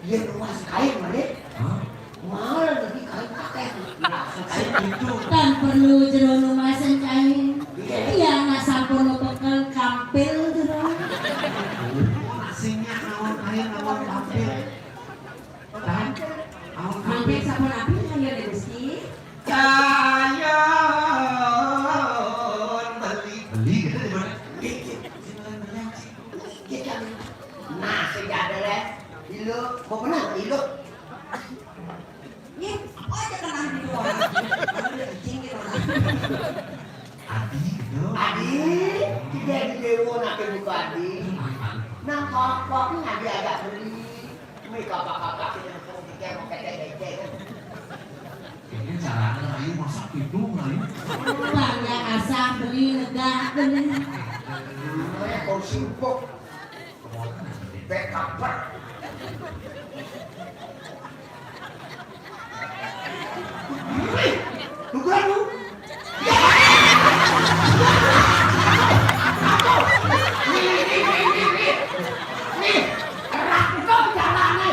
Yén luas kain, Malik. Hah? Malah lebih kain pakai. Langsung kain. Sing itu. Tan perlu jero lumasen kain. Iya. Iya, nak sampun bekel kampil jero. Oh, nak sing nyak ngawon kain, ngawon kampil. Tan, ngawon kampil. Mangke sampun abdi kaya Gusti. Kaya beli. Beli gitu di mana? Nggih, nggih. Sing beli, beli, sing. Nggih, kami. Nah, sing ada les. Ilu, mau benar, ilu. Nih, apa aja kenal gitu orang. Ada izin gitu orang. Adi gitu. Adi, tidak di Dewa nak buka Adi. Nah, kok kok ini ada agak beli. Ini kakak-kakak kita yang mau kita kita. Ini caranya ayu masak itu ayu. Banyak asam beli negah beli. Namanya kau sibuk. Backup. Tunggu aku. Nih, nih, nih, nih, nih. Nih, rangkul jalannya.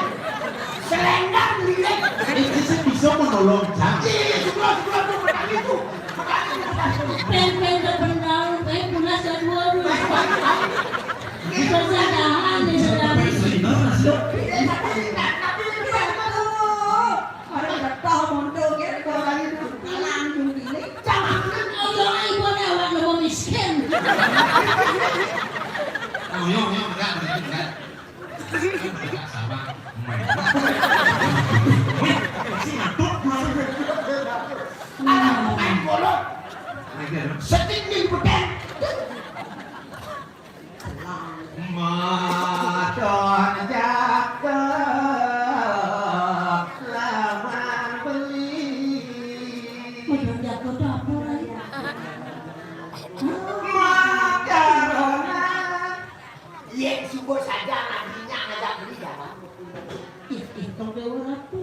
Selendang lilit. Iki sing bisa menolong, Jang. Iya, iya, sebelah, sebelah, sebelah, sebelah itu. Sebelah itu. Peng-peng ke pendau, peng pulas ke dua, dua. Iki sing bisa menolong, Jang. Orang betah monto, ya, kalau itu. Langsung pilih. Jangan, ayo, ayo, boleh awak lu miskin. Ayo, ayo, enggak, enggak, enggak. Sama. Wih, masih ngantuk, masih. Anak pemain bola. Setinggi pedang. Maton cakep lawan beli. Maton cakep apa, Rai? Makarona. Yén subuh saja ngajinya ngajak beli jalan. Ih, ih, tong dewa ratu.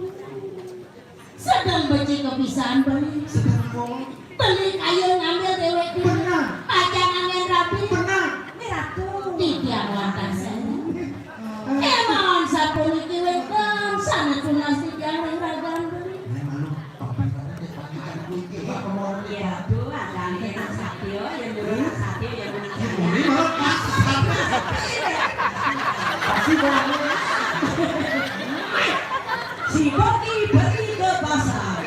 Sedang becik kepisaan beli. Sedang apa? Beli kayu ngambil déwék. Benar. Pacang angin rapi. Benar. Ini ratu. Titiang wantah saya. Emang sapuniki wénten sané tunas titiang ring ragan beli. Ini malu. Iya, tuh, ada anak satya, yang dulu anak satya, yang dulu anak satya. Ini malu pas. Pasti barangnya. Si Boki pergi ke pasar.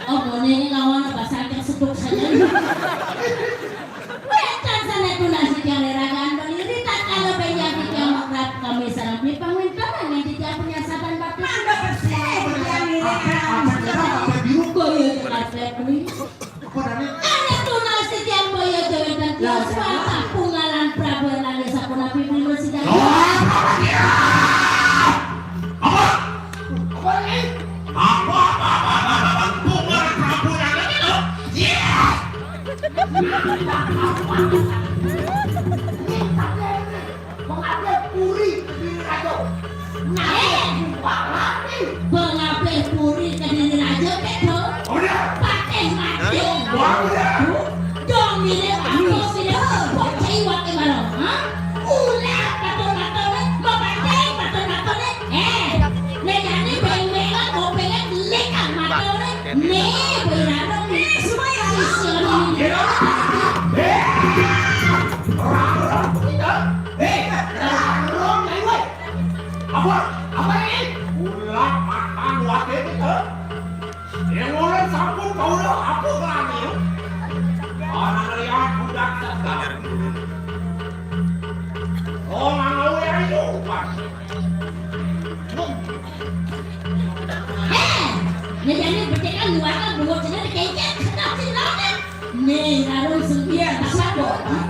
Omone ini lawan apa saja seduk saja. Wénten sané tunas titiang ring ragan beli, tatkala bénjang titiang makrab kami sareng pangwéntenan ing titiang panyasatan batis.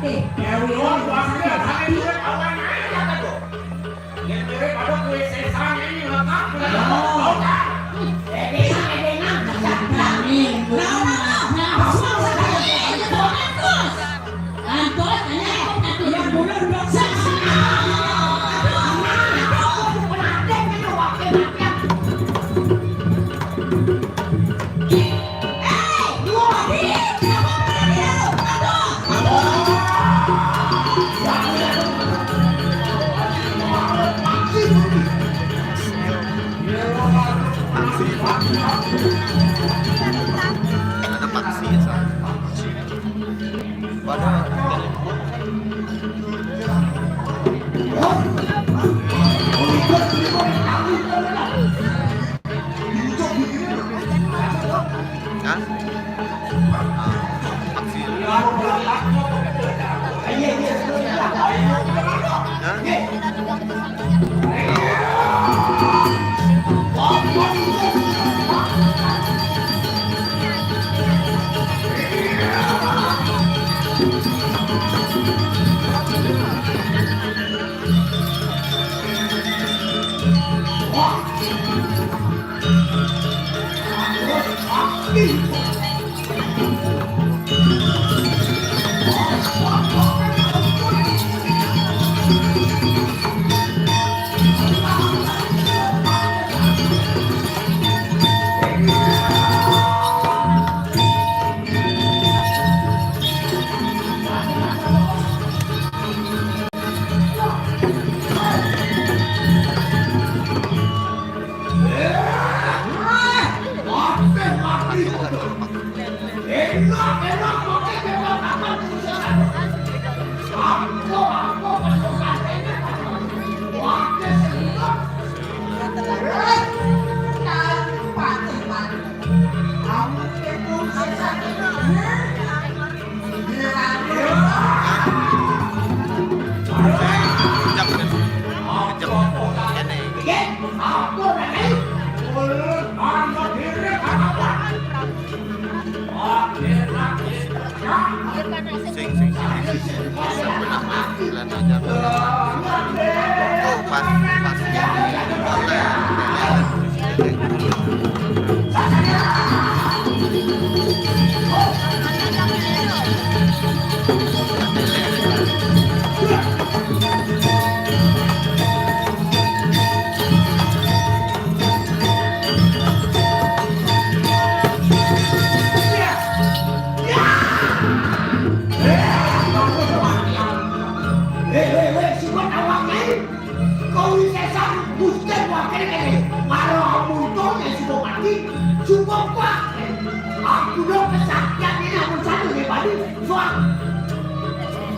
Ewi, ewi, ewi. Yang mirip ada kue sesang ini lengkap. Tahu nggak? Ada paksi ya, Sa? Pada Hah? Ah, paksi. Hah? Sing, sing, sing, sing. Bulan aja. Tuh, pas, pas ini. Boleh. Hei, hei, hei, suka tawang, hei. Kau ini sesat, Gusti wakil ini. Marah muncul, ya, suka mati, suka kuat. Aku dong kesaktian ini, aku satu di Bali. Suak.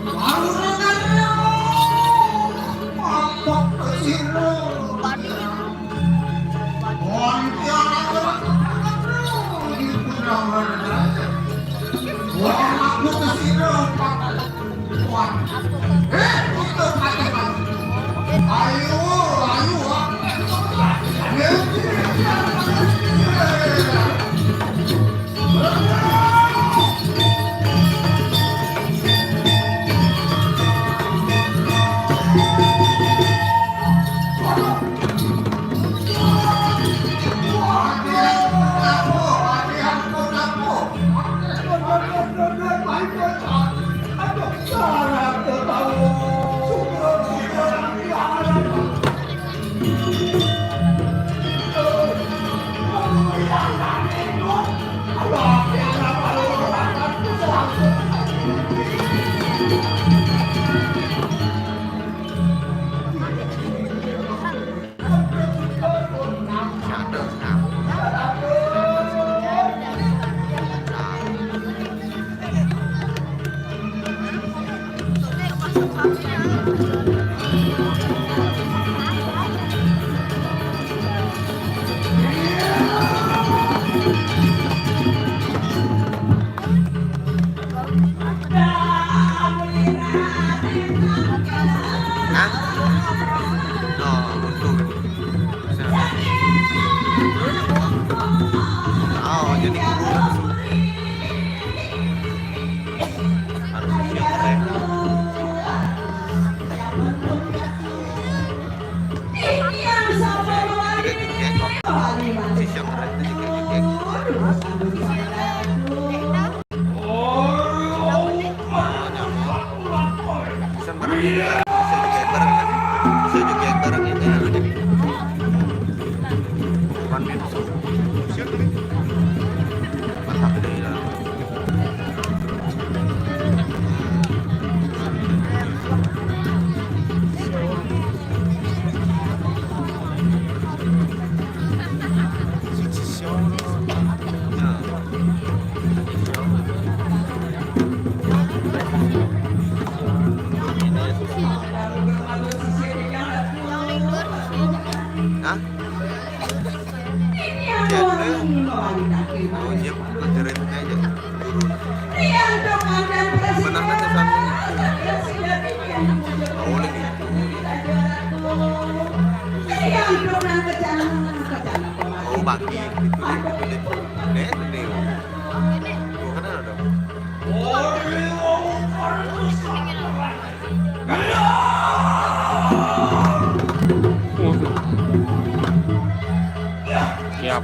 Aku rendah, apa kesini? Hah? Oh, untung. Oh, jadi guru. Harus siap, Teh. Bisa joget bareng kan? Bisa joget bareng ini ya. Bukan gitu. Mantap deh lah. Hah? Iya, bener. Oh, iya, pelajaran aja. Turun. Benar kan, sana? Tahu lagi. Oh, bagi. Itu deh, itu deh. Deh, itu deh. Tuh, kan ada dong. Siap. Siap.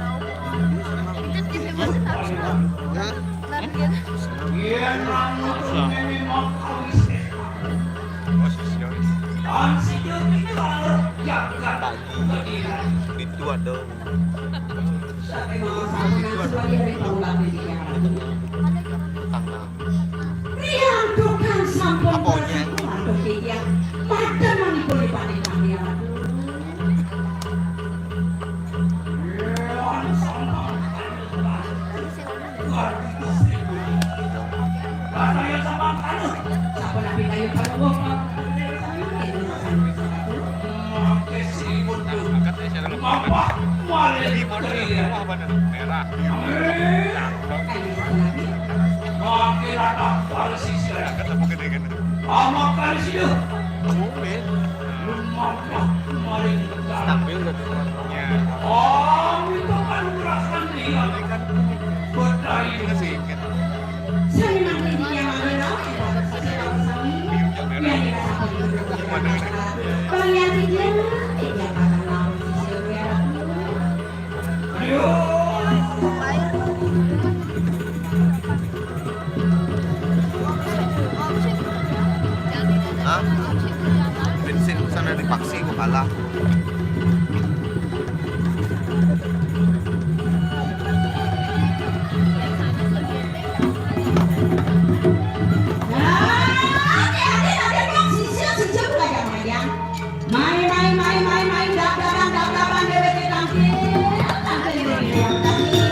Itu ada. Itu ada. Tanggal. Riang tukang sampun. Apanya? Tukang tukang. Mata manipuli panik kami, ya. Sampun api kayu kaluwung. Merah. Makin ada para sisir. Amakan sida. Lumapah maring dalan. Stabil kan suaranya. Om itu kan gerakan dia. Bedai. Seniman tinggi yang ada dalam kita bersama-sama. Yang kita sapa di gedung. Bang Yanti dia, dia akan lawan sisir merah. Hah? Bensin sana dipaksi, gua kalah. Nah, adik-adik, adik, adik, sisir, sisir, belajar, belajar. Mai, mai, mai, mai, mai, dab-daban, dab-daban, dewek tangkil, tangkil, dewek tangkil.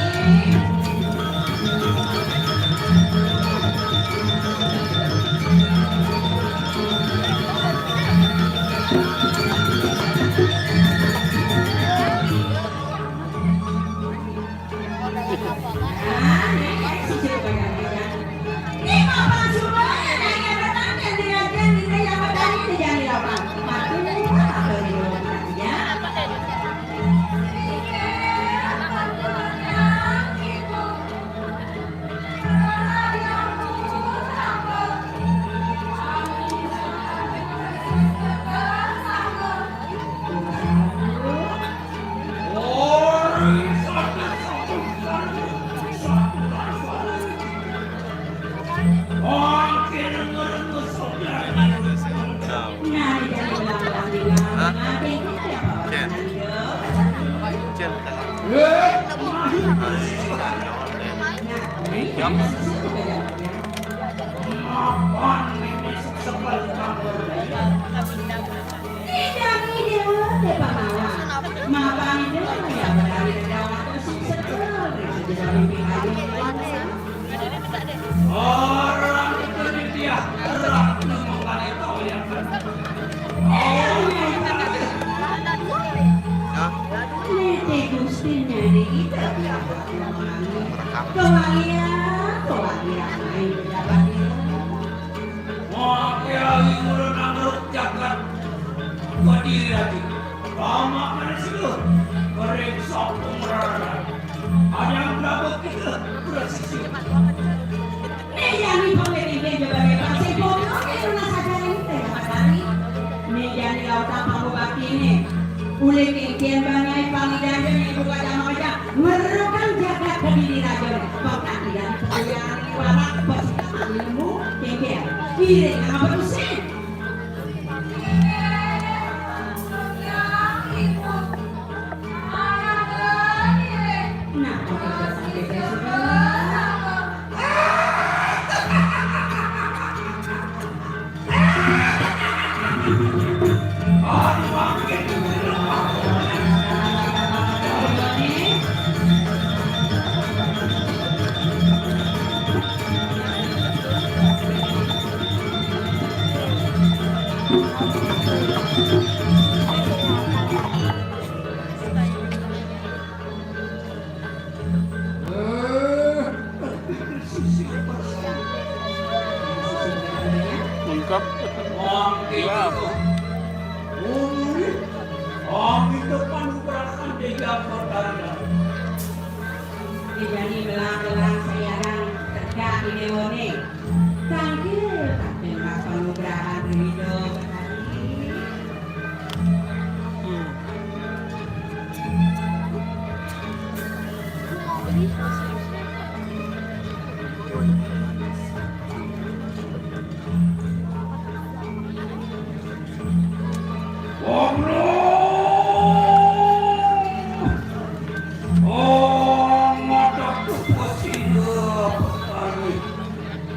Hah? Cen. Cen. Jam. Orang itu dia, orang itu bukan itu yang benar. Hah? Ini Gusti nyari kita. Kewagian, kewagian, ayo dapat. Wah, Kiai Guru Nanggroe jagat berdiri lagi. Lama kan sih lu? Periksa pemeraran. Ada yang berapa kita? Berapa sih? Nih, yang di pemimpin sebagai pasir bodoh, ini rumah saja ini, tengah matahari. Nih, yang di lautan kamu bakti ini. Uli kengken bangai pangidan ini buka jama aja. Merukan jagat kediri raja. Bahkan tidak percaya warak bersama ilmu kengken. Kiri nama berusin. Lengkap. Wong itu. Wong itu. Wong itu panugrahan Dèwi Betara. Dijani belang-belang sayarang tegak idéwané. Kanggé pating panugrahan Ida Betari.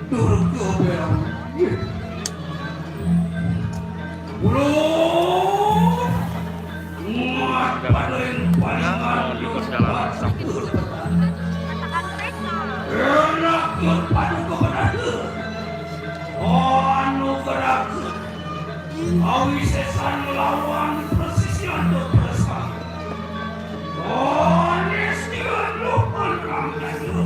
Durga Béang. Ulun ngat paling palingan. Enak yun paduka benar. Anu gerak. Awisésan nglawan presisian tur presang. Onis tiga lupan rangkanya.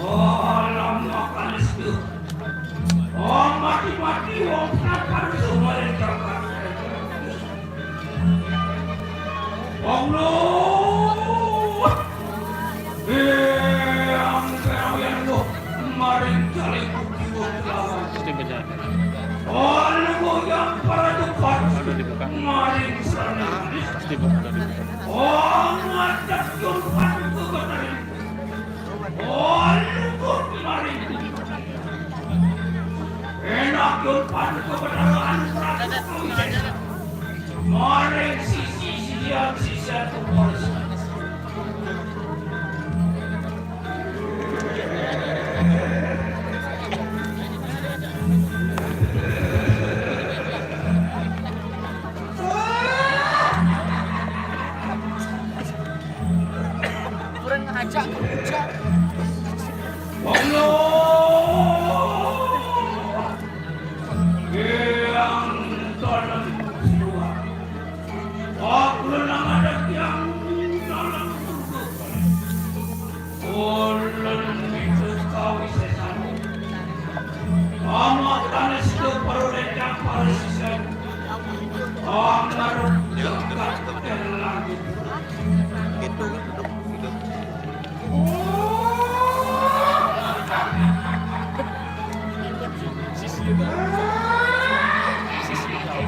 Alam makan itu. Oh, mati-mati wong kenapa itu malah jagat. Allah. Yang kerawian lo maring kali bukti wong lawan. Pasti beda. Oh, lo yang para depan. Udah dibuka. Maring sana. Pasti buka, udah dibuka. Oh, ngadep yang padu ke. Oluku maring. Enak yun padu kebenaran Prabu Kawisésa. Maring sisi siang sisian kumpul. Kurang ngajak kerja. Allah. Yang dalam jiwa. Aku nang ada yang dalam tubuh. Ulun itu kawisésan. Ama tanah situ perlu lencang para sisen. Amar jagat langit. Itu. Sisi itu. Sisi itu.